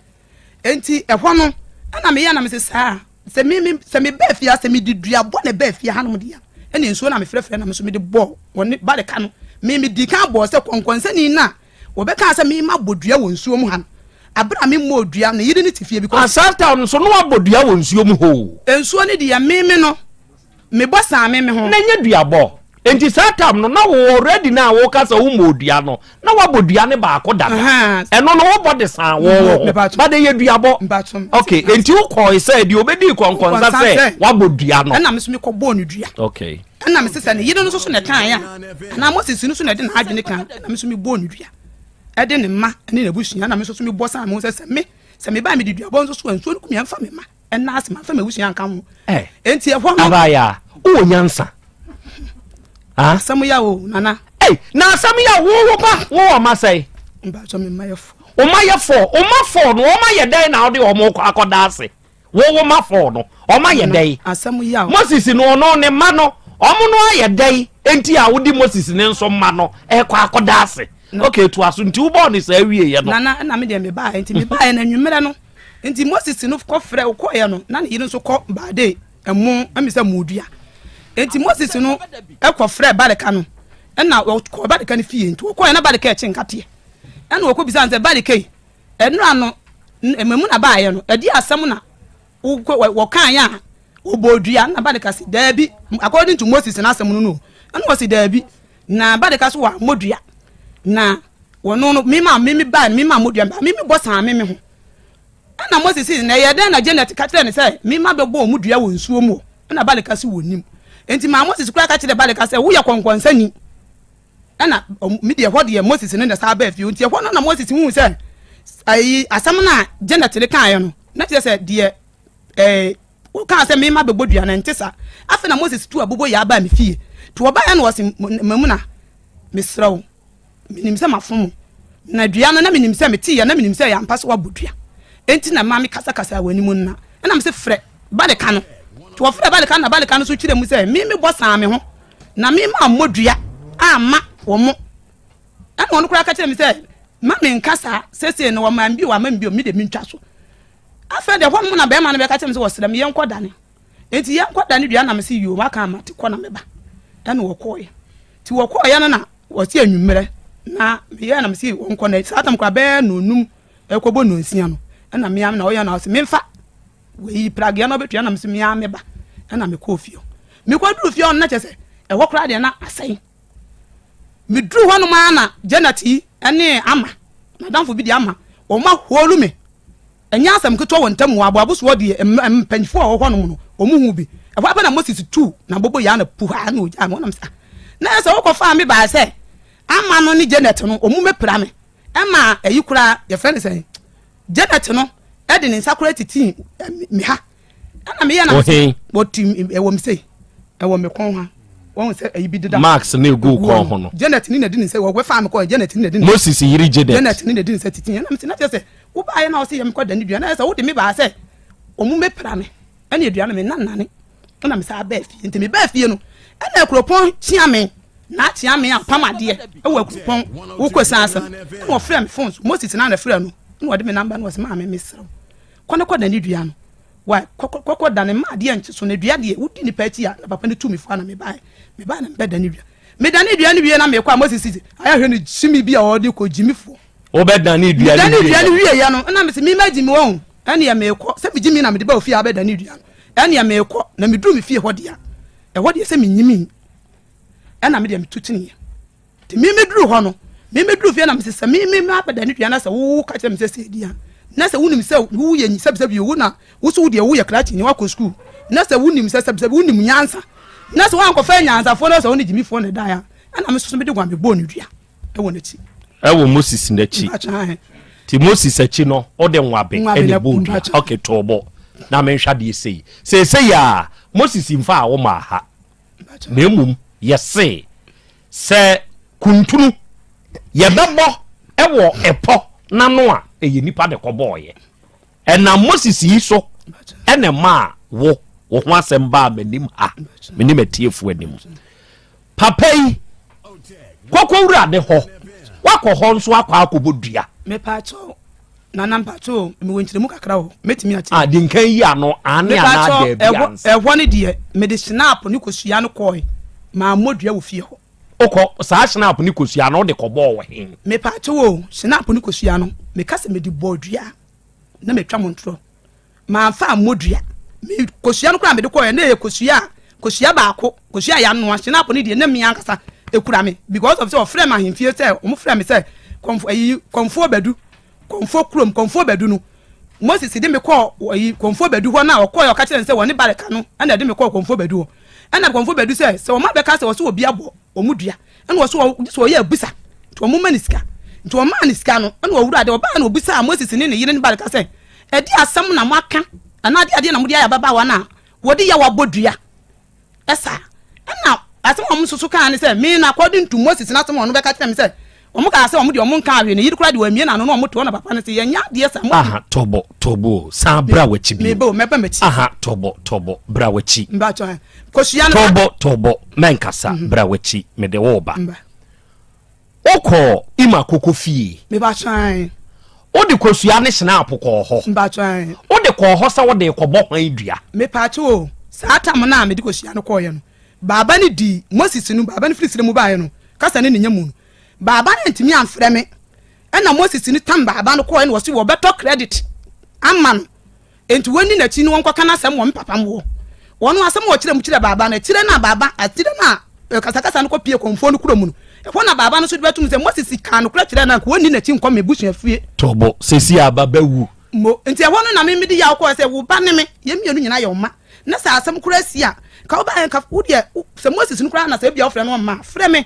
Enti ɛhɔ no, ɛna meyɛ na mese saa, sɛ me me sɛ mebaa fie ha, sɛ mede duabɔ na ɛbaa fie hanom deɛ a, ɛne nsuo na mefrɛfrɛ na me nso mede bɔɔ wɔne baleka no. Me medi kan bɔɔ sɛ kɔnkɔnsani no a wɔbɛkaa sɛ mema bɔ dua wɔ nsuo mu ha no. Abere a memmɔɔ dua, ne yere no te fie because. Ah, saa time no so na wabɔ dua wɔ nsuo mu hoo. Nsuo no deɛ meme no, mebɔ saa me me ho. Na ɛnyɛ duabɔ. Enti saa time no na wo already no a woka sɛ wommɔɔ dua no, na wabɔ dua no baako dada. Ɛno no wobɔ de saa wo wo ho. But ɛyɛ duabɔ. Okay, enti wokɔe sɛ deɛ obɛdii kɔnkɔnsa sɛ wabɔ dua no. Ɛna me nso mekɔbɔɔ no dua. Okay. Ɛna mese sɛ ne yere no nso so na ɛkaeɛ a, anaa Moses no so na ɛde n'adwene ka, ɛna me nso mebɔɔ no dua. Ɛde ne mma ne n'abusua, ɛna me nso so mebɔ saa me ho sɛ sɛ me, sɛ meba a mede duabɔ nso so a, nsuo no kum yɛn mfa me mma. Ɛna ase mamfa m'abusua anka ho. Eh. Enti ɛhɔ no. Abaya, wowɔ nyansa. Asɛm ya o, nana. Ei, na asɛm ya wo wo ba, wo wɔ ma sɛe. Mpatsɔ me mma yɛ fɔ. Wo ma yɛ fɔ, wo ma fɔ no, wɔn ayɛ dɛn na wode wɔn kɔ akɔda ase? Wo wo ma fɔ no, wɔn ayɛ dɛn? Asɛm ya o. Moses no ɔno ne mma no, wɔn no ayɛ dɛn enti a wode Moses ne nso mma no ɛkɔ akɔda ase? Okay, to aso nti wobɔɔ ne saa wieɛ no. Nana, ɛna me deɛ mebaeɛ nti mebaeɛ na anwummerɛ no. Nti Moses no kɔfrɛ ɔkɔeɛ no, na ne yere nso kɔ baade ɛmo ɛmi sɛ moodua. Nti Moses no kɔfrɛ Balika no, ɛna ɔkɔɔ Balika no fie. Nti ɔkɔeɛ na Balika ɛkye nkateɛ. Ɛna ɔkɔ bisa no sɛ, Balika yi, ɛnora no ɛmamu na baeɛ no, ɛdeɛ asɛm na wɔkaeɛ a ɔbɔɔ dua? Na Balika se, daabi, according to Moses n'asɛm no no. Ɛna ɔse daabi, na Balika so wammɔ dua. Na wɔno no, mema meme baeɛ no, mema mmɔ dua, meme bɔ saa meme ho. Ɛnna Mose see, Na ɛyɛɛ dɛn na Janet ka kyerɛɛ no sɛ, Me mma bɛbɔ wɔn dua wɔ nsuo mu? Ɛnna Balika se, Wɔnnim. Enti maa Moses koraa ka kyerɛɛ Balika sɛ, Woyɛ kɔnkɔnsani. Ɛnna me deɛ, ɛhɔ deɛ Moses ne na saa baa fie. Enti ɛhɔ no na Moses huu sɛ ayi asɛm no a Janet de kaeɛ no, na kyerɛ sɛ deɛ ɛɛ wɔkaa sɛ me mma bɛbɔ dua no, ɛnte saa. Afei na Moses tu aboboyaa baa me fie. Nti wɔbaeɛ na wɔse, Mamuna, mesrɛ wo, Menim sɛ mafom wo. Na dua no, na menim sɛ meteeɛ, na menim sɛ ɛyɛ ampa sɛ woabɔ dua. Enti na ɛma mekasakasaa w'anim nna. Ɛnna mese, Frɛ Baleka no. Nti wɔfrɛɛ Baleka no, na Baleka no nso kyerɛɛ mu sɛ, Me mebɔ saa me ho, na me mammɔ dua amma wɔn. Ɛnna ɔno koraa ka kyerɛɛ me sɛ, Mma mennka saa, seesei no wɔmaa me bio, wɔamma me bio, me deɛ mentwa so. Afei deɛ ɛhɔnom na barima no bɛka kyerɛɛ me sɛ, Wɔsrɛ me, yɛnkɔdane. Enti yɛnkɔdane dua na mese, Yoo, waka ama, nti kɔ na meba. Ɛnna wɔkɔeɛ. Nti wɔkɔeɛ no na wɔsi anwummerɛ na meyɛɛ na mesi wɔnkɔ na saa tam koraa bɛyɛ nonum ɛkɔbɔ nonsia no ɛna mea na ɔyɛ na ɔsi memfa wei pragea na ɔbɛtua na mesi mea meba ɛna mekɔɔ fie mekɔduru fie ɔno na kyɛ sɛ ɛhɔ koraa deɛ na asɛe meduru hɔ nom ara na Janet yi ɛne ama madamfo bi deɛ ama wɔn ahoolu me Ɛnyɛ asɛm ketewa wɔ ntam wɔ aboabo soɔ deɛ mpanyinfoɔ a wɔwɔ hɔnom no wɔn hu bi. Ɛhɔ ara pɛ na Moses tuu n'aboboyaa no puhaa na ɔgyaa me hɔ. Na mese, ah, na ɛyɛ sɛ wokɔfaa me baa sɛ Ama no ne Janet no wɔn mmɛpira me. Ɛma ayi koraa yɛfrɛ no sɛn, Janet no de ne nsa koraa titii me ha. Ɛna meyɛ na mese wɔti ɛwɔ me sei ɛwɔ me kɔn ha. Wɔn sɛ ɛyi bi deda. Marks ne egu kɔn ho no. Janet ne na di ne nsa wɔfaa me kɔɔ Janet ne na di ne Moses yere Janet. Janet ne na di ne nsa titii. Ɛna mese na kyerɛ sɛ Wobaeɛ na wose yɛnkɔ dane dua no, ayɛ sɛ wode me baa sɛ wɔn mmɛpira me ɛne adua no, me nna nnane ɛna me saa baa fie. Nti me baa fie no ɛna akuropɔn kyea me na akyea me apam adeɛ ɛwɔ akuropɔn wokɔ san asɛm ɛna ɔfrɛ me phone so Moses na na frɛ no ɛna ɔde me namba no ɔse maame mesrɛ wo kɔ ne kɔ dane dua no wa kɔkɔ dane ma adeɛ nkye so na dua deɛ wodi nipa akyi a na papa no tu me fo na me baa me baa na me bɛ dane dua me dane dua no wie na mekɔ a Moses ayɛ hwɛ no gyimi bi a ɔde kɔ gyimifoɔ Wobɛdane dua no Medane dua no wieɛ no, ɛna mese, me magyi me wɔn, ɛneɛ meekɔ, sɛ megye mi na mede ba ofie a abɛdane dua no, ɛneɛ meekɔ, na meduru me fie hɔ deɛ a, ɛhɔ deɛ sɛ menyimi, ɛna medeɛ metu kyeneɛ. Nti me meduru hɔ no, me meduru fie na mese, sɛ me me abɛdane dua na sɛ wo ka kyerɛ me sɛ sɛ di a, na sɛ wonim sɛ woyɛ sɛbisɛbi wo na wo so wo deɛ woyɛ krakye ni wakɔ sukuu, na sɛ wonim sɛ sɛbisɛbi wonim nyansa, na sɛ woankɔfa nyansafoɔ na sɛ wo ne gyimifoɔ na ɛdaeɛ a, ɛna me soso mede guan mebɔɔ ne dua. Ɛwɔ n'akyi. Ɛwɔ Moses n'akyi. Ti Moses akyi no, ɔde nwabe ɛna ɛbɔ dua. Ok, too bo na menhwɛ adeɛ sei. Seesei a Moses mfa a woma ha. Na mmom yɛse sɛ kuntunu yɛbɛbɔ ɛwɔ ɛpɔ n'ano a ɛyɛ nipa de kɔbɔɔyɛ. Ɛnam Moses yi so ɛna ɛmaa wo wo ho asɛm baa m'anim ha, me ne m'atiefoɔ anim. Papa yi, kɔkɔ wura ne hɔ, wakɔ hɔ nso akɔ akɔbɔ dua. Mepaakyɛw, nana mpaakyɛw, mewɔ nkyerɛmu kakra wɔ, mɛtumi akyerɛ. Ah, di nkan yi ano, aane anaa daabi ansa. Ɛhɔ ne deɛ, mede schnapp ne kosua no kɔɔe, mammɔ dua wɔ fie hɔ. Wokɔ, saa schnapp ne kosua no, wode kɔbɔɔ wɔ he? Mepaakyɛw o, schnapp ne kosua no. Meka sɛ mede bɔɔ dua a, na matwa mo ntorɔ. Mamfa ammɔ dua. Me kosua no koraa a mede kɔeɛ, na ɛyɛ kosua a, kosua baako, kosua a yɛanoa, hyenapo no deɛ na me ankasa ɛkura me because of sɛ wɔfrɛɛ me ahemfie sɛ, wɔfrɛɛ me sɛ kɔmfo, ayi, kɔmfoɔ Badu, kɔmfoɔ kurom, kɔmfoɔ Badu no. Moses de me kɔɔ ayi, kɔmfoɔ Badu hɔ na ɔkɔeɛ ɔka kyerɛɛ no sɛ wɔne Bareka no ɛna ɛde me kɔɔ kɔmfoɔ Badu hɔ. Ɛna kɔmfoɔ Badu sɛ, sɛ wɔn abɛka sɛ wɔsɛ obi abɔ wɔn dua, ɛna ɔsɛ wɔ gye sɛ ɔyɛ abusa nti wɔn ma ne sika nti wɔn maa ne sika no ɛna ɔwura de ɔbaa na ɔbisaa Moses ne ne yere ne Bareka sɛ ɛde asɛm na moaka anaa ade adeɛ na mode ayɛ ababaawa no a wɔde yɛ wabɔ dua ɛsa ɛna asɛm a wɔn nso so kaa ne sɛ me na according to Moses n'asɛm a ɔno bɛka kyerɛ me sɛ wɔn kaa sɛ wɔn deɛ wɔn nka ahwɛ ne yere koraa deɛ wɔamie n'ano na wɔn te hɔ na papa no sɛ yɛnyɛ adeɛ sa mo Aha, tɔbɔ, tɔbɔ o, san bra w'akyi bio. Meba o, mɛba m'akyi. Aha, tɔbɔ, tɔbɔ, bra w'akyi. Mba twɛn. Kosua no. Tɔbɔ, tɔbɔ, mɛnkasa, mhm. bra w'akyi, mede wo ba. Wokɔ Ima Koko fie. Meba twɛn. Wode kosua ne hyinapo kɔɔ hɔ. Mba twɛn. Wode kɔɔ hɔ sɛ wode kɔbɔ hwan dua. Mepaakyɛw o, saa tam no a mede kosua no kɔɔeɛ no, baaba no dii, Moses no, baaba no firi serɛ mu baeɛ no, kasa ne ne nya mu no, baaba no antumi amfrɛ me. Ɛna Moses no tam baaba no kɔɔɛ na wɔse wɔbɛtɔ credit ama no enti wɔnni n'akyi na wɔnkɔka n'asɛm wɔ me papa mu hɔ. Wɔn asɛm a wɔkyerɛ mu kyerɛ baaba no, akyire no a baaba, akyire no a kasakasa no kɔpie kɔmfoɔ no kuro mu no, ɛhɔ na baaba no nso de bɛtom sɛ Moses kaa nokorɛ kyerɛɛ no a anka wɔnni n'akyi nkɔ m'abusua fie. Tɔbɔ, seesei aba bɛwu. Mo, enti ɛhɔ no na me mede yaw kɔɔɛ sɛ, Wo ba ne me, yɛn mmienu nyinaa yɛ wo mma, na sɛ asɛm koraa si a, nka wobaeɛ nka wo deɛ, sɛ Moses no koraa na sɛ ebia wofrɛ no ɔmma a, frɛ me,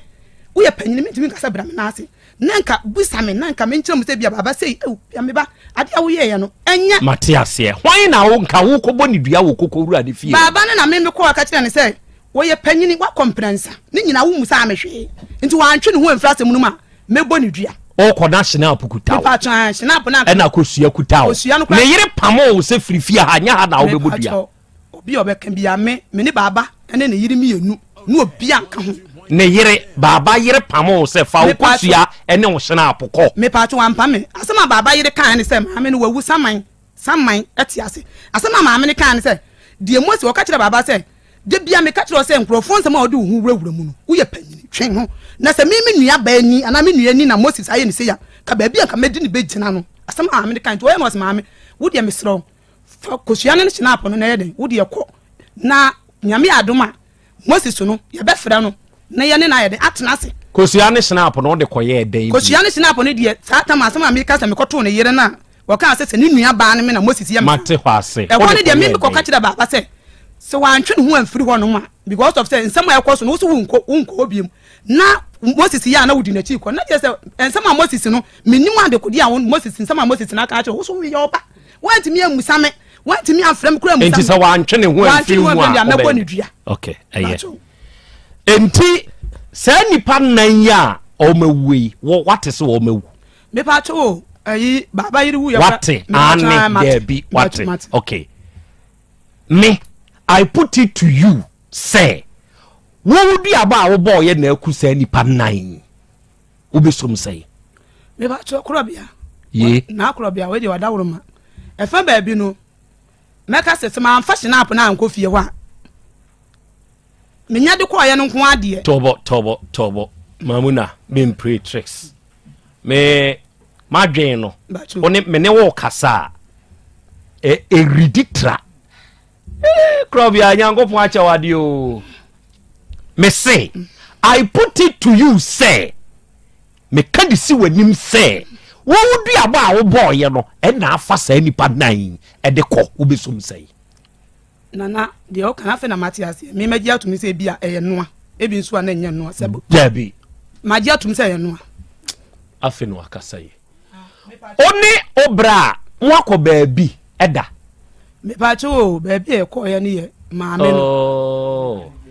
woyɛ panyini, mentumi nka sɛ bra me nan ase. Na nka bisa me, na nka menkyerɛ mu sɛ bia baaba sei, ew, bia me ba, adeɛ a woyɛeɛ no, ɛnyɛ. Mate aseɛ. Hwan na wo, nka wokɔbɔ ne dua wɔ kokowura no fie? Baaba no na me mekɔɔ ka kyerɛɛ no sɛ, Wɔyɛ panyini, woakɔ mprɛnsa, ne nyinaa wommusaa me hwee, nti wantwe ne ho amfiri asɛm no mu a, mɛbɔ ne dua. Ɔkɔ na Schnapp kuta wo. Mepakyɛ, ɛɛ, Schnapp no anka. Ɛna kosua kuta wo. Kosua no koraa. Ne yere pamoo wo sɛ firi fie ha, nyɛ ha na wobɛbɔ dua. Mepakyɛ, Obi a ɔbɛka biara, me, me ne Baaba ne ne yere mmienu, ne obiara nka ho. Ne yere, Baaba yere pamoo sɛ, Fa wo kosua ne wo hyenapo kɔ. Mepatwo, wampa me. Asɛm a Baaba yere kaeɛ ne sɛ, Maame no, wawu, saman, saman te ase. Asɛm a maame no kaeɛ ne sɛ, Deɛ Mose, ɔka kyerɛɛ Baaba sɛ, Da biara meka kyerɛ wo sɛ, nkurɔfoɔ nsɛm a wode wo ho wurawura mu no, woyɛ panyini, twe ho. Na sɛ me, me nuabaa ni, anaa me nua ni na Moses ayɛ no sei a, ka baabi a anka mɛde no bɛgyina no. Asɛm a maame no kaeɛ nti, ɔyɛ no ɔse, Maame, wo deɛ mesrɛ wo, fa kosua no ne hyinaapo no na yɛ dɛn wo deɛ kɔ na nyame adom a moses no yɛbɛfrɛ no na yɛne no ayɛ dɛn atena ase kosua ne hyinaapo no wode kɔyɛɛ dɛn kosua ne hyinaapo no deɛ saa tam asɛm a meka sɛ mekɔtoo ne yere no a wɔkaa sɛ sɛ ne nua baa no me na moses yɛ mate hɔ ase ɛhɔ no deɛ me mekɔka kyerɛ baaba sɛ sɛ wantwe ne ho amfiri hɔ nom a because of sɛ nsɛm a ɛkɔ so no wo so wonkɔ wonkɔ hɔ biom na moses yɛ a na wodi n'akyi kɔ na kyerɛ sɛ nsɛm a moses no menim adekodeɛ a moses nsɛm a moses no aka akyerɛ wo so woyɛ ɔba Wantumi ammusa me, wantumi amfrɛ me koraa ammusa me. Enti sɛ wantwe ne ho amfiri mu a, mɛbɔ ne dua. Okay, ɛyɛ. Enti saa nnipa nnan yi a wɔawuo yi, wɔ wate sɛ wɔawu? Mepatwo o, ayi baaba yere wu yɛ. Wate, ane, daabi, wate. Okay. Me, I put it to you sɛ wo duaba a wobɔɔyɛ na aku saa nnipa nnan yi. Wobɛsom sɛn? Mepakyɛ korɔbea. Ye. Na korɔbea wei deɛ wadaworo ma. Ɛfa baabi no, mɛka sɛ sɛ mamfa hyinapo no ankɔ fie hɔ a, menya de kɔɔyɛ no nko adeɛ. Tɔbɔ tɔbɔ tɔbɔ mamuna mempire tricks. Me madwen no, wo ne me ne wo kasa a, ɛredi tra. Eh, Krɔbea, Nyankopɔn akyɛ wo adeɛ o. Me se, I put it to you sɛ, meka de si w'anim sɛ, wo wo duabɔ a wobɔɔyɛ no, ɛna afa saa nipa nan yi ɛde kɔ, wobɛsom sɛn? Nana, deɛ ɔka no afei na mate aseɛ. Me magye atom sɛ ebi a ɛyɛ noa, ebi nso a na ɛnyɛ noa. Sɛ Dabi. Magye atom sɛ ɛyɛ noa. Afei na wakasa yi. Wo ne wo bra a moakɔ baabi da? Mepaakyɛw o, baabi a yɛkɔɔeɛ no yɛ maame no.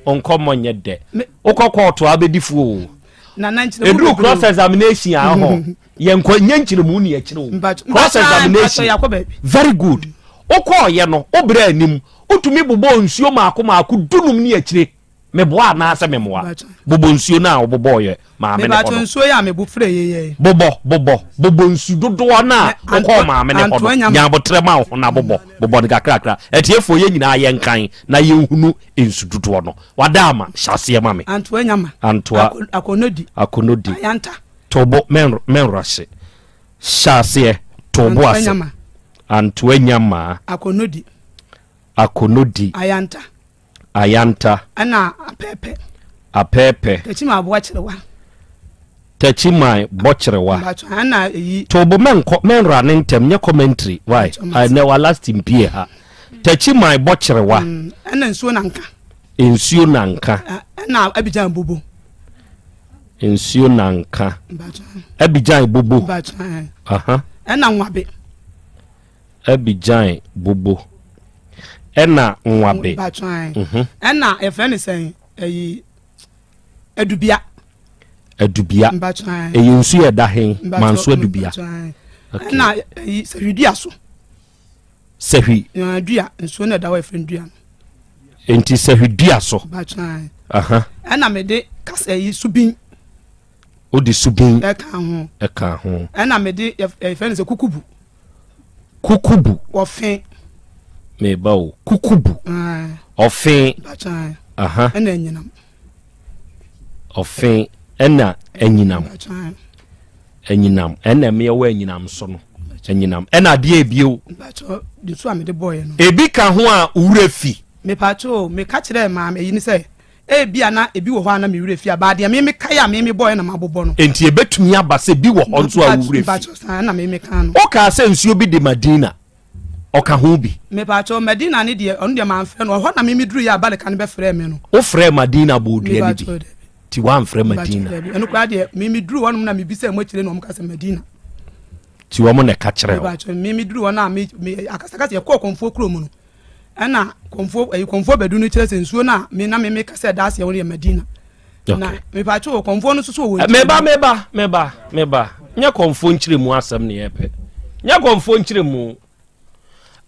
Oh, nkɔmmɔ nyɛ dɛ. Wokɔ kɔɔto a wobɛdi fo o. Nana nkyerɛmu Ɛduru cross examination a hɔ, yɛnkɔ nyɛ nkyerɛmu ne yɛkyerɛ o. Cross examination. Very good. Wokɔɔyɛ no, wo bra anim, wotumi bobɔɔ nsuo maako maako dunum ne akyire. Meboa anaasɛ memmoa? Bobɔ nsuo no a wobobɔeɛ maame no hɔ no. nsuo yi a mebo frɛ yɛ yɛ. Bobɔ, bobɔ, bobɔ nsu dodoɔ no a wokɔɔ maame no hɔ no. Nya aboterɛ ma wo ho na bobɔ, bobɔ no kakrakra. Atiefoɔ yɛn nyinaa yɛnkan na yɛnhunu nsu dodoɔ no. Wada ama, hyɛ aseɛ ma me. Antoa nyama. Antoa. Akonodi. Akonodi. Ayanta. To bo, mɛnrɔhye. Hyɛ aseɛ. To bo ase. Antoa Nyamaa. Akonodi. Akonodi. Ayanta. Ayanta. Ɛna Apɛɛpɛ. Apɛɛpɛ. Takyiman Aboakyerewa. Takyiman Bɔkyerewa. Ɛna eyi. To bo mɛnkɔ mɛnra ne ntɛm nyɛ commentary why ɛnɛ wa last mpie ha. Takyiman Bɔkyerewa. Mm, ɛna nsuo nanka. Nsuo nanka. Ɛna Abidjan Bobo. Nsuo nanka. Abidjan Bobo. Ɛna Nwabe. Abidjan Bobo. Ɛna Nwabe. Mhm. Ɛna yɛfrɛ no sɛn ɛyi Adubia. Adubia. Ɛyɛ nsuo yɛ da hen manso Adubia. Ɛna ɛyi Sahwidua so. Sahwi. Dua nsuo na ɛda hɔ yɛfrɛ no dua no. Nti sahwi dua so. Ɛna mede kasa yi subin. Wode subin. Ɛka ho. Ɛka ho. Ɛna mede yɛfrɛ no sɛ kukubu. Kukubu. Ɔfe. Meba o kukubu. Ɔfe. Ɛna anyinam. Ɔfe ɛna anyinam. Anyinam ɛna mmea wɔ anyinam so no. Anyinam ɛna adeɛ ebio. Nsuo a mede bɔɔyɛ no. Ebi ka ho a wura fi. Mepatwo meka kyerɛɛ maame yi ne sɛ ebi a na ebi wɔ hɔ a na me werɛ fi a baadeɛ me mekae a me me bɔɔyɛ na mabobɔ no. Nti ebetumi aba sɛ bi wɔ hɔ nso a wura fi. Mpatwo saa na me meka no. Wokaa sɛ nsuo bi de Madina ɔka ho bi. Mepatwo Madina ne deɛ ɔno deɛ manfrɛ no ɔhɔ na me me duru yɛ a Balika no bɛfrɛɛ me no. Wofrɛɛ Madina bɔɔ dua no bi. Ti wamfrɛ Madina. Ɛno koraa deɛ me me duru hɔnom na mebisa mu akyire na wɔn ka sɛ Madina. Ti wɔn na ɛka kyerɛ wo. Me me duru hɔ na me me akasakasa yɛkɔɔ kɔnfoɔ kurom no ɛna kɔnfoɔ ɛyi kɔnfoɔ bɛdu no kyerɛ sɛ nsuo no a me na me me kasa ɛda aseɛ wɔn yɛ Madina. Na mepatwo wɔ kɔnfoɔ no soso wɔ. Meba meba meba meba nyɛ kɔnfoɔ nkyerɛ mu asɛm ne yɛpɛ nyɛ kɔnfoɔ nkyerɛ mu.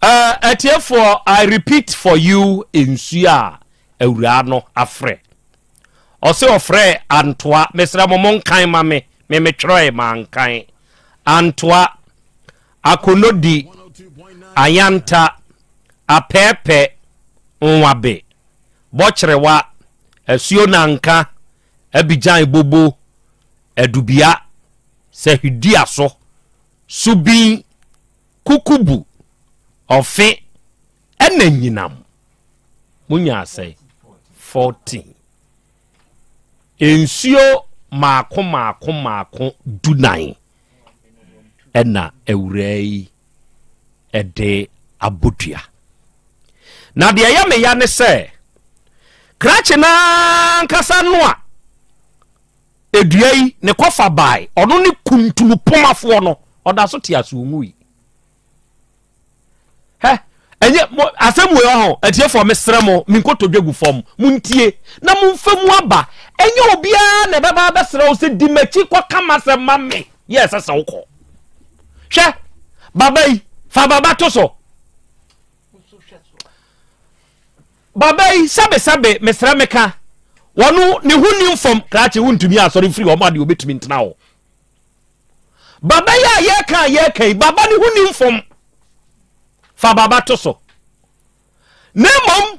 Atiefoɔ I repeat for you nsuo a awuraa no afrɛ. Ɔse ɔfrɛɛ Antoa, mesrɛ mo monkan ma me, me metwerɛe mankan. Antoa, Akonodi, Ayanta, Apɛɛpɛ, Nwabe, Bɔkyerewa, Asuo Nanka, Abidjan Bobo, Adubia, Sahwiduaso, Subin, Kukubu, Ɔfe, ɛna Nyinam. Monyaa sɛn? 14. Nsuo maako maako maako dunan ɛna awuraa yi ɛde abɔ dua. Na deɛ ɛyɛ me ya ne sɛ, krakye no ankasa no a edua yi ne kɔfa bae, ɔno ne kuntunu pomafoɔ no, ɔda so te ase ɔnwui. Hɛ, ɛnyɛ mo asɛm wei ɔho atiefoɔ mesrɛ mo me nkotodwe gu fam montie na momfa mu aba ɛnyɛ obiara na ɛbɛba abɛsrɛ wo sɛ di m'akyi kɔka m'asɛm ma me yɛ ɛsɛ sɛ wokɔ hwɛ baba yi fa baba to so baba yi sɛbesɛbe mesrɛ meka wɔno ne ho ni mfam krakye wontumi asɔre firi wɔn adeɛ obɛtumi ntena hɔ Baba yi a yɛreka a yɛreka yi, baba ne ho ni mfom. Fa baba to so. Na mmom,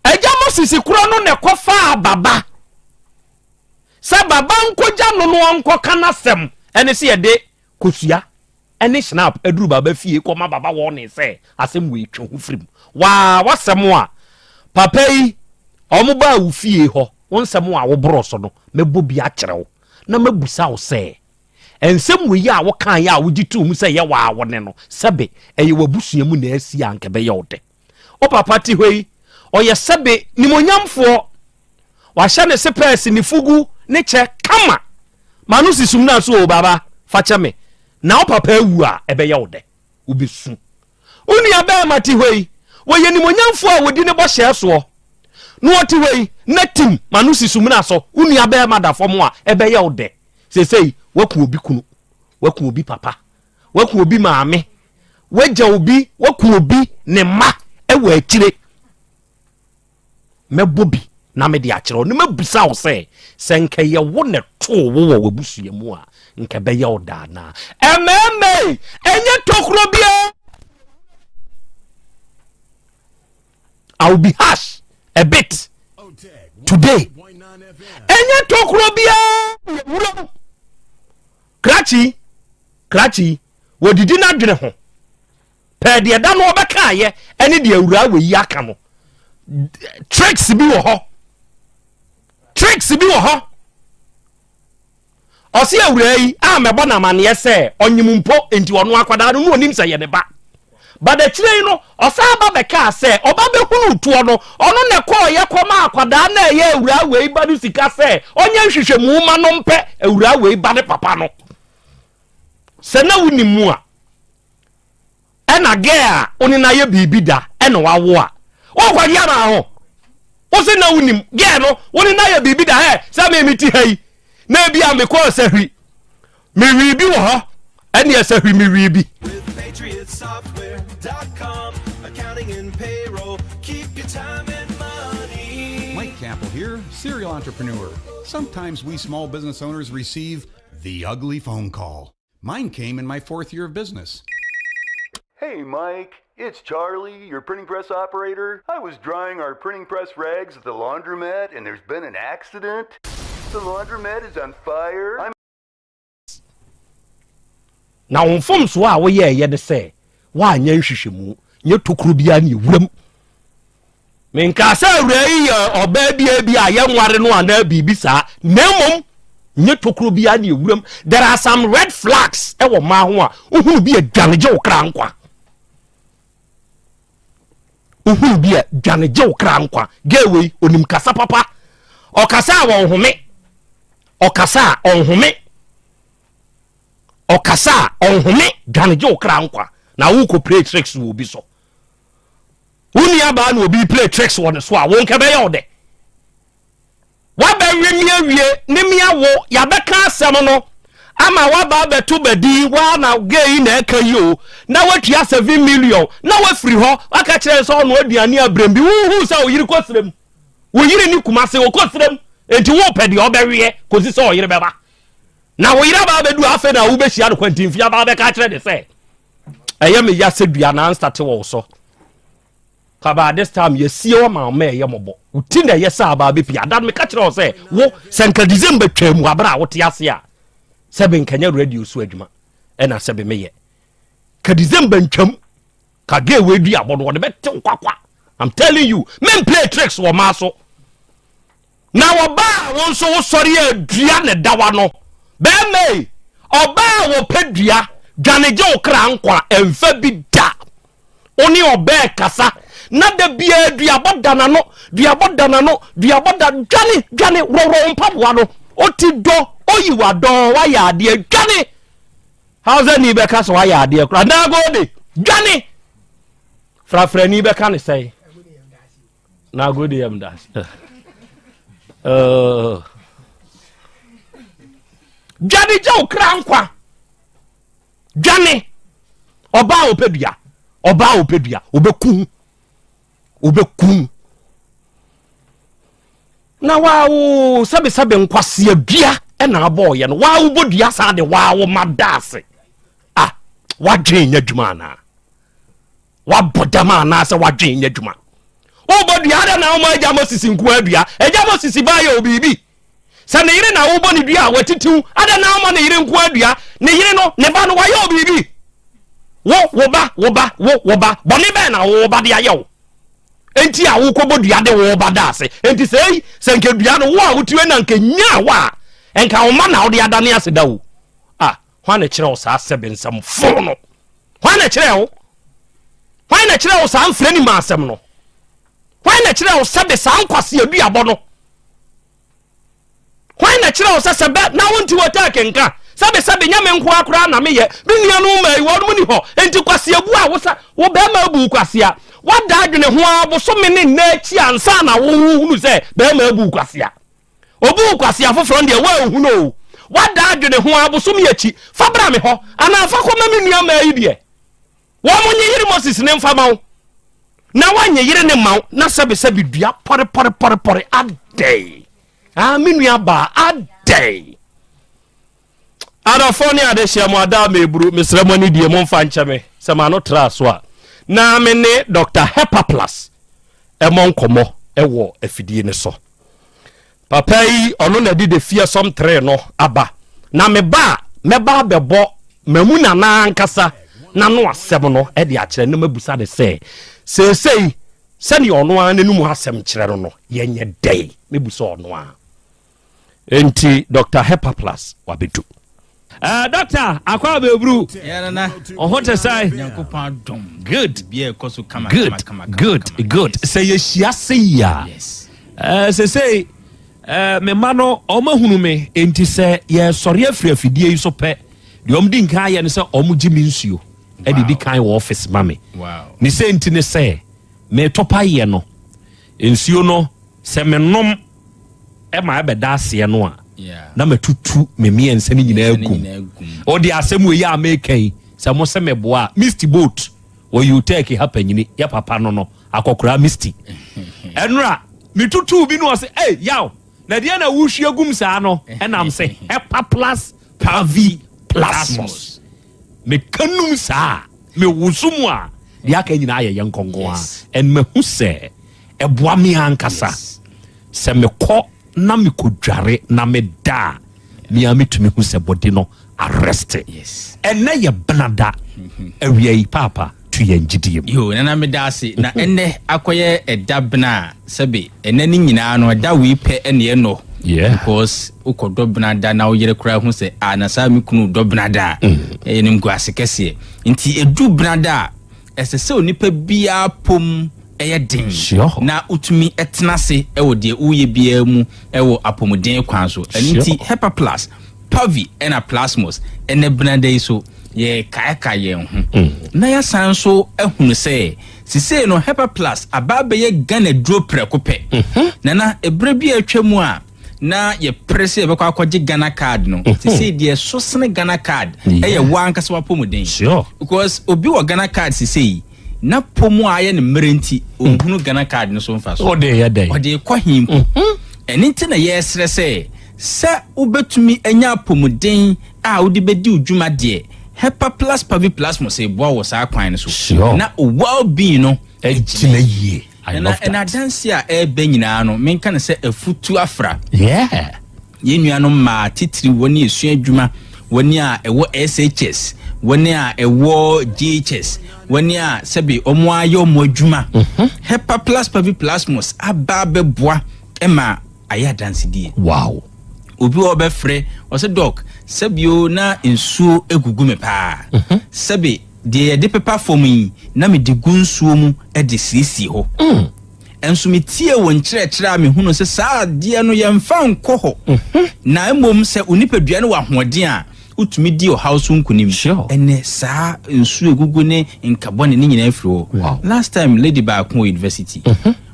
agya Moses korɔ no na ɛkɔfaa baba. Sɛ baba nkɔgya no no ɔnkɔka n'asɛm ɛne sɛ yɛde kosua ɛne snap aduru baba fie kɔma baba wɔne sɛ asɛm wei twe ho firim. Waa wasɛm a papa yi ɔmo baa wo fie hɔ wo nsɛm a woborɔ so no mɛbɔ bi akyerɛ wo. na mabisa wo sɛ, Nsɛm wei a wokaeɛ a wogye too mu sɛ ɛyɛ waa wo ne no, sɛbe ɛyɛ w'abusua mu na asi a anka ɛbɛyɛ wo dɛ? Wo papa te hɔ yi, ɔyɛ sɛbe nimonyamfoɔ. Wahyɛ ne sepɛɛse, ne fugu, ne kyɛ kama. Ma no si sum no aso o, baba, fa kyɛ me. Na wo papa awu a, ɛbɛyɛ wo dɛ? Wobɛsu. Wo nuabarima te hɔ yi, wɔyɛ nimonyamfoɔ a wɔdi ne bɔhyɛ soɔ. Na ɔte hɔ yi, na tim ma no si sumina so. Wo nuabarima da fam a, ɛbɛyɛ wo dɛ. Seesei, woaku obi kunu, woaku obi papa, woaku obi maame, woagya obi, woaku obi ne mma wɔ akyire. Mɛbɔ bi na mede akyerɛ wo, na mabisa wo sɛ, sɛ nka ɛyɛ wo na ɛtoo wo wɔ w'abusua mu a, nka ɛbɛyɛ wo dɛ anaa? Mmarima yi, ɛnyɛ tokuro biara. I will be harsh a bit today. Ɛnyɛ tokuro biara wuram. Krakye, krakye. Wɔdidi n'adwene ho. Pɛɛ deɛ da no ɔbɛkaayɛ ɛne deɛ awuraa wɔ yi aka no. Tricks bi wɔ hɔ. Tricks bi wɔ hɔ. Ɔse awuraa yi a mɛbɔ no amaneɛ sɛ ɔnyem mpo nti ɔno akwadaa no na ɔnim sɛ yɛ ne ba. But akyire yi no ɔsan ba bɛkaa sɛ ɔba bɛhunuu toɔ no ɔno na ɛkɔɔyɛ kɔmaa akwadaa no a ɛyɛ awuraa wei ba no sika sɛ ɔnyɛ nhwehwɛmu ma no mpɛ awuraa wei ba ne papa no. Sɛ na wonim mu a ɛna gɛɛ a wo ne no ayɛ biribi da ɛna wawo a wokwagye ama ho wo se na wonim gɛɛ no wo ne no ayɛ biribi da ɛ sɛ me mete ha yi na ebi a mekɔɔ sahwi mewii bi wɔ hɔ ɛne sahwi mewii bi Mike Campbell here, serial entrepreneur. Sometimes we small business owners receive the ugly phone call. Mine came in my fourth year of business. Hey, Mike. It's Charlie, your printing press operator. I was drying our printing press rags at the laundromat, and there's been an accident. The laundromat is on fire. I'm na wo mfomsoɔ a woyɛɛyɛ ne sɛ woanyɛ nhwehwɛmu nyɛ tokuro biara ne ɛwuram Menkaa sɛ awuraa yi yɛ ɔbaa bi a bi a yɛnware no anaa biribi saa, na mmom nyɛ tokuro biara ne ewuram. There are some red flags ɛwɔ mmaa ho a wohunu bi a dwane gye wo kra nkwa. Wohunu bi a dwane gye wo kra nkwa. Girl wei onim kasa papa. Ɔkasa a ɔnhome. Ɔkasa a ɔnhome. Ɔkasa a ɔnhome dwane gye wo kra nkwa. Na wokɔ play tricks wɔ obi so. Wo nuabaa na obi play tricks wɔ ne so a, wo nka ɛbɛyɛ wo dɛ. Wabɛwe me awie ne me awo, yɛabɛka asɛm no ama waba abɛto badin, waa na gay yi na ɛka yi o, na watua 7 million, na wafiri hɔ, waka kyerɛ sɛ ɔno aduane abrɛm bi, wohu sɛ wo yere kɔ serem, wo yere ne Kumase, ɔkɔ serem, enti wopɛ deɛ ɔbɛweɛ kɔsi sɛ ɔyere bɛba. Na wo yere aba abɛdu afei na wobɛhyia no kwantimfi aba abɛka akyerɛ ne sɛ, ɛyɛ me ya sɛ dua na anstate wɔ wo so kaba this time yɛsie wɔ ma ɔma ɛyɛ mɔbɔ wo ti na ɛyɛ sɛ abaa bɛpia ada no meka kyerɛ wo sɛ wo sɛ nka December twaa mu aberɛ a wote ase a sɛ benkanyɛ radio so adwuma ɛna sɛ bemeyɛ ka December ntwam ka gay wei dua bɔ no wɔde bɛte wo kwakwa I'm telling you men play tricks wɔ maa so Na ɔbaa a wo nso wosɔre a dua na ɛda w'ano. Bɛrima ei, ɔbaa a wɔpɛ dua, dwane gye wo kra nkwa, ɛmfa bi da. Wo ne ɔbaa ɛkasa, na da biara duabɔ da n'ano, duabɔ da n'ano, duabɔ da, dwane, dwane, worɔworɔ wo mpaboa no, ɔti dɔ, oyi w'adɔn, wayɛ adeɛ, dwane. Hausa ni bɛka sɛ wayɛ adeɛ koraa, nagode, dwane. Frafrani bɛka ne sɛn? Na go de yam das. Uh. Dwane gye wo kra nkwa. Dwane. Ɔbaa a ɔpɛ dua. Ɔbaa a ɔpɛ dua. Ɔbɛku. Ɔbɛku. Na waawo sɛbesɛbe nkwasea dua ɛna abɔɔyɛ no. Waawo bɔ dua saa de waawo ma daase. Ah, wadwen nyɛ adwuma anaa? Wabɔ dam anaasɛ wadwen nyɛ adwuma. Wobɔ dua adɛn na woma agya Moses nko ara dua? Agya Moses ba yɛ wo biribi. Sɛ ne yere na wobɔ ne dua a watitiw, adɛn na woma ne yere nko ara dua? Ne yere no, ne ba no, wayɛ wo biribi. Wo, wo ba, wo ba, wo, wo ba, bɔne bɛn na wo ba de ayɛ wo? Enti a wokɔbɔ dua de wo ba da ase. Enti sɛ ei, sɛ nka dua no, wo a wotiwe na nka nyaa wo a, nka wo mma na wode adane ase da o. Ah, hwan na ɛkyerɛ wo saa sɛbe nsɛm fo no? Hwan na ɛkyerɛɛ wo? Hwan na ɛkyerɛɛ wo saa mfrɛ ni ma asɛm no? Hwan na ɛkyerɛɛ wo sɛbe saa nkwasi aduabɔ no? Hwan na ɛkyerɛɛ wo sɛ sɛ bɛ na wonti wɔ tɛɛke nka sɛbe sɛbe nyɛ me nkoa koraa na meyɛ me nuanom ma yi wɔnom ni hɔ enti kwasi abu a wosa wo bɛrima abu kwasia wada adwene ho ara bosome ne nna akyi ansa na wohunu sɛ bɛrima abu kwasia. Obuu kwasea foforɔ no deɛ, woanhunu o. Woada adwene ho ara bosome akyi, fa bra me hɔ, anaa fa kɔma me nua mmaa yi deɛ. Wɔn nyeyere Moses ne mfa ma wo, na wɔanyeyere ne mma wo, na sɛbesɛbe dua pɔrepɔrepɔrepɔre adɛn? Ah, me nua baa, adɛn? Adɔfoɔ ne adehyeɛ mo ada meburu mesrɛ mo ani die momfa nkyɛ me sɛ m'ano traa so a na me ne Dr. Hepaplus ɛmɔ nkɔmmɔ ɛwɔ afidie no so. Papa yi ɔno na ɛde the fearsome tree no aba na meba a mɛba abɛbɔ Mamu Nana ankasa n'ano asɛm no de akyerɛ na mabusa no sɛ, seesei sɛdeɛ ɔno ara n'anum asɛm kyerɛ no no, yɛnyɛ dɛn? Mɛbusa ɔno ara. Enti Dr. Hepaplas wabedu. Uh, doctor, akɔ abɛburu. Ɔho te sɛ. Good. Good. Good. Good. Sɛ yɛhyia se yi a. Eh, sesei eh, me mma no ɔmahunu me enti sɛ yɛsɔre afiri afidie yi so pɛ deɛ ɔm di nkan ayɛ no sɛ ɔm gye me nsuo ɛde di kan wɔ ɔfis ma me. Ne sɛ nti ne sɛ metɔ pa yɛ no nsuo no sɛ menom ɛma ɛbɛda aseɛ no a na matutu me mmiɛnsa no nyinaa gum. Ɔde asɛm wei a meka yi sɛ mo sɛ meboa a Misty Boat wɔ Utech ha panyini yɛ papa no no akɔkoraa Misty. Ɛnora metutuu bi no ɔse ei yaw na deɛ na wohwie gum saa no ɛnam sɛ Hepa plus Pavi Plasmos. Meka num saa a mewoso mu a deɛ aka nyinaa yɛ yɛ nkɔnkɔn a and mahu sɛ ɛboa me ankasa sɛ mekɔ na mekɔdware na meda a me ara metumi hu sɛ bɔde no arrest. Ɛnnɛ yɛ benada awia yi paapa to yɛn gyidie mu. Yoo nana meda ase na ɛnnɛ akɔyɛ ɛda bena a sɛbe ɛnnɛ ne nyinaa no ɛda wei pɛ ɛne ɛnɔ because wokɔ dɔ bena da na wo yere koraa hu sɛ a na saa me kunu dɔ bena da a ɛyɛ no nguase kɛseɛ nti ɛdu bena da a Ɛsɛ sɛ onipa biara pom yɛ den na wotumi tena ase wɔ deɛ woyɛ biara mu wɔ apɔmuden kwan so. Ɛno nti Hepa Plus, Pavi ɛna Plasmos ɛnɛ benada yi so yɛrekaekae yɛn ho na yɛasan nso ahunu sɛ sisei no Hepa Plus aba abɛyɛ Ghana duro prɛko pɛ. Nana, ɛberɛ bi a atwa mu a na yɛpere sɛ yɛbɛkɔ akɔgye Ghana card no mhm. sesei deɛ ɛso sene Ghana card ɛyɛ wo ankasa w'apɔmuden because obi wɔ Ghana card sesei na pɔ mu a ayɛ no mmerɛ nti mm. ɔnhunu Ghana card no so mfa so ɔde yɛ dɛn ɔde kɔ he mpo mhm. ɛno nti na yɛresrɛ sɛ sɛ wobɛtumi anya apɔmuden a wode bɛdi wo dwuma deɛ Hepa plus Paviplasmos ɛboa wɔ saa kwan no so na well being no ɛgyina yie. I Nana, love ɛna that. adanse a ɛreba nyinaa no, menka no sɛ afutu afra. Yeah. Yɛn nuanom mmaa, titiriw wɔn a esua adwuma, wɔn a ɛwɔ SHS, wɔn a ɛwɔ JHS, wɔn a sɛbe wɔn ayɛ wɔn adwuma. Mhm. Hepa plus Paviplasmos aba abɛboa ma ayɛ adansedie. Wow. Obi wɔ hɔ ɔbɛfrɛ, ɔsɛ dɔk, sɛbio na nsuo egugu me paa. Mhm. Sɛbe Deɛ yɛde pepa fam yi, na mede gu nsuo mu de siesie hɔ. Nso metiee wo nkyerɛkyerɛ a mehunuu sɛ saa adeɛ no yɛmfa nkɔ hɔ, na mmom sɛ wo nipadua no wɔ ahoɔden a, wotumi di ɔhaw so nkonim. Ɛnnɛ saa nsuo egugu ne nka bɔne ne nyinaa firi hɔ. Last time lady baako wɔ university,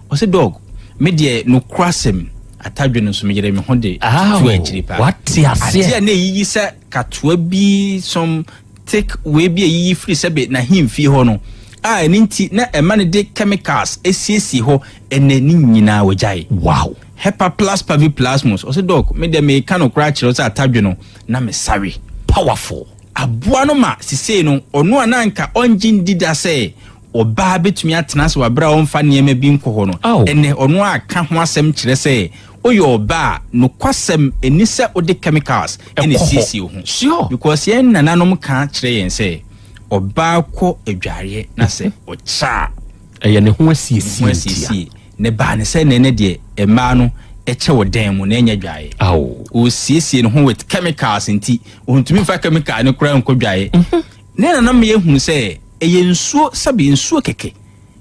ɔsɛ dɔg, me deɛ nokorasɛm atadwe no nso meyere me ho de tutu akyiri paa. Adeɛ a na ɛyiyi sɛ katoa bi some Take wei bi a eyiyi firi sɛbe n'ahemfie hɔ no a ɛno nti na ɛma no de chemicals siesie hɔ ɛnɛ ne nyinaa wagyae. Wow. Hepa plus paviplasmos ɔse doc me deɛ meka nokorɛ akyerɛ wo sɛ atadwe no na me sawe. Powerful. Aboa no ma sesei no ɔno a na anka ɔngye ndi da sɛ ɔbaa bɛtumi atena ase wɔ aberɛ a ɔmfa nneɛma bi nkɔ hɔ no ɛnɛ ɔno a ka ho asɛm kyerɛ sɛ Woyɛ ɔbaa a, nokwasɛm ɛni sɛ wode chemicals na ɛsiesie wo ho. Sure. Because yɛn nananom ka kyerɛ yɛn sɛ, ɔbaa kɔ adwareɛ na sɛ ɔkyɛ a, Ɛyɛ ne ho asiesie ne ho ntia. asiesie. Na ɛbaa ne sɛ nɛnɛ deɛ mmaa no kyɛ wɔ dan mu na ɛnyɛ adwareɛ. Ao. Ɔresiesie ne ho with chemicals nti, ɔntumi mfa chemical no koraa nkɔ dwaeɛ. Ne nananom yɛhunu sɛ ɛyɛ nsuo, sɛbe nsuo kɛkɛ.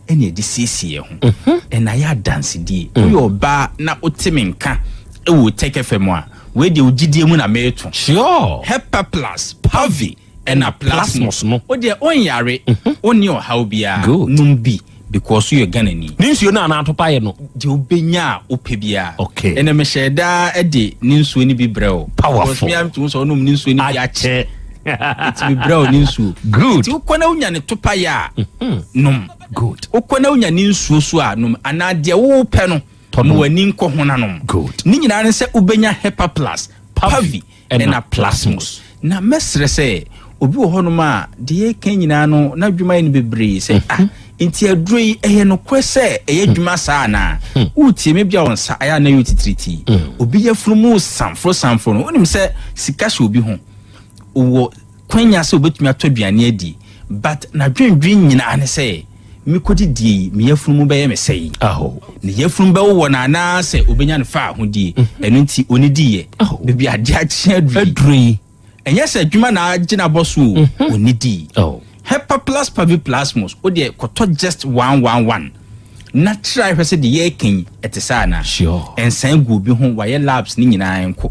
ɛna yɛde siesie yɛn ho ɛna ayɛ adansedie woyɛ ɔbaa na wote me nka ɛwɔ Tech FM a wei deɛ wo gyidie mu na mereto Sure. Hepa plus Pavi ɛna Plasmos no wo deɛ wonyare wonni ɔhaw biara Good. nom bi because woyɛ Ghanani Ne nsuo no anaa atopaeɛ no? Deɛ wobɛnya a wopɛ biara Okay. ɛnɛ mehyɛɛ daa de ne nsuo no bi brɛ wo Powerful. Because me ara metumi hu sɛ wonom ne nsuo no bi akyɛ Akyɛ. Nti mebrɛ wo ne nsuo. Good. Nti wokɔ na wonya ne topaeɛ a, nom. Good. Wokɔ na wonya ne nsuo so a, nom. Anaa deɛ wopɛ no, Tɔ ma nom. w'ani nkɔ ho na nom. Good. Ne nyinaa ne sɛ wobɛnya Hepa Plus, Pavi, Ɛna ɛna Plasmos. Na mɛsrɛ sɛ, obi wɔ hɔnom a, deɛ yɛreka nyinaa no, n'adwuma yɛ no bebree sɛ, ah, nti aduro yi, ɛyɛ nokorɛ sɛ ɛyɛ adwuma saa anaa? Woretie me, ebia wo nsa ayɛ a na ɛyɛ wo titiritii. Obi yafunu mu resamforo samforo no, wonim sɛ sika hyɛ obi ho. Wɔ. akwanya sɛ obɛtumi atɔ aduane adi, but n'adwendwen nyinaa ne sɛ mekɔdidie yi, me yafunu mu bɛyɛ me sɛi, ne yafunu bɛwowɔ no anaasɛ obɛnya no fa ahodie. Ɛno nti ɔnidiiɛ. Baabi adeɛ akye aduru yi, ɛnyɛ sɛ adwuma na agye no abɔ so o, ɔnidii. Hepa Plus Paviplasmos, wodeɛ kɔtɔ just 111 na try hwɛ sɛ deɛ yɛreka yi ɛte saa anaa. Ɛnsan gu obi ho, wayɛ labs ne nyinaa nko,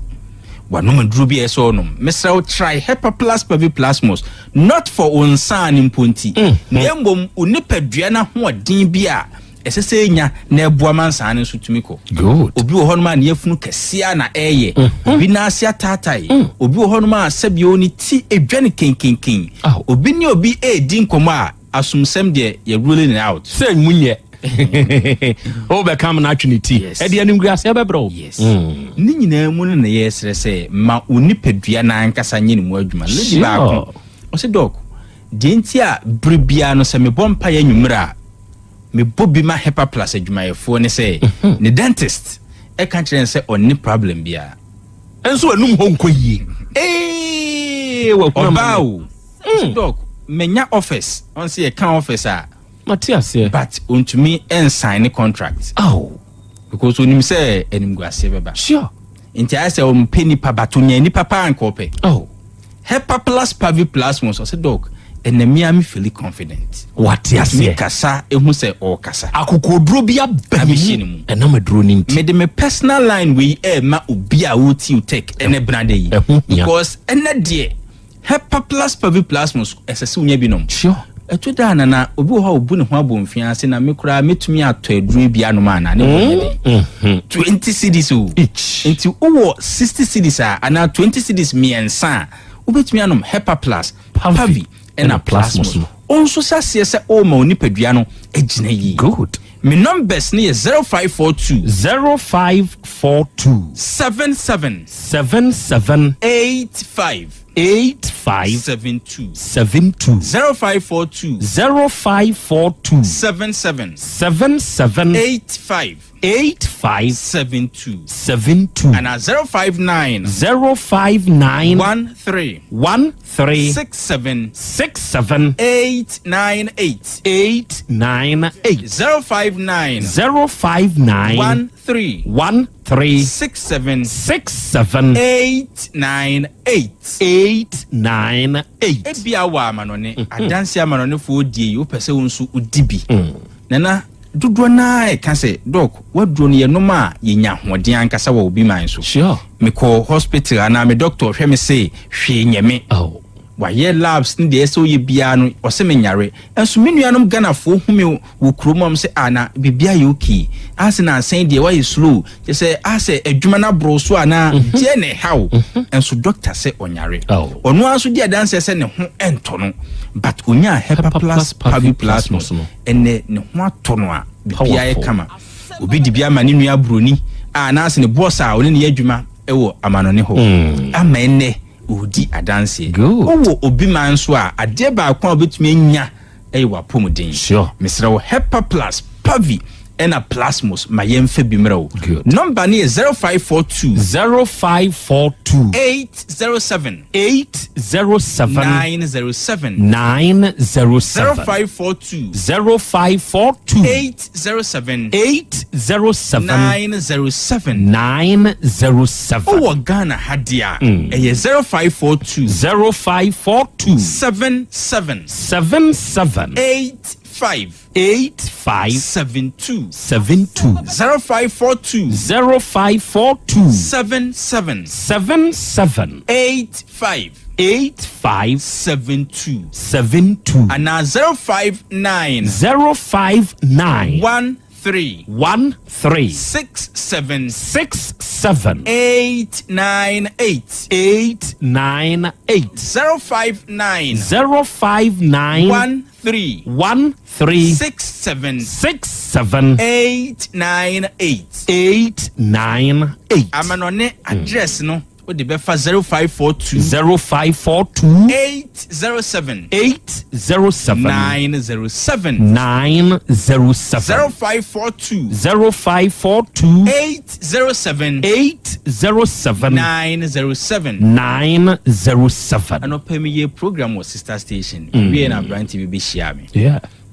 wanom aduro bi a ɛsɛ ɔnom. Mesrɛ wo, try Hepa Plus Paviplasmos, not for wo nsaa ne mpo nti, na mmom wo nipadua no ahoɔden bi a ɛsɛ sɛ ɛnya na ɛboa ma nsaa no nso tumi kɔ. Obi wɔ hɔnom a ne yafunu kɛseɛ na ɛyɛ, obi n'ase ataatae, obi wɔ hɔnom a sɛbio ne ti edwa ne kenkenken, obi ne obi edi nkɔmɔ a asomsɛm deɛ yɛ ruling it out. Sɛ mu nyɛ wobɛka m no atwe ne ti, ɛde animguaseɛ bɛbrɛ wo. Yes, ne nyinaa mu no na yɛsrɛ sɛ ma wo nipadua no ankasa nyɛ ne mu adwuma. Lady baako ɔsɛ, "Doc, deɛ nti a bere biara no sɛ mebɔ mpa yɛ anwummerɛ a mebɔ bi ma Hepa Plus adwumayɛfoɔ ne sɛ ne dentist ɛka kyerɛ no sɛ ɔnne problem biara." Ɛnso anum hɔ nkɔ yie. Ee, wakunu ama Ɔbaa me. o. Ɔsɛ, "Doc, manya office." Ɔn sɛ yɛka office a, mate aseɛ, but ɔntumi nsign ne contract. Oh. Because onim sɛ animguaseɛ bɛba. Nti ayɛ sɛ ɔmpɛ nipa, but onya nipa paa nka ɔpɛ. Oh. Hepa Plus Paviplasmos, ɔsɛ, "Doc, ɛnna mia me feel confident." Wate aseɛ. Mi kasa ehu sɛ ɔrekasa. Akokoduro bi aba abɛhyɛ ne mu. Ɛnam aduro no nti. Mede me personal line wei ɛɛma obi a wɔti tech ɛnɛ benade yi. Ɛho hia. Because ɛnɛ deɛ Hepa Plus Paviplasmos ɛsɛ sɛ wonya bi nom. Ɛto da nana obi wɔ hɔ a obu ne ho abɔ mfia ase na me koraa mɛtumi atɔ aduro bi anom ana ne bɔ nyɛ den. 20 cedis o. Nti wowɔ 60 cedis a anaa 20 cedis mmiɛnsa a, wobɛtumi anom Hepa Plus, Pavi ɛna Plasmos no. Ɔnso hyɛ aseɛ sɛ ɔma wo nipadua no agyina yie. Good. Me numbers ne yɛ 0542. 0542. 77. 77. 85. 85. 72. 72. 0542. 0542. 77. 77. 85. 85. 72. 72. Ana 059. 059. 13. 13. 67. 67. 898. 898. 059. 059. 13. 13. 67. 67. 898. 898. Ebia wɔ amanɔne adanse amanɔnefoɔ die yi, wopɛ sɛ wo nso wodi bi. Nana dodoɔ naa ɛka sɛ, "Doc, waduro no yɛnom a yɛnya ahoɔden ankasa wɔ obi man so." Mekɔ hospital anaa me doctor hwɛ me se hwee nyɛ me. Wayɛ labs ne deɛ ɛsɛ ɔyɛ biara no, ɔsɛ me nyare. Ɛnso me nuanom Ghanafoɔ hu me wɔ kurom am sɛ, "Ah, na biribiara yɛ okay ase na ansɛn deɛ wayɛ slow, kyɛ sɛ asɛ adwuma no aboro so anaa deɛ na ɛha wo?" Ɛnso doctor sɛ ɔnyare. Ɔno ara nso di adanseɛ sɛ ne ho ɛntɔ no, but onyaa Hepa Plus Paviplasmos no, ɛnɛ ne ho atɔ no a biribiara yɛ kama. Obi de bi ama ne nua buroni a anaasɛ ne boss a ɔne ne yɛ adwuma wɔ amanɔne hɔ ama ɛnɛ ɔredi adanseɛ. Wowɔ obi ma nso a, adeɛ baako a wobɛtumi anya ɛyɛ w'apɔmuden. Mesrɛ wo, Hepa Plus Pavi ɛna Plasmos, ma yɛmfa bi mmerɛ wo. Number no yɛ 0542. 0542. 807. 807. 907. 907. 0542. 0542. 807. 807. 907. 907. Wowɔ Ghana ha deɛ a, ɛyɛ 0542. 0542. 77. 77. 85. 85. 72. 72. 0542. 0542. 77. 77. 85. 85. 72. 72. Anaa 059. 059. 13. 13. 67. 67. 898. 898. 059. 059. 13. 13. 67. 67. 898. 898. Amanɔne address no, Wode bɛfa 0542. 0542. 807. 807. 907. 907. 0542. 0542. 807. 807. 907. 907. Anɔpa meyɛ program wɔ sister station. Wie na aberante bi bɛhyia me.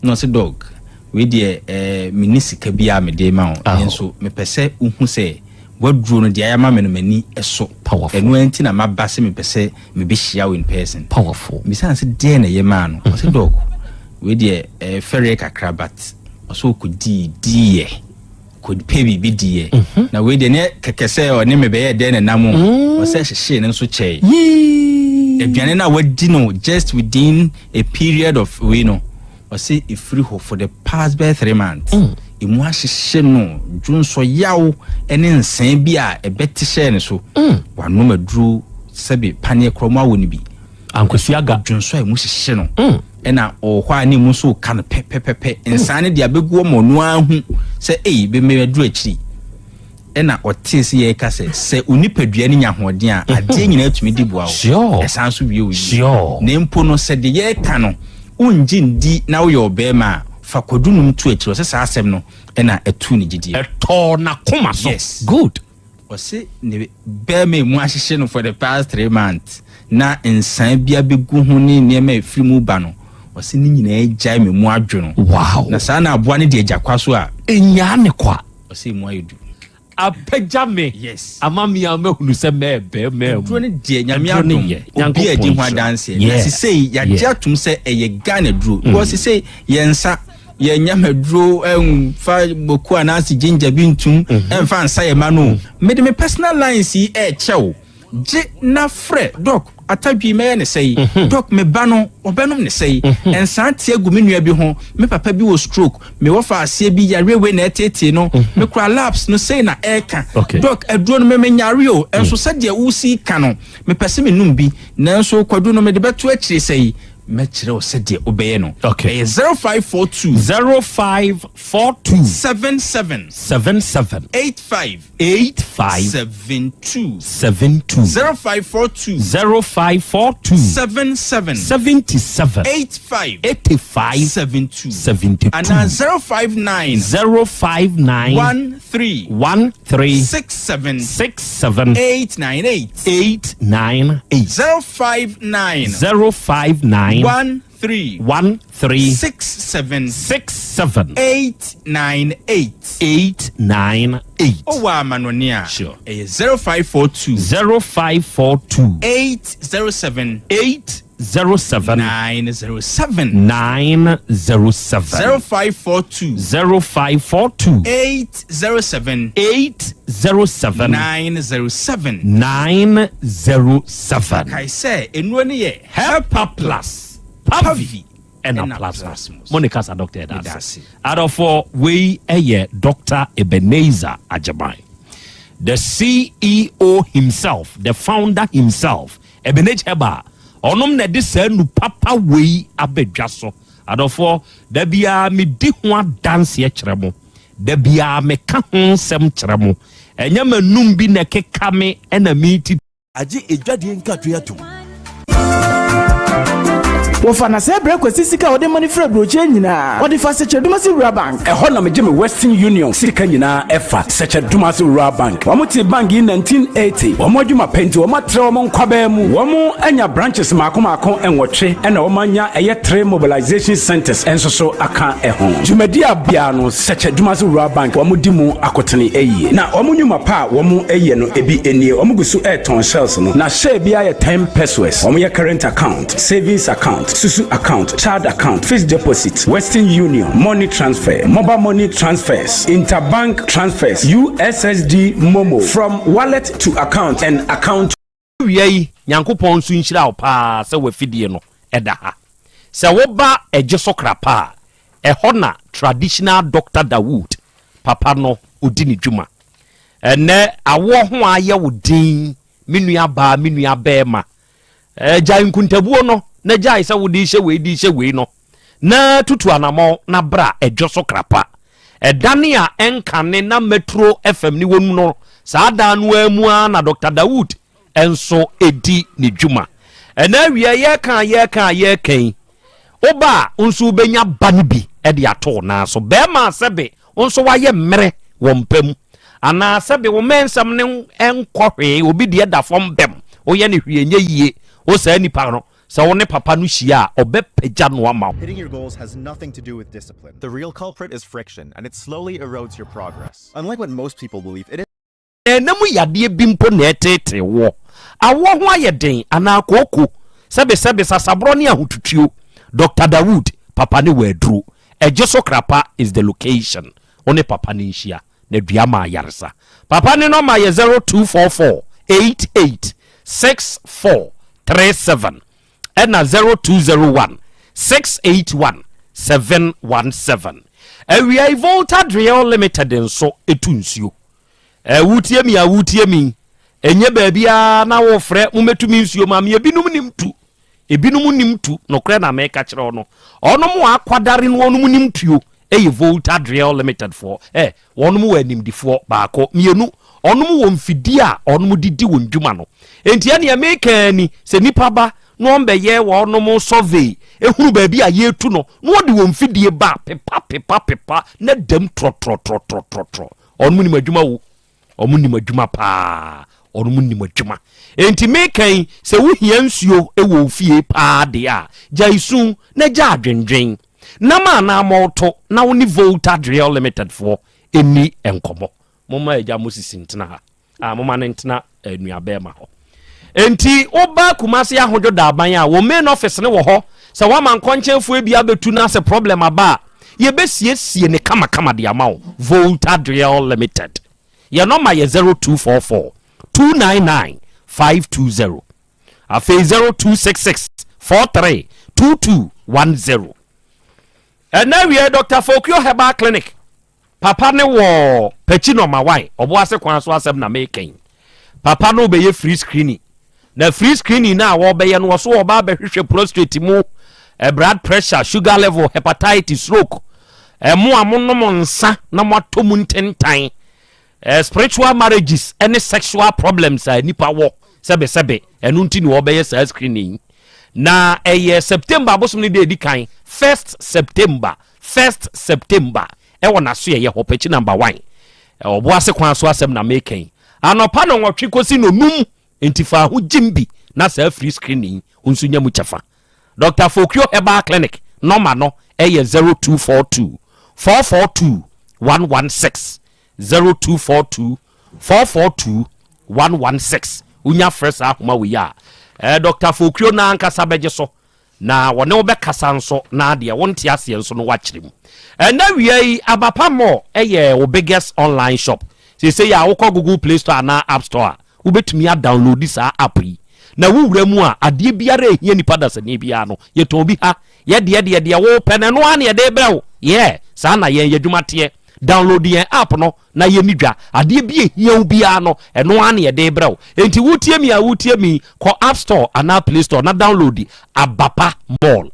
Na ɔse dog, wei deɛ eh, menni sika biara mede ma wo, nanso mepɛ sɛ wohu sɛ w'aduro no deɛ ayɛ ama me no m'ani sɔ. Ɛno ara nti na maba sɛ mepɛ sɛ mebɛhyia wo in person. Mebisaa no sɛ deɛn na ɛyɛ maa no? Ɔse dog, wei deɛ eh, fɛreɛ kakra but ɔsɛ ɔkɔdii diiɛ, kɔpɛ biribi diiɛ. Mhm. Na wei deɛ neɛ kɛkɛ sɛ ɔne me bɛyɛ dɛn na nam o, mm. ɔsɛ hyehyee no nso kyɛe. Aduane no a wadi no just within a period of wei no, Ɔse ɛfiri hɔ for the past bɛyɛ 3 months ɛmu ahyehye no, dwonsɔ yaw ne nsɛn bi a ɛbɛte hyɛɛ ne so. Wanom aduro sɛbe paneɛ korɔ mu awɔ no bi. Ankwasi aga. Dwonsɔ a ɛmu hyehye no ɛna ɔwɔ hɔ a ne mu nso ka no pɛpɛpɛpɛ. Nsan no de abɛgu ɔma ɔno ara hu sɛ ei bɛmɛ aduru akyiri. Ɛna ɔtee sɛ yɛreka sɛ, sɛ wo nipadua no nya ahoɔden a, adeɛ nyinaa tumi di boa wo. Ɛsan nso wie wo yie. Na mpo no, sɛ deɛ yɛreka no, wongye ndi na woyɛ ɔbarima a, fa kwadu nom to akyire. Ɔsɛ saa asɛm no na ɛtoo ne gyidie. Ɛtɔɔ n'akoma so. Yes. Good. Ɔse ne barima emu ahyehye no for the past 3 months na nsaa bi abɛgu ho ne nneɛma a ɛfiri mu ba no, ɔse ne nyinaa gyae me mu adwo no. Wow. Na saa na aboa no de agya kwa so a. Ɛnyaa ne kwa. Ɔsɛ emu ayɛ du. Apagya me. Yes. Ama me a mahunu sɛ mɛɛbɛ mɛɛmu. Aduro no deɛ Nyame adom obi a di ho adanseɛ. Na sisei yagye atom sɛ ɛyɛ Ghana duro. Because sisei yɛn nsa yɛn nyama duro ɛnfa boku anaasɛ ginger bi ntum ɛnfa nsa yɛ ma no. Mede me personal lines yi ɛɛkyɛw. Gye na frɛ Doc atadwi mɛyɛ ne sɛi, mhm. Doc me ba no ɔbɛnom ne sɛi, mhm. Nsaa te agu me nua bi ho, me papa bi wɔ stroke, me wɔfa aseɛ bi yareɛ wei na ɛtetee no, mhm. Me kura labs no sei na ɛreka. Doc aduro no me menyare o, ɛnso sɛdeɛ wosi ka no mepɛ sɛ menum bi, nanso kwadu no mede bɛto akyire sɛi, mɛkyerɛ wo sɛdeɛ wobɛyɛ no. Ɛyɛ 0542 0542 77 77 85 85 72 72 0542 0542 77 77 85 85 72 72 anaa 059 059 13 13 67 67 898 898 059 059 13 13 67 67 898 898. Ɔwɔ amanɔne a, ɛyɛ 0542 0542 807 807 907 907 0542 0542 807 807 907 907. Kae sɛ nnuro no yɛ Helper Plus, Pavi ɛna Plasmos. Mo ne kasa Dr. Ɛda ase. Adɔfoɔ, wei ɛyɛ Dr. Ebenezer Agyeman, the CEO himself, the founder himself, Ebenezer Herbal. Ɔnom na ɛde saa nu papa wei abɛdwa so. Adɔfoɔ, da biara medi ho adanseɛ kyerɛ mo. Da biara meka ho nsɛm kyerɛ mo. Ɛnyɛ m'anum bi na ɛkeka me ɛna meti Agye edwadie nkatoe atom. Wɔfa na sɛ brɛ Kwasi sika a ɔde ma no firi aburokyire nyinaa, ɔde fa Sɛkyɛdumase Rural Bank. Ɛhɔ na megye me Western Union sika nyinaa ɛfa Sɛkyɛdumase Rural Bank. Wɔn tee bank yi 1980. Wɔn adwuma pɛ nti wɔn atrɛ wɔn nkwabaa mu. Wɔn anya branches mmaako mmaako nwɔtwe ɛna wɔn anya ɛyɛ three mobilization centers nso so aka ɛho. Dwumadi a biara no Sɛkyɛdumase Rural Bank wɔn di mu akotene yie. Na wɔn nnwuma pa a wɔn yɛ no ebi nie, wɔn gu so retɔn shells no, na share biara yɛ 10 pesewas. Wɔn yɛ current account, savings account, susu account, child account, fixed deposit, Western Union, money transfer, mobile money transfers, interbank transfers, USSD MoMo, from wallet to account and account. Wia yi, Nyankopɔn nso nhyira wo paa sɛ w'afidie no da ha. Sɛ woba Ɛgye so Krapa a, ɛhɔ na Traditional Doctor Dawood papa no ɔdi ne dwuma. Ɛnnɛ awoɔ ho ayɛ wo den me nua baa, me nua bɛɛma. Gyae nkuntabuo no na gyae sɛ wode rehyɛ wei de rehyɛ wei no na tutu anamɔn na bra Ɛdwo so Krapa. Ɛdane a ɛnkane na Metro FM ne wɔ mu no, saa dan no ara mu ara na Doctor Dawood. nso di ne dwuma. Ɛna awia yɛka yɛka yɛka yi, woba a nso wobɛnya ba no bi de ato wo nan so. Bɛrima sɛbe wo nso wayɛ mmerɛ wɔ mpa mu anaa sɛbe wo mmɛnsɛm no nkɔ hwee, obi deɛ da fam bɛm, woyɛ no hwee nyɛ yie, wo saa nipa no sɛ wo ne papa no hyia a ɔbɛpagya no ama wo. Hitting your goals has nothing to do with discipline. The real culprit is friction, and it slowly erodes your progress. Unlike what most people believe, it Ɛna mu yadeɛ bi mpo na ɛreteetee woɔ. Awoɔ ho ayɛ den anaa kooko, sɛbesɛbe, sasaborɔ ne ahotutuo. Doctor Dawood, papa ne wɔ aduro. Ɛgyeso Krapa is the location. Wo ne papa no nhyia na dua ma ayaresa. Papa ne nɔma yɛ 0244 88 64 37 ɛna 0201 681 717. Awia yi Volta Driel Limited nso tu nsuo. Ɛ wotie mi a wotie mi ɛnyɛ baabiara na wofrɛ momɛtumi nsuo ma me. Ebinom nim tu, ebinom nim tu. Nokorɛ na meka kyerɛ wo no, ɔnom akwadare no ɔnom nim tuo. Ɛyɛ Volta Driel Limited foɔ. Ɛ wɔnom wɔ animdifoɔ baako mmienu, ɔnom wɔ mfidie a ɔnom de di wɔn dwuma no. Enti ɛneɛ meka ni sɛ nipa ba na ɔmbɛyɛ wɔnom survey ehunu baabi a yɛtu no na ɔde wɔn mfidie ba pepa pepa pepa na dam trɔtrɔtrɔtrɔtrɔ. Ɔnom nim adwuma wo, ɔmo nim adwuma paa, ɔnom nim adwuma. Enti meka yi sɛ wohia nsuo wɔ ofie paa deɛ a, gyae su na gya adwendwen nam a na amɔto na wo ne Volta Driel Limited foɔ ɛni nkɔmmɔ. Momma agya Moses ntena ha a, momma no ntena nuabɛrima hɔ. Enti woba Kumase Ahodwo Daaban a, wɔn main office no wɔ hɔ. Sɛ woama nkɔnkyɛnfoɔ bi abɛtu no asɛ problem aba a, yɛbɛsiesie ne kamakama de ama wo. Volta Driel Limited, yɛ nɔma yɛ 0244 299 520, afei 0266 43 2210. Ɛnna wie Dr Fokio Herbal Clinic, papa ne wɔ Pɛkyi nɔma wan Ɔboase kwan so. Asɛm na meka papa no bɛyɛ free screening, na free screening na a wɔbɛyɛ no, wɔso wɔba abɛhwehwɛ prostate mu, blood pressure, sugar level, hepatitis, stroke, ɛmo a monom nsa na moatɔ mu ntentan, spiritual marriages ɛne sexual problems a nipa wɔ sɛbesɛbe. Ɛno nti ne wɔbɛyɛ saa screening, na ɛyɛ September abosom no de edi kan, 1 September, 1 September, ɛwɔ n'aso yɛyɛ hɔ Pɛkyi number 1, Ɔboase kwan so. Asɛm na meka yi, anɔpa no 8 kɔsi no 5. Nti fa ho gyim bi na saa free screening nso nya mu kyɛfa. Dr Fokio Herbal Clinic nɔma no ɛyɛ 0242 442 116, 0242 442 116. Wonya frɛ saa ahoma wei a, Dr Fokio na ankasa bɛgye so na wɔne wo bɛkasa nso, na deɛ wonte aseɛ nso no wakyerɛ mu. Ɛnɛ wia yi, Abapa Mall ɛyɛ wo biggest online shop. Seesei a wokɔ Google Play Store anaa App Store a, wobɛtumi adownload saa app yi na wowura mu a, adeɛ biara ɛhia nipa dasani biara no, yɛtɔn bi ha. Yɛdeɛ deɛ deɛ wopɛ no, ɛno ara ne yɛde brɛ wo. Yɛ saa na yɛn yɛdwuma teɛ. Download yɛn app no na yɛni dwa. Adeɛ bi ehia wo biara no, ɛno ara ne yɛde brɛ wo. Enti wotie mi a wotie mi, kɔ App Store anaa Play Store na download Abapa Mall.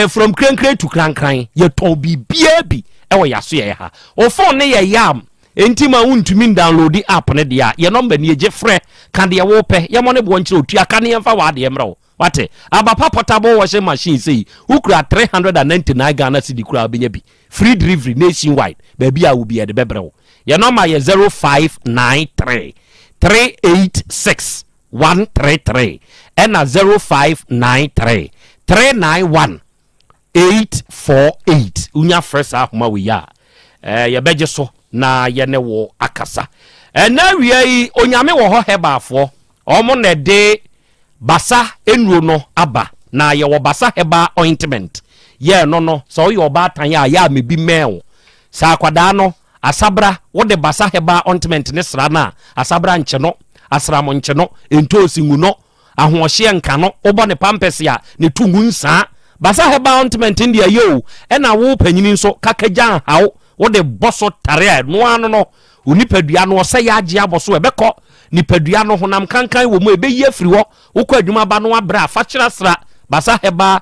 From Krenkren to Krankran, yɛtɔn biribiara bi ɛwɔ yɛaso yɛ ha. O phone ne yɛ yam enti ma wontumi download app no deɛ a, yɛ nɔmba ni, egye frɛ ka deɛ wopɛ, yɛmɔ ne boɔ nkyerɛ otua ka ne yɛmfa w'adeɛ mmerɛ wo. Wate? Abapa portable washing machine sei, wokura 399 Ghana cedi koraa, wobɛnya bi. Free delivery nationwide, baabi a wo bi yɛde bɛbrɛ wo. Yɛ nɔmba yɛ 0593 386 133 ɛna 0593 391 848. Wonya frɛ saa ahoma wei a, yɛbɛgye so na yɛne wo akasa. Ɛnɛ awia yi, Onyame Wɔ Hɔ Herbal foɔ, ɔmo na ɛde basa nnuro no aba, na yɛwɔ Basa Herbal Ointment. Yɛ no sɛ woyɛ ɔbaatan a yɛ a mebi mɛn wo sɛ akwadaa no asabra, wode Basa Herbal Ointment ne sra no a, asabra nkye no, asram nkye no, ntoosi ngu no, ahoɔhyeɛ nka no, wobɔ ne pampers a ne to ngu nsaa. Basa Herbal Ointment deɛ yɛ o. Ɛna wo panyini nso kakagya nhaw, wode bɔ so tare a, ɛnoa no wo nipadua no ɔsɛ yɛ agye abɔ so, ɛbɛkɔ nipadua no honam kankan wɔ mu, ɛbɛyi afiri hɔ. Wokɔ adwuma ba no abrɛ a, fa kyerɛsra Basa Herbal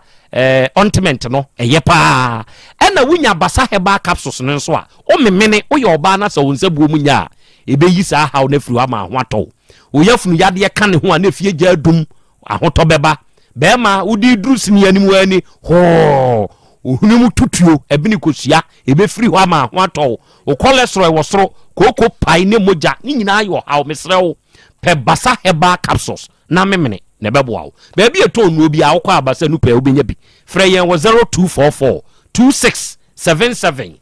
Ointment no, ɛyɛ paa. Ɛna wonya Basa Herbal Capsules no nso a, womemene, woyɛ ɔbaa na sɛ wo nsa buo mu nya a, ɛbɛyi saa haw no afiri hɔ ama ho atɔ wo. Wo yafunu yadeɛ ka ne ho a na efie gya adum, ahotɔ bɛba. Bɛrima, wode duru sini anim ani hoo, ohwene mu tutuo, ɛbene kosua, ɛbɛfiri hɔ ama ho atɔ wo. Wo cholesterol wɔ soro, kooko pae ne mogya, ne nyinaa yɛ ɔhaw. Mesrɛ wo, pɛ Basa Herbal Capsules na memene na ɛbɛboa wo. Baabi a ɛtɔn nnuro biara, wokɔ Abasa nu pɛ wobɛnya bi. Frɛ yɛn wɔ 0244 26 77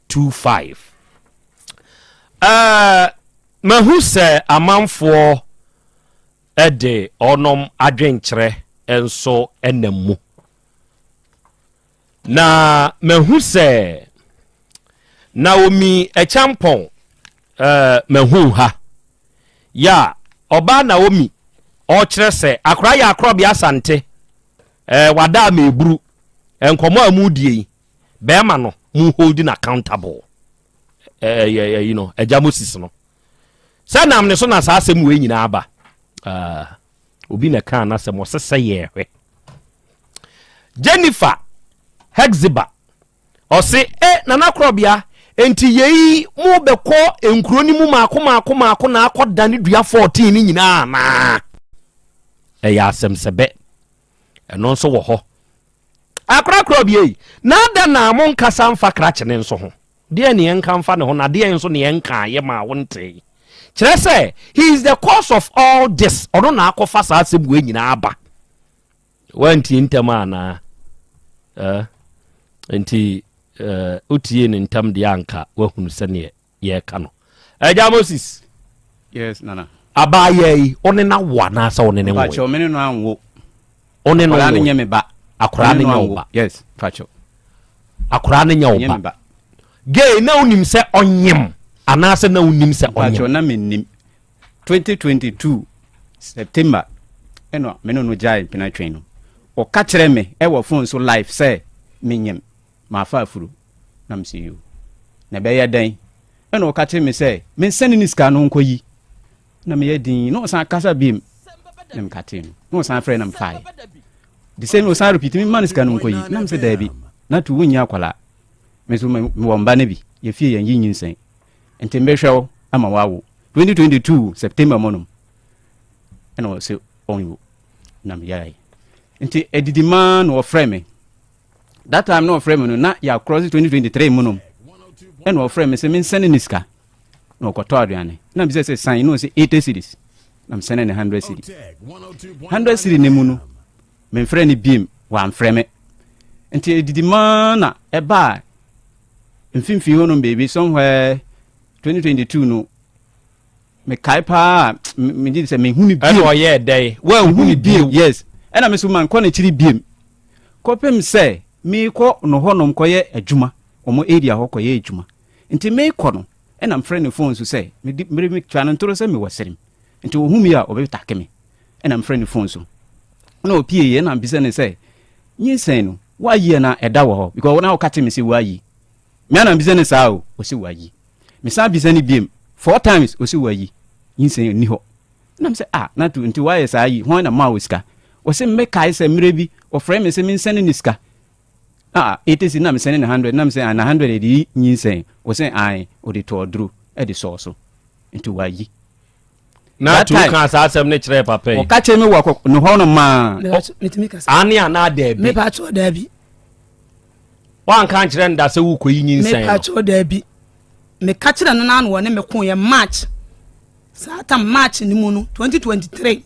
25. Ɛɛ, mahu sɛ amanfoɔ de ɔnom adwenkyerɛ nso nam mu. Na mahu sɛ Naomi Akyampɔn, ɛɛ, mahu ha. Ya, ɔbaa Naomi, ɔkyerɛ sɛ akora yɛ akorɔbea Asante, ɛɛ, wada ama eburu. Nkɔmɔ a mu die yi, bɛrima no mu holding accountable. Ɛɛ, ɛyi no, agya Moses no. Sɛ nam ne so na saa asɛm wei nyinaa aba. Uh, obi na kaa n'asɛm ɔsɛ sɛ yɛhwɛ. Jennifer Hexiba ɔse e nana korɔbea enti yei mo bɛkɔ nkuro no mu maako maako maako na akɔ dane dua 14 no nyinaa anaa? Ɛyɛ asɛm sɛbɛ ɛno nso wɔ hɔ. Akora korɔbea yi na ada na mo nkasa mfa krakye ne nso ho. Deɛn ne yɛnka mfa ne ho na deɛn nso ne yɛnkaeɛ maa wontee? Kyerɛ sɛ, he is the cause of all this. Ɔno na akɔfa saa asɛm wei nyinaa aba. Woantie ntɛm anaa? Eh, nti eh, wotie ne ntɛm deɛ anka woahunu sɛneɛ yɛreka no. Agya Moses. Yes, Nana. Abaayaa yi, wo ne no awo anaasɛ wo ne no nwoe? Mpakyɛw, me ne no anwo. Wo ne no Akwadaa no nyɛ me ba. Akwadaa no nyɛ wo ba. Yes, mpakyɛw. Akwadaa no nyɛ wo ba. Gay, na wonim sɛ ɔnyem anaasɛ na wonim sɛ ɔnyem? Mpakyɛw, na mennim. 2022 September ɛna me ne no gyae mpena twɛn no. Ɔka kyerɛ me ɛwɔ phone so live sɛ menyem. Mafa afuru. Na mese yoo. Na ɛbɛyɛ dɛn? Ɛna ɔka kyerɛ me sɛ mensɛne ne sika no nkɔyi. Na meyɛ din na ɔsan kasa biem. Na mekatee no. Na ɔsan frɛ na mefaeɛ. The same ɔsan repeat me ma no sika no nkɔyi. Na mesɛ daabi. Na tu wonyɛ akwadaa. Me nso mewɔ mba no bi. Yɛfie yɛn yi nyinsɛn. Nti mbɛhwɛ wo ama woawo. 2022 September mu nom. Ɛna ɔsɛ ɔnwo. Na meyɛe. Nti adidi maa na ɔfrɛ me. That time na ɔfrɛ me no na yɛ across 2023 mu nom ɛna ɔfrɛ me sɛ mensɛne ne sika na ɔkɔtɔ aduane na mesɛ sɛ san na ɔsɛ 80 cities na mesɛne ne 100 cities 100 cities ne mu no memfrɛ ne biem wamfrɛ me nti ɛdidi maa na ɛbaa mfimfini hɔ nom baabi somewhere 2022 no mekae paa megye di sɛ mehu no bio. Ɛna ɔyɛɛ dɛn? Woanhu no bio? Yes. Ɛna me so mankɔ n'akyiri biem. Kɔpem sɛ mekɔ no hɔnom kɔyɛ adwuma, wɔn area hɔ kɔyɛ adwuma. Nti mekɔ no, ɛna mfrɛ ne phone so sɛ, mede mmere metwa no ntoro sɛ mewɔ serem. Nti ɔhu me a ɔbɛtake me. Ɛna mfrɛ ne phone so. Ɛna ɔpieeɛ ɛna mbisa ne sɛ, nyinsɛn no, woayi anaa ɛda wɔ hɔ? Because na ɔka kyerɛ me sɛ woayi. Me ana mbisa ne saa o, ɔse wayi. Mesan bisa no biom four times ɔse wayi. Nyinsɛn nni hɔ. Ɛna mesɛ ah Natu nti woayɛ saa yi hwan na maa wo sika? Ɔse mɛkae sɛ mmerɛ bi ɔfrɛ me sɛ mensɛne ne sika. Ah 80 cedi na mesɛne no 100 na mesɛ ah na 100 ɛde yi nyinsɛn. Ɔse ae ɔde tɔɔ aduro ɛde sɔɔ so nti wayi. Na tu ka saa asɛm no kyerɛɛ papa yi. Ɔka kyerɛ me wɔ ne hɔ no maa. Metumi kasa. Aane anaa daabi? Mepa kyɛw daabi. Woanka ankyerɛ no da sɛ worekɔyi nyinsɛn no? Mepa kyɛw daabi. Meka kyerɛ no na wɔne me ko yɛ March. Saa tam March no mu no 2023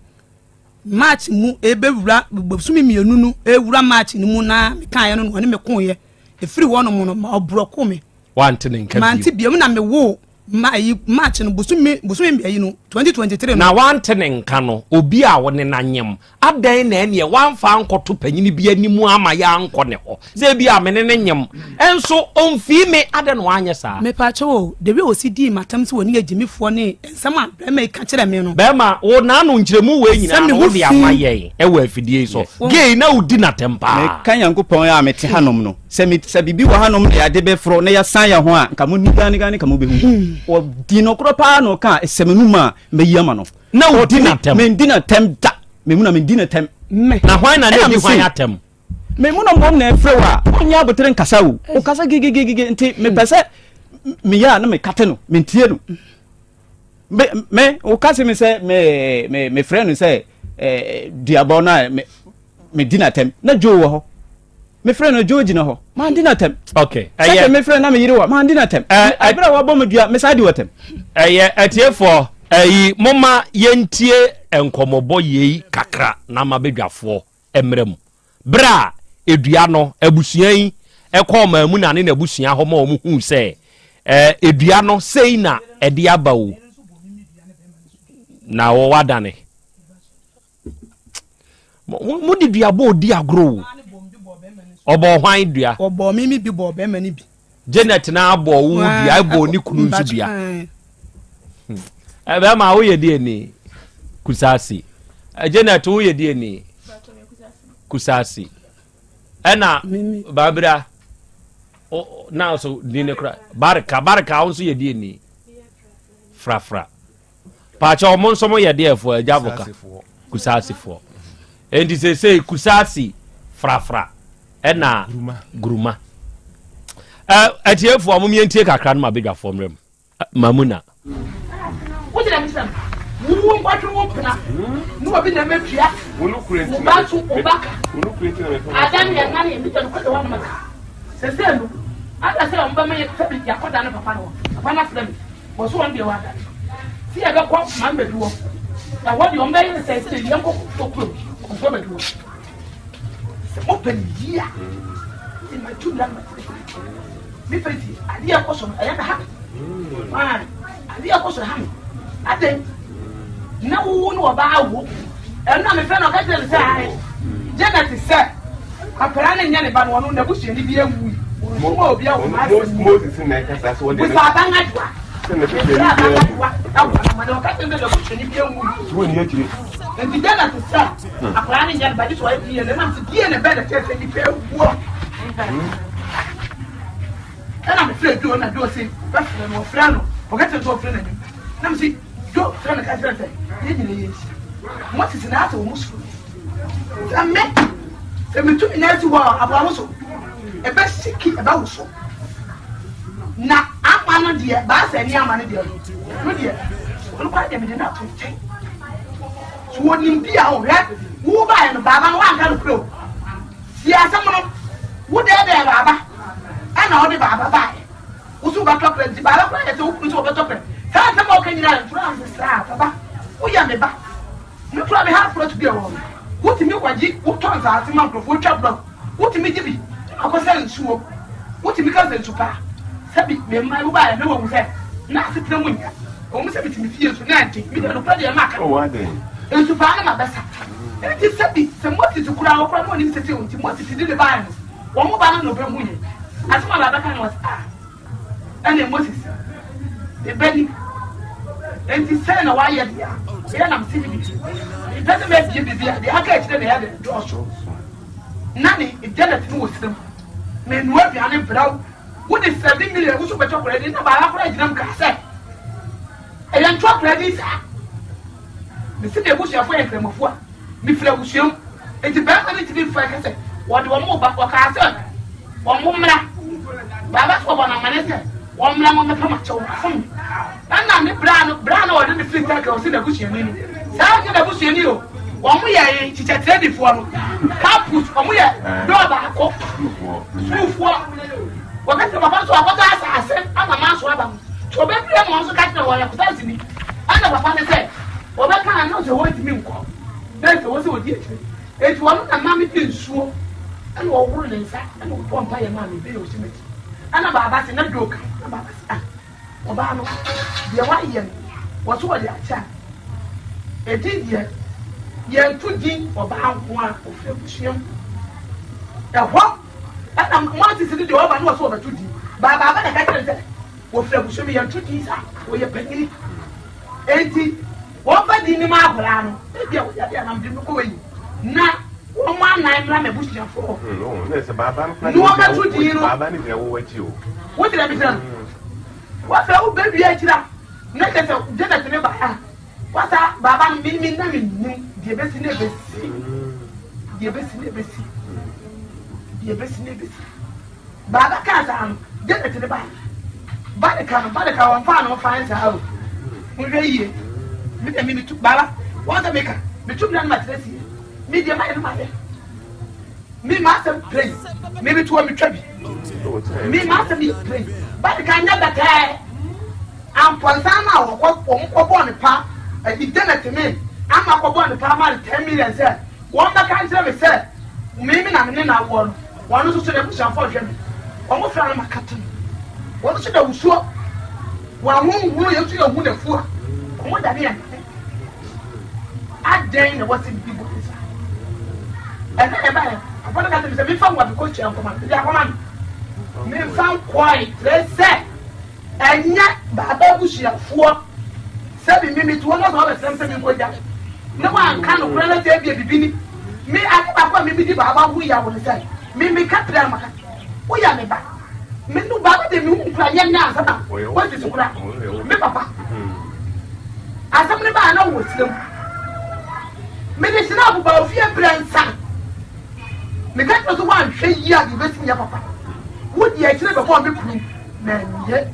March mu ebewura bosome mmienu no ewura March no mu na mekaeɛ no na wɔne me ko yɛ. Efiri hɔ nom no ɔbrɔko me. Wante ne nka bio. Mante bio na mewoo ma ayi March no bosome bosome mmienu no 2023 no. Na wante ne nka no obi a wo ne no anyem adɛn na ɛneɛ wamfa ankɔto panyini bi anim ama yɛankɔ ne hɔ sɛ ebi a me ne no nyem nso ɔmfii me adɛn na wanyɛ saa. Mepakyɛw o, the way osi dii m'atam sɛ wɔne agyimifoɔ ne nsɛm a bɛrima yi ka kyerɛ me no. Bɛrima, wo n'ano nkyerɛmu wei nyinaa Sɛ me no ho wode ama fi. yɛn ɛwɔ afidie yi so. Gay na wodi n'atɛm paa. Meka Nyankopɔn a mete hanom no, sɛ me sɛ biribi wɔ hanom na yɛade bɛforɔ na yɛasan yɛn ho a, nka mo niganiga ne ka mobɛhu. Ɔdi nɔkorɔ paa na ɔka a, ɛsɛ m'anum a mɛyi ama no. Na wodi n'atɛm? Mendi n'atɛm da. Me mu na mendi n'atɛm. Na hwan na na Ɛna ɛdi mese, hwan atɛm? Me mu na mmom na ɛfrɛ wo a, wonyɛ abotere nkasa o. Wokasa gegegegege nti mepɛ sɛ meyɛ a na mekate no, mentie no. Me me woka se me sɛ me me mefrɛ no sɛ eh, duabɔ no a me medi n'atɛm na Joe wɔ hɔ. Mefrɛ no Joe gyina hɔ. Mandi n'atɛm. Okay. Sɛ mefrɛ na me yere wɔ mandi n'atɛm. Ɛberɛ a wabɔ me dua mesan di w'atɛm. Ɛyɛ atiefoɔ ɛyi moma yɛntie nkɔmmɔbɔ yei kakra na ma badwafoɔ mmra mu. Berɛ a edua no abusua yi kɔɔ Maamuna ne n'abusua hɔ ma wɔn huu sɛ ɛɛ edua no sei na ɛde aba o na wɔwɔ adane. Mo de duabɔ odi agorɔ o. Ɔbɔɔ hwan dua? Ɔbɔɔ me me bi bɔɔ bɛrima no bi. Janet na abɔ wo dua ɛbɔɔ ne kunu nso dua. Hmm. Bɛrima woyɛ deɛ ni Kusasi. Janet woyɛ deɛ ni Kusasi. Ɛna Babira na so din ne kora Barika Barika wo nso yɛ deɛ ni Frafra. Paakyɛw mo nso mo yɛ deɛ foɔ agya boka kusaasi foɔ enti seesei kusaasi frafra ɛna guruma ɛ atiefoɔ mo mientie kakra no ma badwafoɔ mmerɛ mu mamuna. Wogyina mi sɛm wo nkɔtwe wo mpena ne obi na mɛtua wo ba so wo ba ka ada ne yɛn nane yɛ mita no kɔdɛ wɔn ka sɛsɛ no ada sɛ wɔn bɛma yɛ sɛbi yɛakɔda ne papa no hɔ papa no afrɛ me Wɔ so wɔn deɛ wɔadane sɛ yɛbɛkɔ man bɛdu hɔ na hɔ deɛ wɔn bɛyɛ ne sɛ sɛ yɛn kɔ kɔ kurom kɔnfoɔ bɛdu hɔ sɛ mopɛ ne yie a ne ma tu nira no ma tiri me fɛ ti adeɛ ɛkɔ so no ɛyɛ na ha me adeɛ ɛkɔ so ha me adɛn na wowo ne wɔbaa wo ɛno na mefrɛ no ɔka kyerɛ me sɛ ae Janet sɛ akwadaa no nyɛ ne ba no ɔno n'abusuani bi awui ɔnsoma obi a wɔn asɛm mu Moses na ɛkasa sɛ ɔde busa aban adwoa sɛ ne busa aban adwoa ɛwɔ no ma ɔka kyerɛ sɛ n'abusuani bi awui so wɔn ni akyire nti Janet sɛ akwadaa no nyɛ ne ba gye sɛ ɔyɛ DNA nam sɛ DNA bɛn na kyerɛ sɛ nipa awuo ɛna mefrɛ Joe na Joe se bɛfrɛ no ɔfrɛ no ɔka kyerɛ sɛ ɔfrɛ no anim na mese Joe frɛ no ka kyerɛ sɛ yɛn nyina yɛnhyia Moses na asɛ wɔn suro Sɛ me, sɛ metu me nan si hɔ a, aboa wo so. Ɛbɛsiki, ɛbɛwoso. Na ama no deɛ, baasa ni ama no deɛ, no deɛ, ɔno koraa deɛ mede no ato nkyɛn. So wɔnim bi a ɔhwɛ, wo baeɛ no, baaba no woanka no korɛ o. Sie asɛm no, wo dɛɛdɛɛ baaba, ɛna ɔde baaba baeɛ. Wo so wobɛtɔ prɛ, nti baaba koraa yɛ sɛ wo kunu sɛ wɔbɛtɔ prɛ. Saa nsɛm a ɔka nyinaa, ntoro ansesaa, papa, woyɛ me ba. Me koraa me half plot bi a ɛwɔ hɔ no, wotumi kɔgye, wotɔ nsaase ma nkurɔfoɔ, wotwa block, wotumi gye bi akɔsa nsuo, wotumi ka sɛ nsu pa. Sɛbi me mma yi wobaeɛ na wɔhu sɛ na asetena mu nyɛ, ɛwɔ mu sɛ mete me fie nso na ɛnte, me deɛ nokorɛ deɛ maka, nsu paa na mabɛsa. Enti sɛbi sɛ Moses koraa ɔkoraa na ɔnim sɛ sei nti Moses de ne baeɛ no, wɔn ba no na ɔbɛhu yɛn. Asɛm a babɛka no wɔse ah. Ɛnna Moses se, Me ba ni, enti sɛn na woayɛ deɛ a ɛyɛ na mese me biribi? Mempɛ sɛ mabie biribi a deɛ aka akyire na ɛyɛ den dɔɔso. Na ne Janet no wɔ serɛ mu. Menoa aduane brɛ wo. Wode 7 million wo so bɛtɔ koraa di na baala koraa gyina mu kaa sɛ ɛyɛ ntoa koraa di saa. Mese me abusuafoɔ yɛ nkramofoɔ a mefiri abusua mu. Enti barima no ntumi mfa nka sɛ wɔde wɔn reba. Wɔkaa sɛ wɔn mmra. Baaba so wɔbɔ no amanneɛ sɛ wɔmmra ma ɔmmɛpam akyɛw afom no. Ɛnna ne bra no, bra no a ɔde no firi Turkey a ɔse n'abusuani no, saa ɔnyɛ n'abusuani o. Wɔn yɛ kyikyɛtrɛdifoɔ no, campus, wɔn yɛ dɔɔ baako, sukuufoɔ. Wɔka sɛ papa nso akɔtɔ asase ama manso aba no. Nti ɔbɛpie ma wɔn nso ka kyerɛ wɔn yɛ kosasini. Ɛnna papa no sɛ wɔbɛka ano sɛ wɔntumi nkɔ. Dɛn sɛ wɔsɛ wɔdi akyire. Enti ɔno na ma mede nsuo ɛna ɔhoro ne nsa ɛna ɔbɔ mpaeɛ maa me bɛyɛ ɔsi m'akyi. Ɛna baaba se na dwo ka na baaba se ah ɔbaa no deɛ wayɛ no wɔso wɔde akyɛ a ɛdin deɛ yɛnto din ɔbaa nko a ɔfiri abusua mu ɛhɔ ɛna Moses no deɛ ɔba no wɔso wɔbɛto din baaba aba na ɛka kyerɛ sɛ wɔfiri abusua mu yɛnto din saa wɔyɛ panyini enti Wɔmfa din no ma akwadaa no. Ebia wɔyɛ adeɛ anam de no kɔ yi na wɔn anan mmra m'abusuafoɔ hɔ. Na wɔbɛto din no. Wogyina mi gyina no. Wɔfɛ wobɛwie akyiri a na kyerɛ sɛ Janet ne ba a wasa baaba no me me na mennim deɛ ɛbɛsi na ɛbɛsi deɛ ɛbɛsi na ɛbɛsi deɛ ɛbɛsi na ɛbɛsi. Baaba kaa saa no Janet ne ba ba de ka no ba de ka wɔn fa no fa nsaa o. Monhwɛ yie. Me deɛ me metu baba. Wɔn sɛ meka metu mmira no ma kyerɛ sie. Me deɛ mayɛ no mayɛ. Me m'asɛm pray. Me metu hɔ metwa bi. Me m'asɛm yɛ pray. Bɛde ka nyɛ bɛtɛɛ. Ampɔnsa no a wɔkɔ wɔn kɔbɔɔ ne pa ɛdi Janet ne ama kɔbɔɔ ne pa ama no 10 million sɛ wɔn bɛka nkyerɛ me sɛ me na me ne na awoɔ no, wɔn nso so n'abusuafoɔ hwɛ me, wɔn fira no ma kata no, wɔn nso da wusuo wɔn ahohoro yɛn nso yɛ hu n'afu a wɔn da ne yɛn adɛn na wɔsi bibi bɔ ne saa. Ɛnna yɛ ba yɛ papa no ka kyerɛ me sɛ mefa nwa bi kɔ kyia nkɔma no ebi akɔma no mefa nkɔe kyerɛ sɛ ɛnyɛ baaba abusuafoɔ sɛbi mi mi ti wɔn na sɛ ɔbɛsrɛ m sɛ mi nkɔ gya ne wanka no kora na sɛ ebia bibi ni me ade baako a mi mi di baaba ho yaw ne sɛ mi mi ka pere ama woyɛ me ba, me no baaba de mi hu nkura nyɛ nna ansa na wɔsi so kora me papa asɛm ne baa na wɔ sira mu mede hyena aboba ofie brɛ nsa meka kyerɛ so woanhwɛ yie a deɛ bɛsi nyɛ papa wodi akyire bɛbɔɔ me punu na nyɛ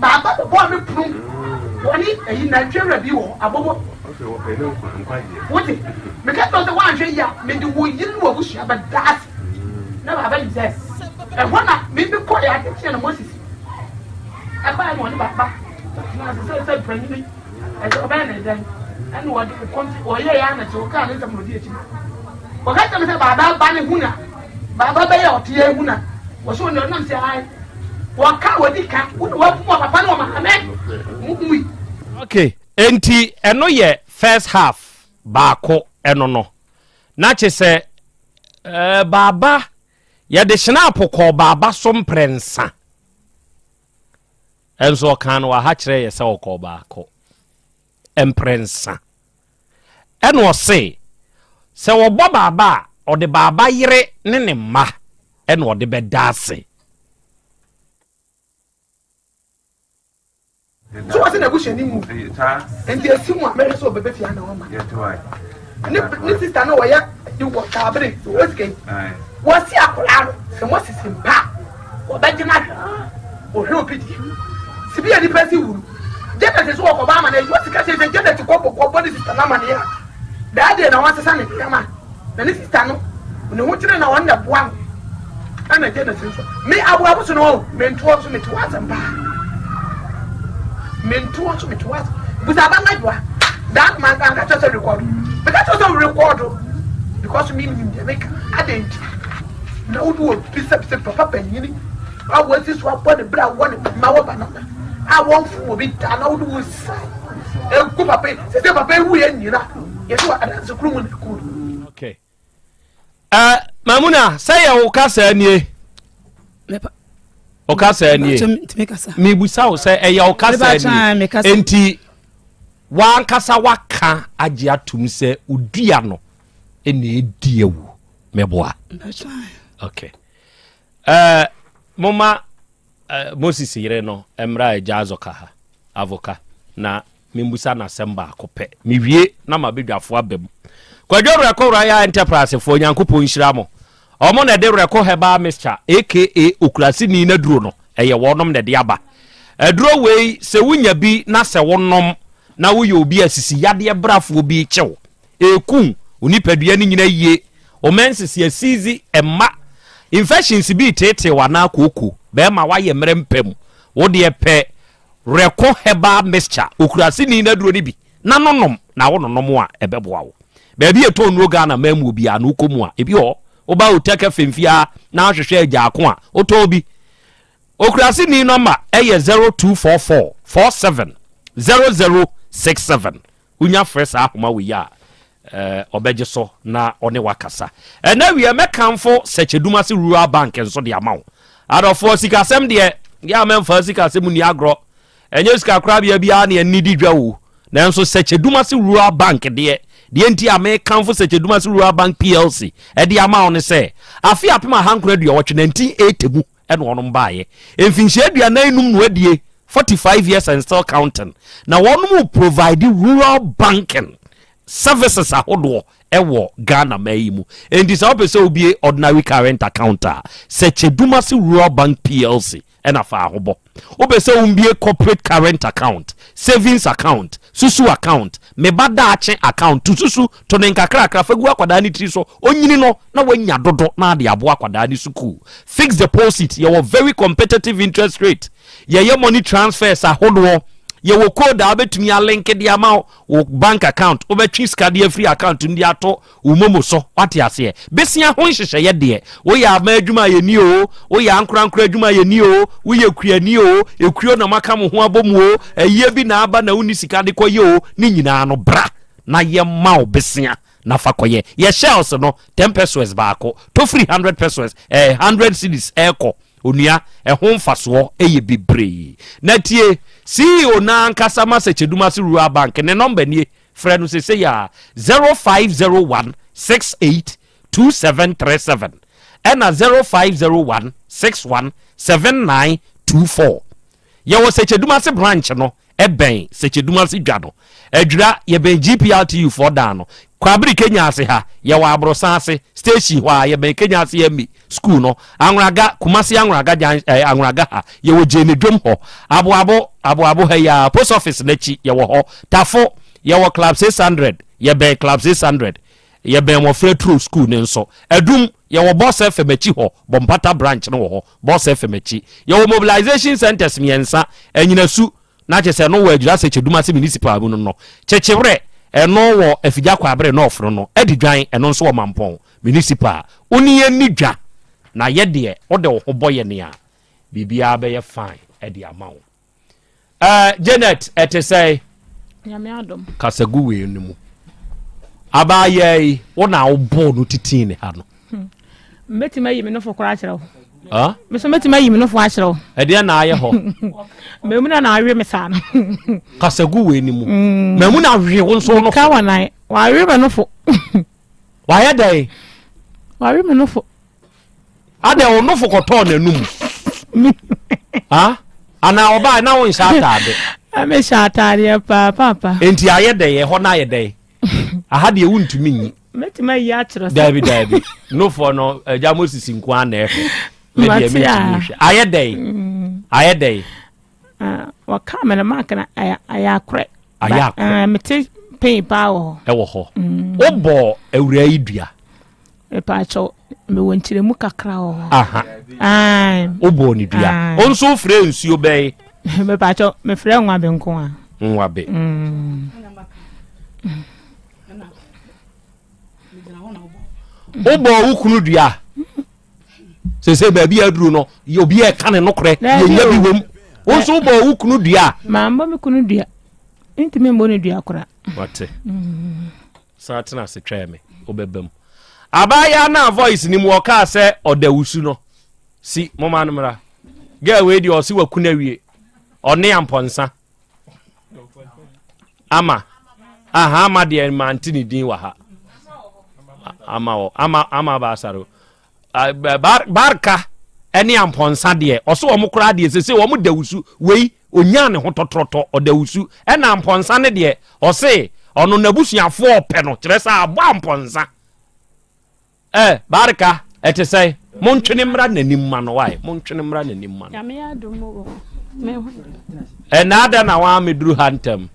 baaba bɛbɔɔ me punu wɔne ayi nantwie wura bi wɔ abɔbɔ wote meka kyerɛ sɛ woanhwɛ yie a mede wo yere ne w'abusua bɛda ase na baaba nim sɛ ɛhɔ na meme kɔɛ atekyeɛ na Moses ɛbaa na ɔne baaba tena ase sɛ panyini ɛsɛ ɔbɛyɛ ne dɛn ɛna ɔde kɔnti ɔyɛ yɛ anakye ɔkaa ne nsɛm na ɔdi akyi ɔka kyerɛ me sɛ baaba ba ne hu na baaba bɛyɛ ɔte yɛ hu na wɔsɛ ɔne ɔnam sɛ ae wɔka wɔdi ka wo na wakum wɔ papa ne wɔ maame mu mui. Okay, enti ɛno yɛ first half baako ɛno no na kye sɛ baaba yɛde hyena kɔɔ baaba so mprɛnsa, ɛnso ɔkaa no wɔ ha kyerɛ yɛ sɛ ɔkɔɔ baako mprɛnsa, ɛna ɔse sɛ wɔbɔ baaba a, ɔde baaba yere ne ne mma ɛna ɔde bɛda ase. So wɔsɛ n'abusuani mu nti esi mu a mɛhwɛ sɛ ɔbɛbɛ fie ana ɔma ne sister no wɔyɛ de wɔ taabere wɔ sika yi wɔsi akwadaa no sɛ mo sisi mpa wɔbɛgyina hwɛ wɔhwɛ obi deɛ sibi yɛ nipa si wuru Janet so wɔkɔbɔ ama no wɔsi ka kyerɛ sɛ Janet kɔ kɔbɔ ne sister no amaneɛ a daa deɛ na wɔasesa ne nneɛma na ne sister no ne ho kyerɛ na wɔn na boa no ɛna Janet nso me aboabo so no mentoɔ nso mete wɔ asɛm paa, mentoɔ nso mete wɔ asɛm busa aba ngadwoa daa ma nka kyerɛ sɛ record, meka kyerɛ sɛ record because me nim deɛ meka. Adɛn nti na wode wɔ bisabisa papa panyini a wɔasi so abɔ ne berɛ a wɔ ne mma wɔ banana a wɔmfo wɔ bi da na wode wo sa egu papa yi sɛ papa yi wuyɛ nyina yɛde wɔ adanse kuro mu na ɛku no. Okay. Mamuna, sɛ yɛ wo kasa nie, wo kasa nie, mebusa wo sɛ ɛyɛ wo kasa nie, enti wankasa waka agye atom sɛ odua no ɛna ɛdi awu, mɛboa? Okay. Moma Moses yere no mmra agya azɔka ha avoka na membusa no asɛm baako pɛ, mewie na mabɛdwafoɔ aba mu. Kwadwo Werɛko Royal Enterprise foɔ, Nyankopɔn nhyira mo. Ɔmo na ɛde Werɛko Herbal Mixture aka Okuraseni no aduro no, ɛyɛ wɔnom na ɛde aba. Aduro wei sɛ wonya bi na sɛ wonom na woyɛ obi a sisi yadeɛ brafoɔ bi kyew ɛku wo nipadua no nyina yie, wo menses yɛ sizi ɛmma infections bi reteetee wo anaa kooko bɛɛma woayɛ mmerɛ mpa mu, wo deɛ pɛ Reko Herbal Mixture, Okuraseni no aduro no bi na nonom na wo nonom a ɛbɛboa wo. Baabi a ɛtɔn nnuro Ghana man mu obiara no wokɔ mu a ebi wɔ hɔ. Woba Otec FM fie ha na ahwehwɛ Agyaako a wotɔn bi. Okuraseni nɔma ɛyɛ 0244 47 0067. Wonya frɛ saa ahoma wei a, ɔbɛgye so na ɔne wakasa. Ɛnɛ wiɛ mɛkamfo Sɛkyɛdumase Rural Bank nso de ama wo. Adɔfoɔ, sikasɛm deɛ, yɛ a mɛmfa sikasɛm nni agorɔ. Ɛnyɛ sika korabea biara ne ɛnni di dwa o. Nanso Sɛkyɛdumase Rural Bank deɛ, deɛ nti a mekamfo Sɛkyɛdumase Rural Bank PLC ɛde ama wo ne sɛ, afe 1988, 1980 mu ɛna wɔnom baeɛ. Mfinhyia 45 na wadie, 45 years and still counting. Na wɔnom provide rural banking services ahodoɔ ɛwɔ Ghana man yi mu. Enti sɛ wopɛ sɛ wobie ordinary current account a, Sɛkyɛdumase Rural Bank PLC. ɛna fa ho bɔ. Wopɛ sɛ wombie corporate current account, savings account, susu account, me ba daakye account, to susu, to ne nkakrakra fa gu akwadaa ne tiri so, onyini no na wanya dodo na ade aboa akwadaa ne sukuu. Fixed deposit, yɛwɔ very competitive interest rate, yɛyɛ money transfers ahodoɔ, yɛwɔ code a wobɛtumi alinke de ama wo bank account, wobɛtwe sika de afiri account no de ato wo momo so. Wate aseɛ? Besia ho nhyehyɛeɛ deɛ, woyɛ ama adwuma a yɛni o, woyɛ ankorankora adwuma a yɛni o, woyɛ kuani o, ekuo na maka mo ho abɔ mu o, ayie bi na aba na wonni sika de kɔyɛ o, ne nyinaa no bra na yɛma wo besia na fa kɔyɛ. Yɛ shells no 10 pesos baako, tɔ firi 100 pesos, 100 cedis ɛkɔ. Onua, ɛho mfasoɔ yɛ bebree. Na tie, CEO no ankasa ma Sɛkyɛdumase Rural Bank, ne nɔmba nie, frɛ no seesei ara, 0501 68 2737 ɛna 0501 61 7924. Yɛwɔ Sɛkyɛdumase branch no, ɛbɛn Sɛkyɛdumase dwa no, Adwira, yɛbɛn GPRTU foɔ dan no, Kwabere Kenya ase ha, yɛwɔ Aborosan ase, station hɔ a, yɛbɛn Kenya ase Emmy school no, Anwraga, Kumasi Anwraga jan, eh, Anwraga ha, yɛwɔ Gyene dwom hɔ, Aboabo, Aboabo ha yi ara, post office no akyi, yɛwɔ hɔ, Tafo, yɛwɔ Club 600, yɛbɛn Club 600, yɛbɛn Mmɔfra Turo school no nso, Adum, yɛwɔ Boss FM akyi hɔ, Bɔmpata branch no wɔ hɔ, Boss FM akyi. Yɛwɔ mobilization centers mmiɛnsa, Anyinasu, na kyerɛ sɛ ɛno wɔ Adwira Sɛkyɛ-Dumase Municipal mu no no, Kyekyewerɛ, ɛno wɔ Afigya Kwaabere North no no, Adidwan, ɛno nso wɔ Mampɔn Municipal. Wo ne yɛn nni dwa, na yɛ deɛ wode wo ho bɔ yɛn a, biribiara bɛyɛ fine de ama wo. Eh, Janet, ɛte sɛn? Nyame adom. Kasa gu wei no mu. Abaayaa yi, wo na wobɔɔ no titii ne ha no. Mɛtumi ayi me nofo koraa akyerɛ wo. Ah? Me so mɛtumi ayi me nofo akyerɛ wo. Ɛdeɛ na ayɛ hɔ. Mamu na na awe me saa no. Kasa gu wei no mu. Mamu na awe wo nso nofo. Ka wɔ nan. Wawe me nofo. Wayɛ dɛn? Wawe me nofo. Adɛn wo nofo kɔtɔɔ n'anum? Ha? Anaa ɔbaa na wonhyɛ ataade? Mehyɛ ataadeɛ paa papa. Enti ayɛ dɛn? Ɛhɔ no ayɛ dɛn? Aha deɛ wontumi nyi. Mɛtumi ayi akyerɛ sɛ. Daabi daabi. Nofoɔ no agya Moses nko ara na ɛhwɛ. Me deɛ mentumi nhwɛ. Ayɛ dɛn? Ayɛ dɛn? Wɔka me no mark na ayɛ akorɛ. Ayɛ akorɛ. Mete pain paa wɔ hɔ. Ɛwɔ hɔ. Wobɔ awuraa yi dua. Mepaakyɛw, mewɔ nkyerɛmu kakra wɔ hɔ. Aha. Ae. Wobɔɔ ne dua. Wo nso wofrɛ nsuo bɛn? Mepaakyɛw, mefrɛ nwabe nko a. Nwabe. Wobɔɔ wo kunu dua. Sese baabi aduru no, obi ɛka ne nokorɛ, yɛnya bi wom. Wo nso wobɔɔ wo kunu dua. Mammɔ me kunu dua. Ntumi mmɔ ne dua koraa. Wate. San tena ase twɛn me, wobɛba mu. Abaayaa no a voice no mu ɔkaa sɛ ɔda wusu no, si moma no mmra. Girl wei deɛ ɔse waku no awie. Ɔne ampɔnsa. Ama. Aha, ama deɛ mante ne din wɔ ha. Ama wɔ, ama, ama baasaro. Barka ɛne ampɔnsa deɛ ɔso wɔn koraa deɛ sese wɔn da wusu wei onyaa ne ho tɔtrɔtɔ ɔda wusu ɛna ampɔnsa ne deɛ ɔse ɔno n'abusuafoɔ ɔpɛ no kyerɛ sɛ abɔ ampɔnsa ɛ Barka ɛte sɛ montwene mmra n'anim ma no wae montwene mmra n'anim ma no ɛna ada na wɔn ameduru ha ntɛm.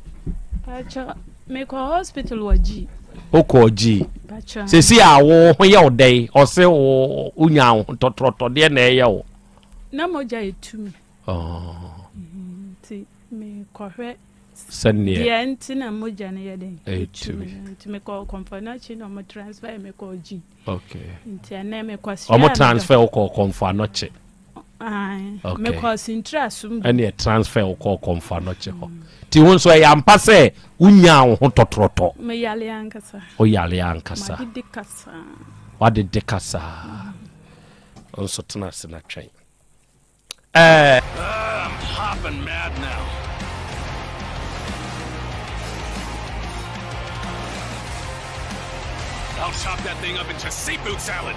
Mekɔ hospital wɔ G. Wokɔɔ G. Sɛsi a wo ho yɛ wo dɛn? Ɔse wo wonya wo ho tɔtrɔtɔ deɛ na ɛyɛ wo. Na mogya etu me. Oh. Mm-hmm. Nti mekɔhwɛ sɛdeɛ deɛ nti na mogya no yɛ dɛn etu me. Nti mekɔ Kɔmfɔ Anokye na ɔmo transfer me kɔɔ G. Okay. Nti ɛnɛ mekɔ sua. Ɔmo transfer wo kɔɔ Kɔmfɔ Anokye. Okay. Mekɔ Sintra som. Ɛne transfer wo kɔɔ Kɔmfɔ Anokye hɔ. Ti wo nso ɛyɛ ampa sɛ wonyaa wo ho tɔtrɔtɔ. Meyale ankasa. Woyale ankasa. Madede kasaa. Wadede kasaa. Nso tena ase na twɛn. Ɛɛ. I'm hopping mad now. I'll chop that thing up into seafood salad.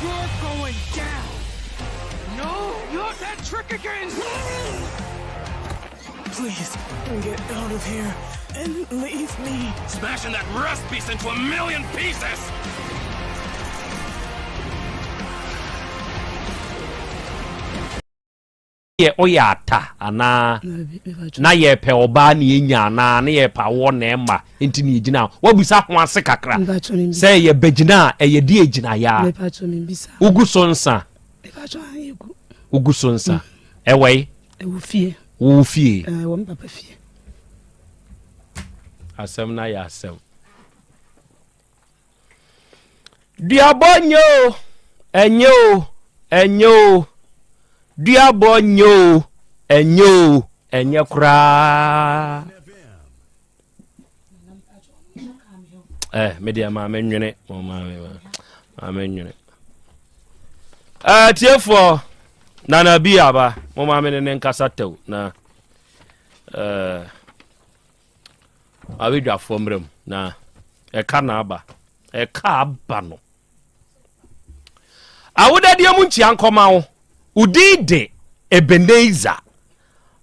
You're going down. No, not that trick again. Please, get out of here. And leave me. Smashing that rust beast into a million pieces! Yɛ ɔyɛ ata anaa na yɛpɛ ɔbaa ne yɛnya anaa ne yɛpɛ awoɔ na ɛma nti ne yɛgyina wabusa ho ase kakra sɛ yɛbɛgyina a ɛyɛ de ɛgyina yɛ a wogu so nsa wogu so nsa ɛwɔ yi wo fie asɛm no ayɛ asɛm Duabɔ nyɛ o, ɛnyɛ o, ɛnyɛ o. Duabɔ nyɛ o, ɛnyɛ o, ɛnyɛ koraa. Eh, me deɛ maame nwene, mo maame, maame nwene. Eh, tiefoɔ, nana bi aba, mo maame ne ne nkasa tɛw na eh, Abadwafoɔ mmerɛ mu na ɛka na aba ɛka aba no awodadeɛ mu nkyia nkɔma wo wo din de Ebenezer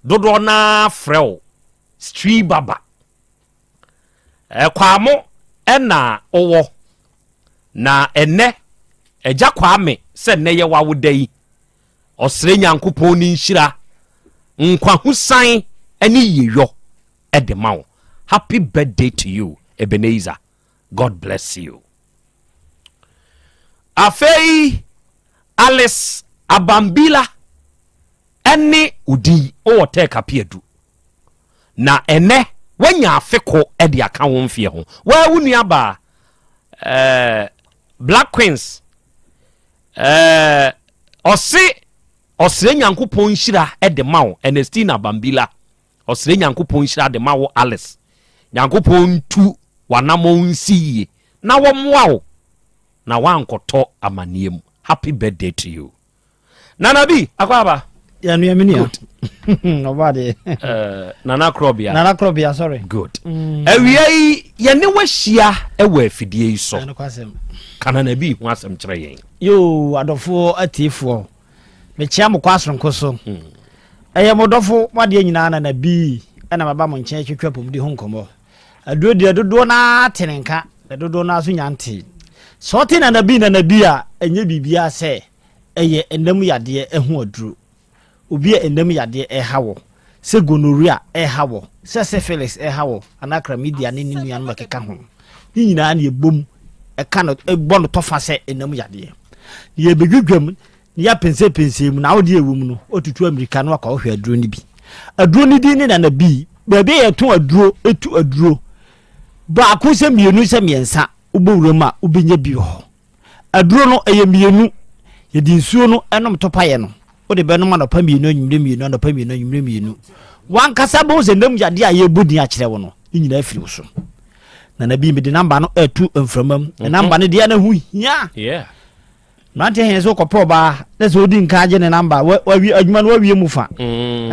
dodoɔ no ara frɛ wo Street Baba ɛkwamo ɛna wowɔ na ɛnɛ agya Kwame sɛ nnɛ yɛ w'awoda yi ɔsrɛ Nyankopɔn ne nhyira nkwahosan ne yieyɔ de ma wo happy birthday to you Ebenezer God bless you afei Alice Abambila ɛne odi wɔ tɛk apiadu na ɛnɛ wanya afe ko de aka wo mfeɛ ho waa wo nuabaa eh, Black Queens eh, ɔse ɔsrɛ Nyankopɔn nhyira de ma wo Ernestina Bambila Ɔsrɛ Nyankopɔn nhyira de ma wo Alice. Nyankopɔn ntu w'anamɔn nsi yie na wɔmmoa wo na woankɔtɔ amaneɛ mu. Happy birthday to you. Nana B, akɔ aba. Ya nua me nua. Good. Ɔba de. Uh, Nana Krobia. Nana Krobia, sorry. Good. Awia yi yɛne wahyia wɔ afidie yi so. Ka Nana B ho asɛm kyerɛ yɛn. Yoo, adɔfoɔ atiefoɔ. Mekyea mo kwa soronko so. Ɛyɛ mo dɔfo, mo adeɛ nyinaa Nana Bii na maba mo nkyɛn retwetwe apɔmuden ho nkɔmmɔ. Aduro deɛ dodoɔ no ara te ne nka, na dodoɔ no ara nso nya ntee. Sɛ ɔte Nana Bii Nana Bii a, ɛnyɛ biribiara sɛ ɛyɛ ɛnam yadeɛ ho aduro. Obi a ɛnam yadeɛ reha wɔ, sɛ gonorrhea reha wɔ, sɛ syphilis reha wɔ, anaa chlamydia ne ne nuanom a ɛkeka ho. Ne nyinaa na ɛbom ɛka no bɔ no tɔfa sɛ ɛnam yadeɛ. Na yɛbɛdwidwam na yɛapɛnsɛpɛnsɛ mu na wo deɛ ɛwɔ mu no, wotutu amirika na wakɔ hwɛ aduro no bi. Aduro no din ne Nana Bii. Baabi a yɛtɔn aduro, ɛtu aduro baako sɛ mmienu sɛ mmiɛnsa, wobɔ wuram a wobɛnya bi wɔ hɔ. Aduro no, ɛyɛ mmienu. Yɛde nsuo no nom topaeɛ no. Wode bɛnom anɔpa mmienu, anwummerɛ mmienu, anɔpa mmienu, anwummerɛ mmienu. Wankasa bɛhu sɛ nam yadeɛ a yɛrebɔ din akyerɛ wo no, ne nyinaa firi wo so. Nana bi mede namba no ɛto mframa mu. Mhm. Namba no deɛ na ho hia. Mmeranteɛ hene sɛ wokɔpɛ ɔbaa na sɛ wodi nka agye ne namba wawie adwuma no wawie mu fa. Mm.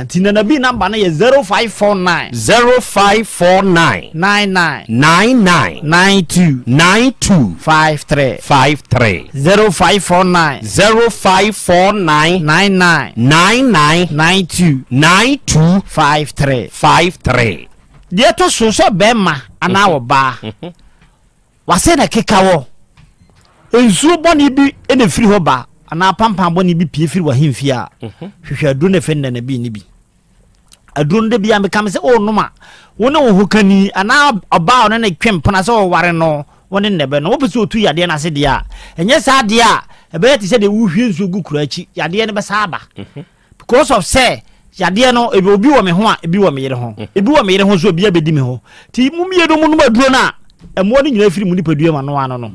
Nti Nana bi namba no yɛ 0549. 0549. 99. 99. 92. 92. 53. 53. 0549. 0549. 99. 99. 92. 92. 53. 53. Deɛ ɛtɔ so sɛ bɛrima anaa mhm. ɔbaa mhm. wasɛ na keka wɔ nsuo bɔne bi na ɛfiri hɔ ba anaa pampan bɔne bi pie firi w'ahemfie a mhm. hwehwɛ aduro na ɛfɛ nnana bi ne bi aduro no da bia meka me sɛ ɔrenom a wo ne wo ho kani anaa ɔbaa ɔne ne twe mpena sɛ ɔware no wo ne nnɛbɛ no wopɛ sɛ ɔtu yadeɛ no ase deɛ a ɛnyɛ saa deɛ a ɛbɛyɛ te sɛ deɛ wohwie nsuo gu kura akyi yadeɛ no bɛsa aba mhm. because of sɛ yadeɛ no ebi obi wɔ me ho a ebi wɔ me yere ho mhm. ebi wɔ me yere ho nso ebi abɛdi me ho nti mo mmienu mo nom aduro no a mmoa no nyinaa firi mu nipadua mu ano ano no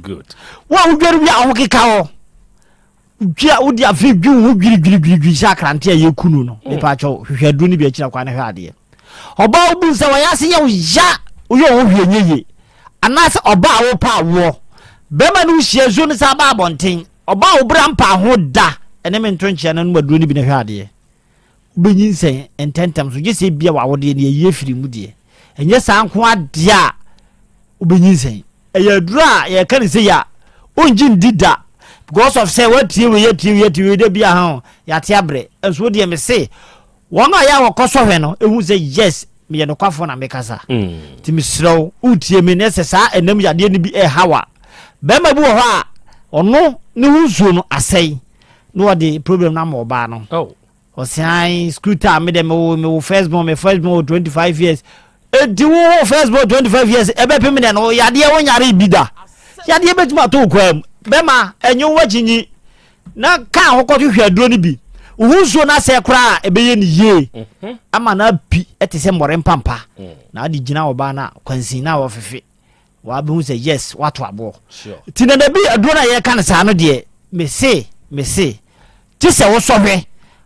wo a wodware wie a wo ho keka hɔ Dwi a wode afe dwi wo ho dwiridwiridwiri sɛ akrante a yɛku no no, mm. mepa kyɛw, hwehwɛ aduro no bi akyira kwan na hwɛ adeɛ. Ɔbaa wobu nsa wɔyɛ ase yɛ wo ya, woyɛ wo ho hwee nyɛ yie. Anaasɛ ɔbaa a wopɛ awoɔ, bɛrima no wohyia nsuo no saa ba abɔnten, ɔbaa a wobra mpa ho da, ɛne me nto nkyea no nom aduro no bi na hwɛ adeɛ. Wobɛnyinsɛn ntɛntɛm so, gye sɛ ebia w'awodeɛ no yɛyi afiri mu deɛ. Ɛnyɛ saa nko adeɛ a wobɛnyinsɛn. Ɛyɛ aduro a yɛka no sei a wongye ndi da because of sɛ woatie wei atie wei atie wei da bi a ho yɛate abrɛ. Nso wo deɛ mese wɔn a yɛ a wɔkɔ sɔhwɛ no ehu sɛ yes. meyɛ nokwafoɔ na mekasa. Nti mesrɛ wo, wotie me na sɛ saa ɛnam yadeɛ no bi ɛreha wo a, bɛrima bi wɔ hɔ a ɔno ne ho nsuo no asɛe na ɔde problem no ama ɔbaa no. Oh. Ɔse ae school time me dɛ mewo mewo first born me first born wɔ 25 years. Enti wo wo first born 25 years ɛbɛpem dɛ no yadeɛ wo nyare bi da. Yadeɛ bɛtumi ato wo kwaa mu. Bɛma ɛnye wo akyinyi na kaa ho kɔhwehwɛ aduro no bi. Wo ho nsuo no asɛe koraa a ɛbɛyɛ no yie mhm. ama no api ɛte sɛ mmɔre mpampa mm. na ade gyina ɔbaa no a kwansin na wɔfefe wabɛhu sɛ yes wato aboɔ nti nana bi aduro no a yɛka no saa no deɛ mese mese gye sɛ wosɔ hwɛ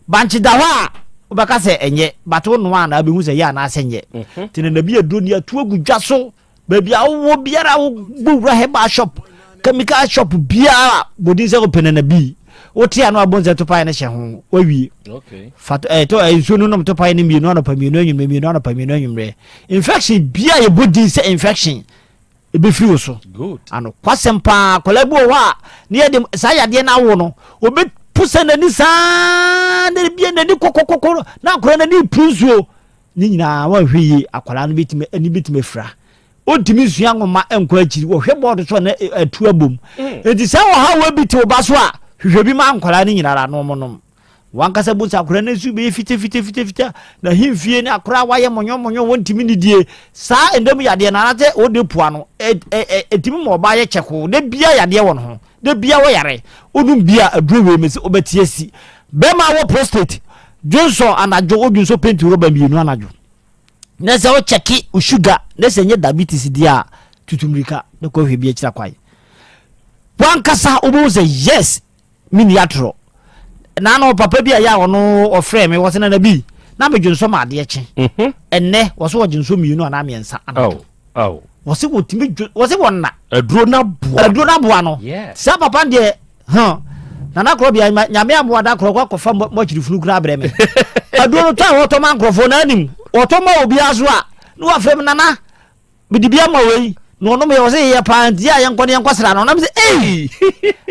bankye da hɔ a wobɛka sɛ ɛnyɛ but wo noa na wobɛhu sɛ yɛ anaasɛ nyɛ mhm. nti nana bi aduro no yɛato agu dwa so baabi a wowɔ biara wobɔ wura herbal shop chemical shop biara bɔdin sɛ wopɛ nana bi wote ano abɔ nsɛ topae no hyɛ ho wawie fa eh, to eh, nsuo no nom topae no mmienu anɔpa mmienu anwummerɛ mmienu anɔpa mmienu anwummerɛ infection bia yɛbɔ din sɛ infection ɛbɛfiri wo so anokwasɛm paa akwadaa bi wɔ hɔ a ne yɛde saa yadeɛ no awo no wɔbɛpu sɛ n'ani saa na bia n'ani kɔkɔkɔkɔ na akwadaa n'ani puru nsuo ne nyinaa wɔnhwɛ yie akwadaa no bɛtumi ani bɛtumi afira ɔntumi nsua nwoma nkɔ akyiri wɔhwɛ bɔɔdo so a na atu abom mm. enti sɛ ɔhaw bi te wo ba so a hwehwɛ bi ma nkwadaa no nyinara no ɔmo nom wankasa bu sɛ akwadaa no nso bɛyɛ fitafitafitafita na ahemfie ne akwadaa wayɛ mɔnyɔmɔnyɔ wɔntumi nidie saa ɛnda mu yadeɛ no anaasɛ wɔde pua no ɛtumi ma ɔbaa yɛ kyɛkoo da bia yadeɛ wɔ ne ho da bia wɔyare wonum bia aduro wei mɛ sɛ wobɛte asi bɛrima wɔ prostate dwonsɔ anadwo wodwonsɔ penti rɔba mmienu anadwo na sɛ wokyɛke wo sugar na sɛ nyɛ diabetes deɛ a tutu mmirika na kɔhwɛ bi akyira kwan wankasa wobɛhu sɛ yes Menni atorɔ. Naano papa bi a yɛ a ɔno ɔfrɛɛ me, wɔse nana bi, na medwonsɔ ma adeɛ kye. Mhm. Ɛnnɛ, wɔse wɔdwonsɔ mmienu anaa mmiɛnsa anadwo. Oh, oh. Wɔse wɔtumi dwo, wɔse wɔnna. Aduro no aboa. Aduro no aboa no. Yes. Saa papa no deɛ, huh. Nana korɔ bia, nyame amoa da korɔ kɔ akɔfa mɔkyiri funu koraa brɛ me. Aduro no tɔ a wɔtɔ ma nkorɔfoɔ no anim. Wɔtɔ ma obiara so a, na wafrɛ me nana. mede bi ama wei na ɔnom yɛ ɔsɛ yɛyɛ paa nti a yɛnkɔ ne yɛnkɔ sra no ɔnam sɛ ei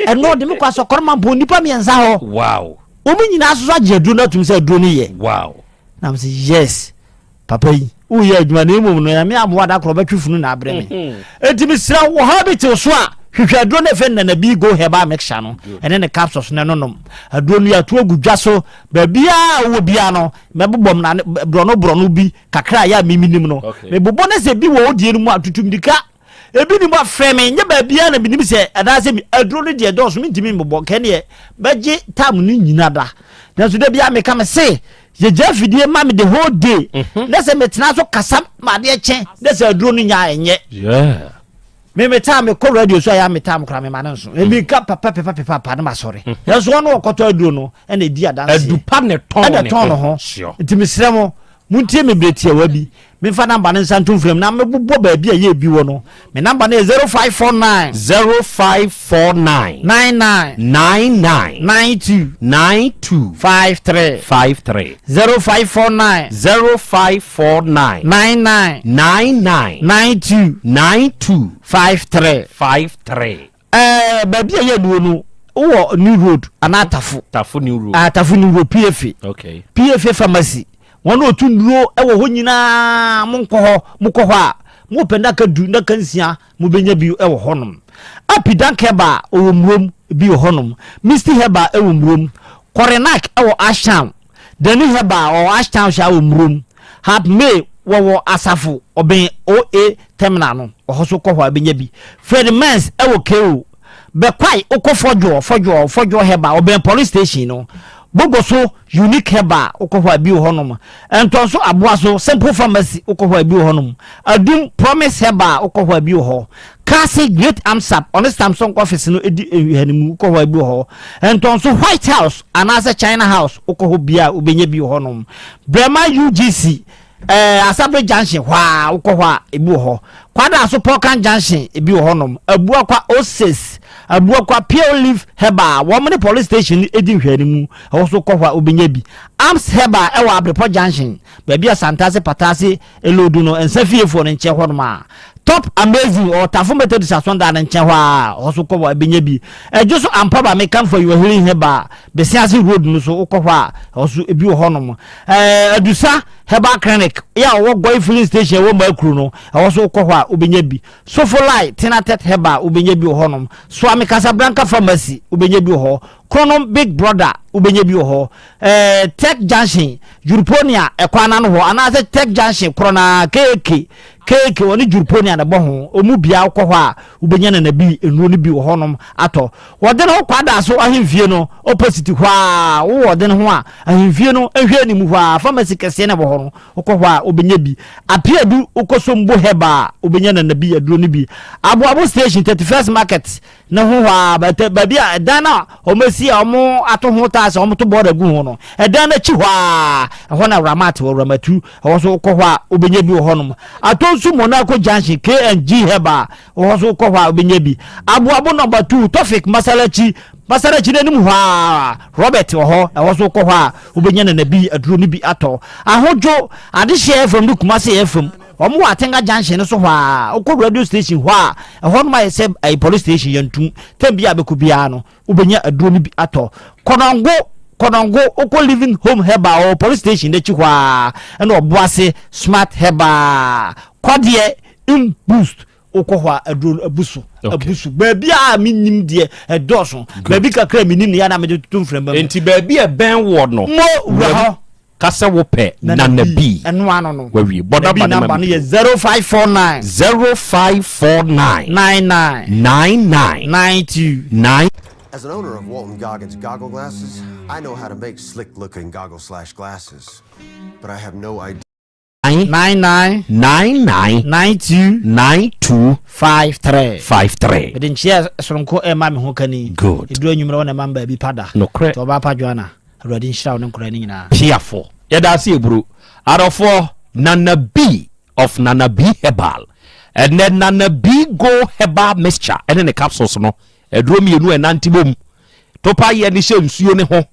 ɛno ɔde me kɔ asɔkɔrɔ ma mpo nnipa mmiɛnsa hɔ wow wɔn nyinaa soso agye aduro no atum sɛ aduro no yɛ wow na m sɛ yes papa yi woyɛ adwuma na mmom no nyame amoa da korɔ bɛtwe funu na abrɛ me mhm. enti mesrɛ wo ɔhaw bi tew so a hwehwɛ aduro no ɛfɛ nana bi go herbal mixture no ɛne ne capsules no ɛnonom aduro no yɛato agu dwa so baabiaa wowɔ biara no mɛbobɔm na borɔno borɔno bi kakra a yɛ a mimi nim no mebobɔ no sɛ bi wɔ wo deɛ no mu a tutu mirika ebi nim a frɛ me nyɛ baabiara na menim sɛ anaasɛ mi aduro no deɛ dɔɔso mentumi mbobɔ nkɛ neɛ bɛgye tam no nyina da nanso da biara meka me se yɛgya afidie ma me the whole day mhm. na sɛ metena so kasa ma adeɛ kyɛ na sɛ aduro no nya ɛnyɛ me me taa mekɔ radio so a yɛ a me taa koraa mema no nso ebi ka papa pepa pepa pa ne ma sɔre mhm. nanso wɔn wɔkɔtɔ aduro no ɛna edi adanseɛ adupa ne tɔn ɛna tɔn ne ho nti mesrɛ mo Montie me berɛ tiawa bi, memfa namba no nsa nto mframa mu na mebobɔ baabi a ɛyɛ bi wɔ no. Me namba no yɛ 0549. 0549. 99. 99. 92. 92. 53. 53. 0549. 0549. 99. 99. 92. 92. 53. 53. Ɛɛ baabi a yɛ nuo no wowɔ new road anaa tafo. Tafo new road. Ah tafo new road PFA. Okay. PFA pharmacy. Wɔn a otu nnuro wɔ hɔ nyinaa mo nkɔ hɔ mo kɔ hɔ a mo pɛ ndaka du ndaka nsia mo bɛnya bi wɔ hɔnom. Api Dank Herbal wɔ Murom bi wɔ hɔnom. Misty Herbal wɔ Murom. Korenak wɔ Ashtown. Dani Herbal ɔwɔ Ashtown hyɛ wɔ Murom. Hap May wɔwɔ Asafo ɔbɛn OA terminal no ɔhɔ so kɔ hɔ a bɛnya bi. Fred Mens wɔ KO. Bɛkwae wokɔ Fɔdwoɔ Fɔdwoɔ Fɔdwoɔ Herbal ɔbɛn police station no. Bogoso Unique Herbal wokɔ hɔ a bi wɔ hɔnom. Ntɔnso Aboaso Simple Pharmacy wokɔ hɔ a bi wɔ hɔnom. Adum Promise Herbal wokɔ hɔ a bi wɔ hɔ. Kase Great Amsap ɔne Samsung office no di nhwɛanimu wokɔ hɔ a bi wɔ hɔ. Ntɔnso White House anaasɛ China House wokɔ hɔ bi a wobɛnya bi wɔ hɔnom. Brɛma UGC eh, Asabre Junction hɔ a wokɔ hɔ a ebi wɔ hɔ. Kwadaso Pɔkan Junction ebi wɔ hɔnom. Abuakwa Oses, Abuakwa Pure Leaf Herbal wɔn ne police station no di nhwɛanimu ɛhɔ so wokɔ hɔ a wobɛnya bi. Arms Herbal ɛwɔ Abrepɔ Junction baabi a Santase Patase Elodu no nsa fiefoɔ no nkyɛn hɔnom a Top Amazing ɔwɔ Tafo Methodist asɔndan no nkyɛn hɔ a hɔ so kɔ hɔ a ɛbɛnya bi. Ɛdwo so ampa ba meka mfa your healing herbal Besease road no so wokɔ hɔ a ɛhɔ so ebi wɔ hɔnom. Ɛɛ Adusa Herbal Clinic yɛ a ɔwɔ Goi Filling Station ɛwɔ Makuru no, ɛhɔ so wokɔ hɔ a wobɛnya bi. Sofolai Tenatet Herbal wobɛnya bi wɔ hɔnom. Soame Casablanca Pharmacy wobɛnya bi wɔ hɔ. Kronom Big Brother wobɛnya bi wɔ hɔ. Eh, Tech Junction, Juruponia ɛkwan no ano hɔ anaasɛ Tech Junction korɔ no ara, KK, KK ɔne Juruponia na ɛbɔ ho. Ɔmu biara wokɔ hɔ a wobɛnya nanabi nnuro no bi wɔ hɔnom atɔ. Wɔde ne ho kwadaa so ahemfie no opposite hɔ a wowɔ ɔde ne ho a ahemfie no nhwɛ anim hɔ a pharmacy kɛseɛ na ɛwɔ hɔ no wokɔ hɔ a wobɛnya bi. Apeadu wokɔ Sombo Herbal a wobɛnya nanabi aduro no bi. Aboabo station 31st market ne ho hɔ a baabi a ɛdan no a wɔasi a wɔato ho tiles a wɔto bɔɔda gu ho no ɛdan no akyi hɔ a ɛhɔ na Ramat wɔ Ramatu ɛhɔ so wokɔ hɔ a wobɛnya bi wɔ hɔnom. Atonsu Monaco Junction KNG Herbal Wɔ hɔ nso wokɔ hɔ a wobɛnya bi. Aboabo nɔmba tu, Tofik Masalachi, Masalachi no anim hɔ a Robert wɔ hɔ, ɛhɔ nso wokɔ hɔ a wobɛnya nanabi aduro no bi atɔ. Ahodwo, Adehyeɛ FM ne Kumasi FM, wɔn wɔ Atenga Junction no so hɔ a, wokɔ radio station hɔ a, ɛhɔ nom ayɛ sɛ ɛyɛ police station yɛntum, tɛm bi a bɛkɔ biara no wobɛnya aduro no bi atɔ. Kɔnɔngo, Kɔnɔngo, wokɔ Living Home Herbal wɔ police station no akyi hɔ a, ɛna Ɔboase Smart Herbal, Kɔdeɛ, In boost wokɔ hɔ a aduro no abu so abu so baabi a menim deɛ ɛdɔɔso baabi kakra a menim no yɛ na mede toto mframa mu nti baabi a ɛbɛn wɔ no mo wura hɔ ka sɛ wopɛ nana bi ɛno ano no wawie bɔ namba no ma no yɛ 0549 0549 99 99 92 9 As an owner of Walton Goggins goggle glasses, I know how to make slick looking goggle slash glasses. But I have no idea. 99 99 92 92 53 53. Mede nkyea soronko ɛma me ho kani. Good. Ɛduru anwummerɛ wo na ɛma me baabi pa da. Nokorɛ. Nti ɔbaa pa Joanna, Awurade nhyira wo ne nkwadaa no nyinaa. Piafo. Yɛda ase eburu. Adɔfoɔ, Nana B of Nana B Herbal. Ɛnɛ Nana B Go Herbal Mixture ɛne ne capsules no, aduro mmienu a ɛnante bom. Topa yɛ ne hyɛ nsuo ne ho.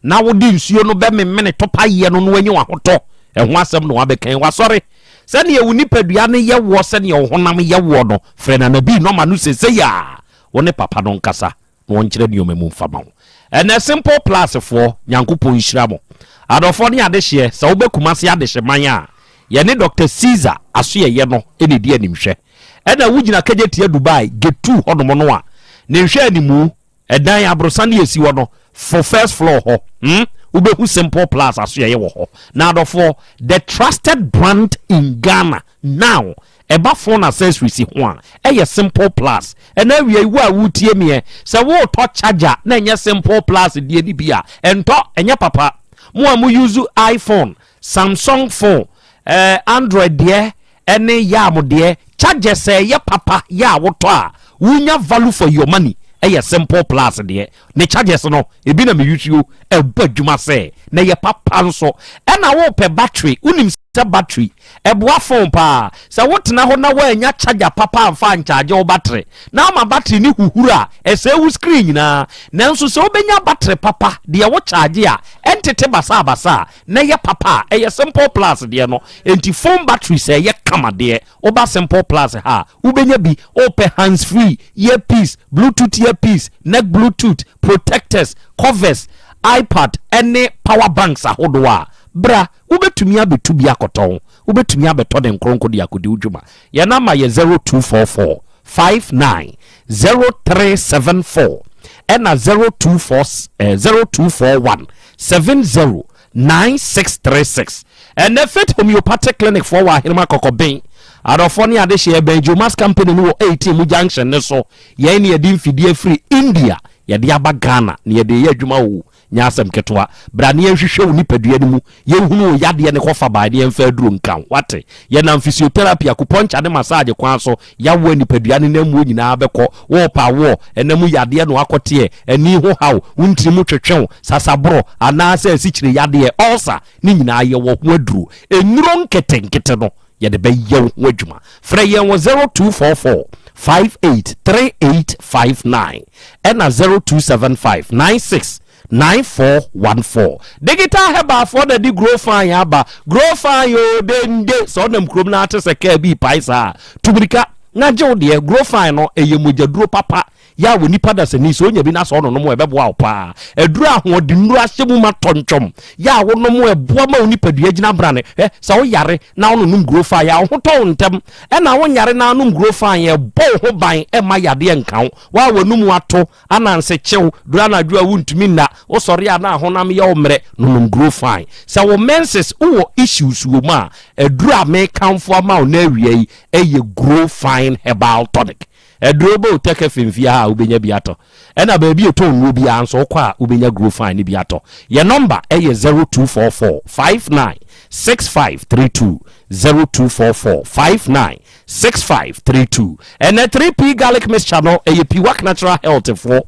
na wode nsuo no bɛmemene topaeɛ no na wanya w'ahotɔ, ɛho asɛm na wabɛka yi. Wasɔre. Sɛdeɛ wo nipadua no yɛ woɔ, sɛdeɛ wo honam yɛ woɔ no, frɛ Nana Bii nɔma no seesei a wo ne papa no nkasa na ɔnkyerɛ nneɛma mu mfa ma wo. Ɛnɛ Simple Plus foɔ, Nyankopɔn nhyira mo. Adɔfoɔ ne adehyeɛ, sɛ wobɛ Kumasi adehyeman a, yɛne Doctor Caesar asoɛyɛ no na ɛdi animhwɛ. Ɛna wogyina Kejetia Dubai, Gate 2 hɔnom no a, ne nhwɛanimu, Ɛdan aborosan ne esi hɔ no fo first floor hɔ hmm wobɛhu simple plus asoɛeɛ wɔ hɔ. Na adɔfoɔ the trusted brand in Ghana now ɛba phone accessories ho a ɛyɛ simple plus. Ɛna awia yi wo a woretie meɛ sɛ woretɔ charger na ɛnyɛ simple plus deɛ no bi a ɛntɔ ɛnyɛ papa. Mo a mo use iPhone, Samsung phone, eh, Android deɛ ɛne yam deɛ chargers a ɛyɛ papa yɛ a wotɔ a wonya value for your money ɛyɛ simple plus deɛ ne chargers no ebi na me use o ɛbɔ adwuma sɛ na ɛyɛ papa nso ɛna wopɛ battery wonim sɛ battery ɛboa phone paa sɛ wotena hɔ na woannya charger papa amfa ankyagye wo battery na ama battery ne huhuru a ɛsɛe wo screen nyinaa nanso sɛ wobɛnya battery papa deɛ wo charge a ɛntete basabasa a na ɛyɛ papa a, ɛyɛ simple plus deɛ no. Enti phone battery sɛ ɛyɛ kama deɛ, woba simple plus ha a, wobɛnya bi. Wopɛ hands free, earpiece, bluetooth earpiece, neck bluetooth, protectors, covers, iPad ɛne power banks ahodoɔ a, bra, wobɛtumi abɛtu bi akɔtɔn. Wobɛtumi abɛtɔ ne nkoronko de akɔdi wo dwuma. Yɛn number yɛ 0244 59 0374 ɛna 024 eh, 0241 70 9636. Ɛnɛ Faith Homeopathic Clinic foɔ wɔ Ahenema Kɔkɔben. Adɔfoɔ ne adehyeɛ ɛbɛn Jomas Company no wɔ 18 mu junction ne so. Yɛn ne yɛde mfidie firi India yɛde aba Ghana na yɛde yɛ adwuma o. Nyɛ asɛm ketewa. Bra na yɛnhwehwɛ wo nipadua no mu, yɛnhunu wo yadeɛ ne kɔfa bae na yɛmfa aduro nka wo. Woate? Yɛnam physiotherapy, acupuncture ne massage kwan so, yawoɔ a nipadua no nam muo nyinaa bɛkɔ. Worepɛ awoɔ, ɛna mu yadeɛ na woakɔteɛ, ani ho haw, wo ntini mu twetwe wo, sasaborɔ, anaasɛ asikyire yadeɛ, ulcer, ne nyinaa yɛwɔ ho aduro. Nnuro nketenkete no, yɛde bɛyɛ wo ho adwuma. Frɛ yɛn wɔ 0244 58 3859 ɛna 0275 96 9414. Digital Herbalfoɔ na de Grow Fine aba. Grow Fine o dende. Sɛ ɔnam kurom na ate sɛ kaa bi pae saa a, tu mirika na gye wo deɛ. Grow Fine no, ɛyɛ mogyaduro papa. Yɛ a wɔ nipa dasani sɛ onya bi na sɛ ɔnonom a ɛbɛboa wo paa. Aduro a ahoɔdennuro ahyɛ mu ma tɔntwɔm. Yɛ a wonom a ɛboa ma wo nipadua gyina brane. Hwɛ, sɛ woyare na wononom guro fine a, wo ho tɔ wo ntɛm. Ɛna wonyare na anom guro fine a, ɛbɔ wo ho ban ɛmma yadeɛ nka wo. Wo a w'anum ato, ananse kye wo, duru anadwo a wontumi nna, wosɔre a na ahonam yɛ wo mmerɛ, nonom guro fine. Sɛ wo menses wowɔ issues wɔ mu a, aduro a mekamfo ama wo nnɛ awia yi yɛ Grow Fine Herbal Tonic. Aduro bɛ wo tɛkɛ fimfie ha a wobɛnya bi atɔ. Ɛna baabi a ɛtɔn nnuro biara nso wokɔ a wobɛnya Grow Fine no bi atɔ. Yɛn nɔmba yɛ 0244 59 6532, 0244 59 6532. Ɛnɛ 3P Garlic Mixture no ɛyɛ Piwak Natural Health foɔ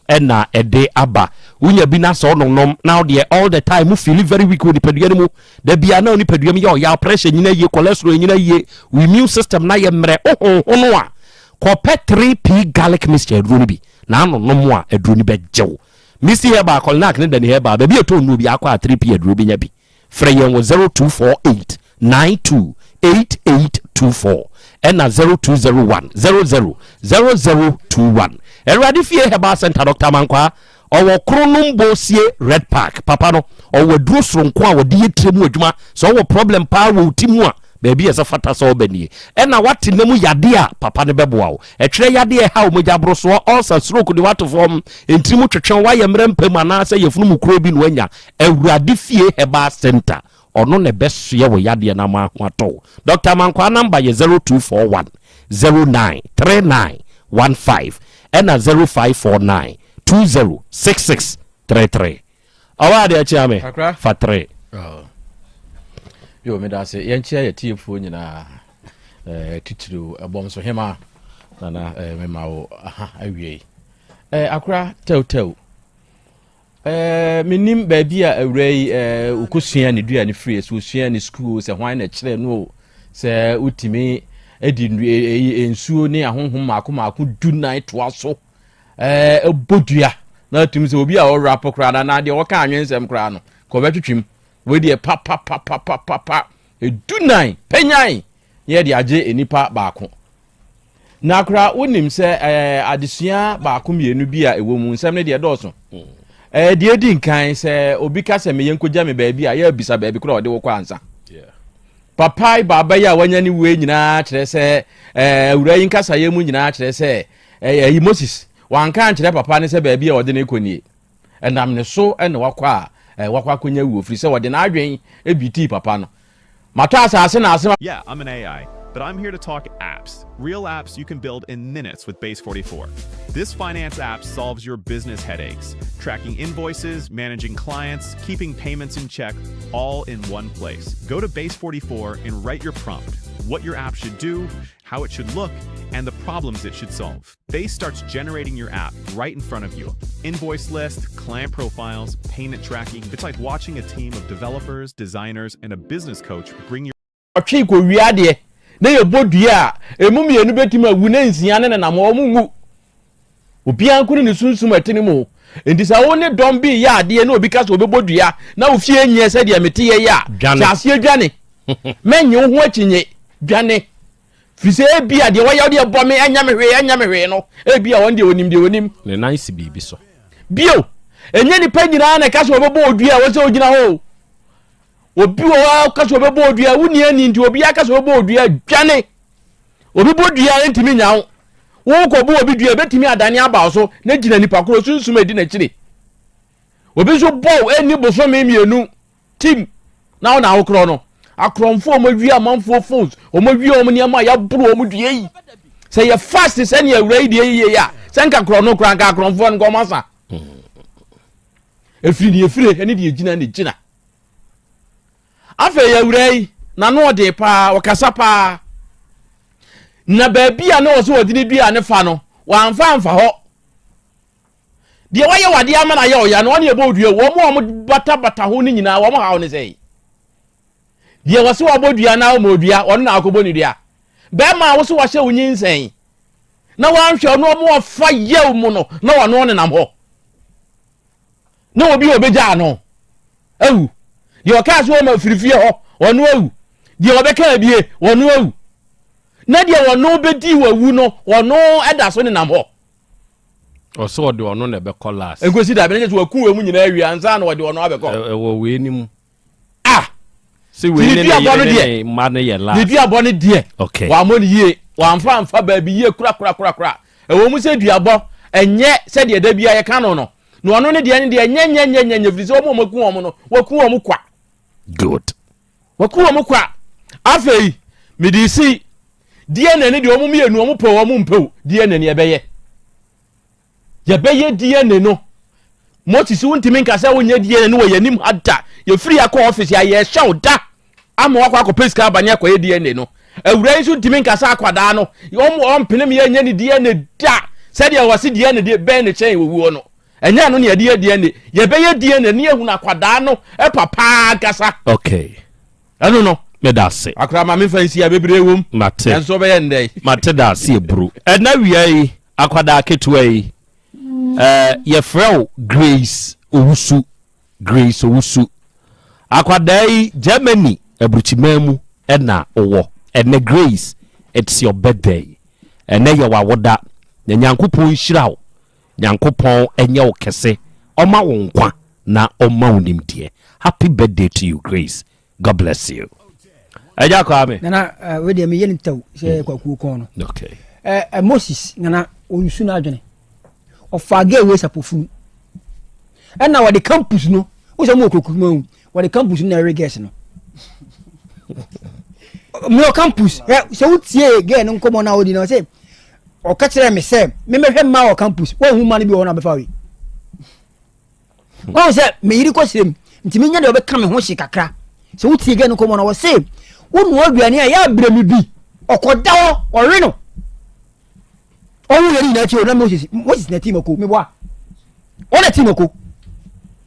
ɛna ɛde aba. Wonya bi na sɛ ɔnonom na wodeɛ all the time mo feel very weak wɔ nipadua no mu. Da bia na nipadua mu yɛ ɔyaw, pressure nyina yie, cholesterol nyina yie, wo immune system na yɛ mmerɛ, wohonhono a kɔpɛ 3P Garlic Mixture aduro no bi na anonom a aduro no bɛgye wo. Misty Herbal, Kolinak ne Dani Herbal, baabi a ɛtɔ nnuro bi akɔ a 3P aduro bɛnya bi. Frɛ yɛn wɔ 0248 92 8824 ɛna 0201 00 0021. Awurade Fie Herbal Center, Dr. Mankwaa, ɔwɔ Kronom Bosie Red Park. Papa no, ɔwɔ aduro soronko a wɔde yɛ tire mu adwuma. Sɛ ɔwɔ problem paa wɔ wo ti mu a, baabi a ɛsɛ fata sɛ ɔba nie. Ɛna wate nna mu yadeɛ a, papa no bɛboa wo. Ɛtwerɛ yadeɛ ɛha wo, mogya borosoɔ, ulcer, stroke de woato fam, ntiri mu twetwe, woayɛ mmerɛ mpa mu anaasɛ yafunu mu kuro bi na woanya. Awurade Fie Herbal Center, ɔno na ɛbɛsoɛ wo yadeɛ no ama ho atɔ wo. Dɔkta Amankwaa namba yɛ 0241 09 39 15 ɛna 0549 20 66 33. Ɔwɔ adeɛ kyea me Kakra. fa 3. Oh. Yo, meda ase. Yɛnkyea yɛ tiefoɔ nyinaa. Eh, titiriw ɛbɔm so hema nana eh, mema wo aha awiei. Eh, akora tɛwtɛw. Eh, menim baabi a awura yi eh, ɔkɔsua ne dua no firi sɛ ɔsua ne sukuu sɛ hwan na ɛkyerɛ no o sɛ wotumi de nsuo ne ahonhom mmaako mmaako du nan toa so ɛbɔ dua na atumi sɛ obi a ɔwura po koraa na na deɛ ɔka anwensɛm koraa no kɔ bɛtwetwem wei deɛ papapapapapa edu nan panyan na yɛde agye nnipa baako Na koraa wonim sɛ ɛɛ adesua baako mmienu bi a ɛwɔ mu nsɛm no deɛ ɛdɔɔso. Ɛɛ deɛ edi nkan sɛ obi ka sɛ meyɛ nkogya me baabi a yɛabisa baabi koraa ɔde wo kɔ ansa. Papa yi baaba yi a wanya ne wue nyinaa kyerɛ sɛ ɛɛ awura yi nkasayɛ mu nyinaa kyerɛ sɛ ɛɛ ɛyi Moses wanka ankyerɛ papa ne sɛ baabi a ɔde ne kɔ nie. Ɛnam ne so na wakɔ a ɛɛ wakɔ akɔnya wuo firi sɛ ɔde n'adwen ebi tii papa no. Matɔ asase na ase. Yeah, I'm an AI, but I'm here to talk apps. Real apps you can build in minutes with Base44. This finance app solves your business headaches, tracking invoices, managing clients, keeping payments in check, all in one place. Go to Base44 and write your prompt, what your app should do, how it should look, and the problems it should solve. Base starts generating your app right in front of you. Invoice list, client profiles, payment tracking. It's like watching a team of developers, designers, and a business coach bring your Ɔtwe kɔwie adeɛ na yɛbɔ dua a, ɛmu mmienu bɛtumi awu na nsia ne nenam hɔ, wɔn nwu. Obiara nko ne ne sunsum ɛte ne mu. Nti sɛ wo ne dɔm bi reyɛ adeɛ na obi ka sɛ ɔbɛbɔ dua na wo fie nyɛ sɛdeɛ mete yɛ yi a, Dwane. hyɛ aseɛ dwane. Mɛnye wo ho akyinnye. Dwane. Firi sɛ ebia deɛ wɔyɛ deɛ bɔ me ɛnyɛ me hwee ɛnyɛ me hwee no, ebia wɔn deɛ wɔnim deɛ wɔnim. Ne nan si biribi so. Bio, ɛnyɛ nipa nyinaa na ɛka sɛ wɔbɛbɔ odua a wɔsɛ ogyina hɔ o. Obi wɔ hɔ a ɔka sɛ ɔbɛbɔ odua, wonni ani nti obi aka sɛ ɔbɛbɔ odua, dwane. Obi bɔ dua a ɛntumi nya wo. Wokɔbɔ obi dua ɛbɛtumi adane aba wo so na gyina nipa korɔ sunsum a ɛdi n'akyire. Obi nso bɔ wo ɛnni bosome mmienu tim na wo na wokorɔ no. Akorɔmfoɔ a wɔawie amanfoɔ phones, wɔawie wɔn nneɛma a yɛaboro wɔn dua yi. Sɛ yɛ fast sɛnea awura yi deɛ yie yi a, sɛ nka korɔ no koraa nka akorɔmfoɔ no nka wɔn asa. Ɛfiri deɛ ɛfire ɛne deɛ ɛgyina ne gyina. Afei awura yi, n'ano ɔden paa, ɔkasa paa. Na baabi a na ɔsɛ ɔde ne dua ne fa no, wamfa amfa hɔ. Deɛ wayɛ wadeɛ ama no ayɛ ɔya no, ɔne ɛbɔ odua. Wɔn a wɔbatabata ho no nyinaa, wɔn haw ne sɛn? Deɛ wɔsɛ wɔbɔ dua na ɔma odua, ɔno na akɔbɔ ne dua. Bɛrima a wosɛ wahyɛ wo nyinsɛn na wanhwɛ ɔno ɔmo ɔfa yɛw mu no na ɔno ɔnenam hɔ. Na obi a ɔbɛgyaa no awu. Deɛ ɔkaa sɛ ɔma firi fie hɔ, ɔno awu. Deɛ ɔbɛka abie, ɔno awu. Na deɛ ɔno bɛdi wawu no, ɔno ɛda so nenam hɔ. Ɔsɛ ɔde ɔno na ɛbɛkɔ last. Nkosi da bɛn, kyɛ sɛ waku wɔn mu nyinaa awie ansa na ɔde ɔno abɛkɔ. Ɛwɔ wei ni mu. Ah! Sɛ wei ne ne yere ne ne mma no yɛ last. Ne duabɔ no deɛ. Okay. Wammɔ no yie, wamfa amfa baabi yie korakorakorakora. Ɛwɔ mu sɛ duabɔ ɛnyɛ sɛdeɛ da biara yɛka no no, na ɔno ne deɛ no deɛ nyɛ nyɛ nyɛ nyɛ nyɛ firi sɛ wɔn a wɔaku wɔn no, wɔaku wɔn kwa. Good. Wɔaku wɔn kwa. Afei, mede si DNA ne deɛ wɔn mmienu wɔn pɛ wɔn mpɛ o, DNA ne ɛbɛyɛ. Yɛbɛyɛ DNA no. Moses wontumi nka sɛ wonyɛ DNA no wɔ yɛn anim ha da. Yɛfiri akɔ office a yɛhyɛ wo da ama wakɔ akɔpɛ sika aba ne akɔyɛ DNA no. Awura yi nso ntumi nka sɛ akwadaa no wɔn ɔmpene me yɛnyɛ ne DNA da. Sɛdeɛ wɔse DNA deɛ bɛn ne kyɛn owuo no. Ɛnyɛ ɛno ne yɛde yɛ DNA. Yɛbɛyɛ DNA ne yɛhunu akwadaa no papa ankasa. Okay. Ɛno no. Meda ase. Akora ma memfa nsi a bebree wom. Mate. Nanso ɔbɛyɛ ndɛ yi. Mate da ase eburu. Ɛna wia yi, akwadaa ketewa yi, eh, yɛfrɛ wo Grace Owusu. Grace Owusu. Akwadaa yi, Germany aburukyiman mu ɛna ɔwɔ. Ɛnɛ Grace, it's your birthday. Ɛnɛ yɛ w'awoda. Na Nyankopɔn nhyira wo. Nyankopɔn nyɛ wo kɛse, ɔma wo nkwa na ɔma wo nimdeɛ. Happy birthday to you Grace. God bless you. Ɛgya Kwame. Nana eh, wei deɛ meyɛ no tɛw sɛ hmm. kwakuo kɔn no. Okay. Eh, eh, Moses nana ɔnsu no adwene. Ɔfa gay wei sapofunu. Ɛna wɔde campus no, wo sɛ mu wɔ kurokuro mu wɔde campus no na ɛwe girls no. Mewɔ campus, sɛ wotie girl no nkɔmmɔ no a wodi no sɛ ɔka kyerɛ me sɛ memɛhwɛ mmaa wɔ campus woahu mma no bi wɔ hɔ na bɛfa wei wɔn sɛ meyere kɔ srem nti menya deɛ ɔbɛka me ho hye kakra sɛ wotie gɛ no kɔmmɔ no wɔ se wonoa aduane a yɛ abrɛ me bi ɔkɔda hɔ ɔwe no ɔwo yɛ ne nyinaa akyi o na moses moses na ti mako meboa ɔna ti mako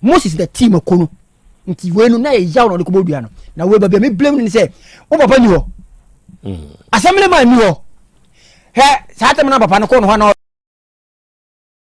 moses na ti mako no nti wei no na yɛ yaw na ɔde kɔbɔ dua no na wei baabi a me blame no ne sɛ wo papa ni hɔ mm. assembly man ni hɔ hɛ saa tɛm na papa no kɔ no hɔ na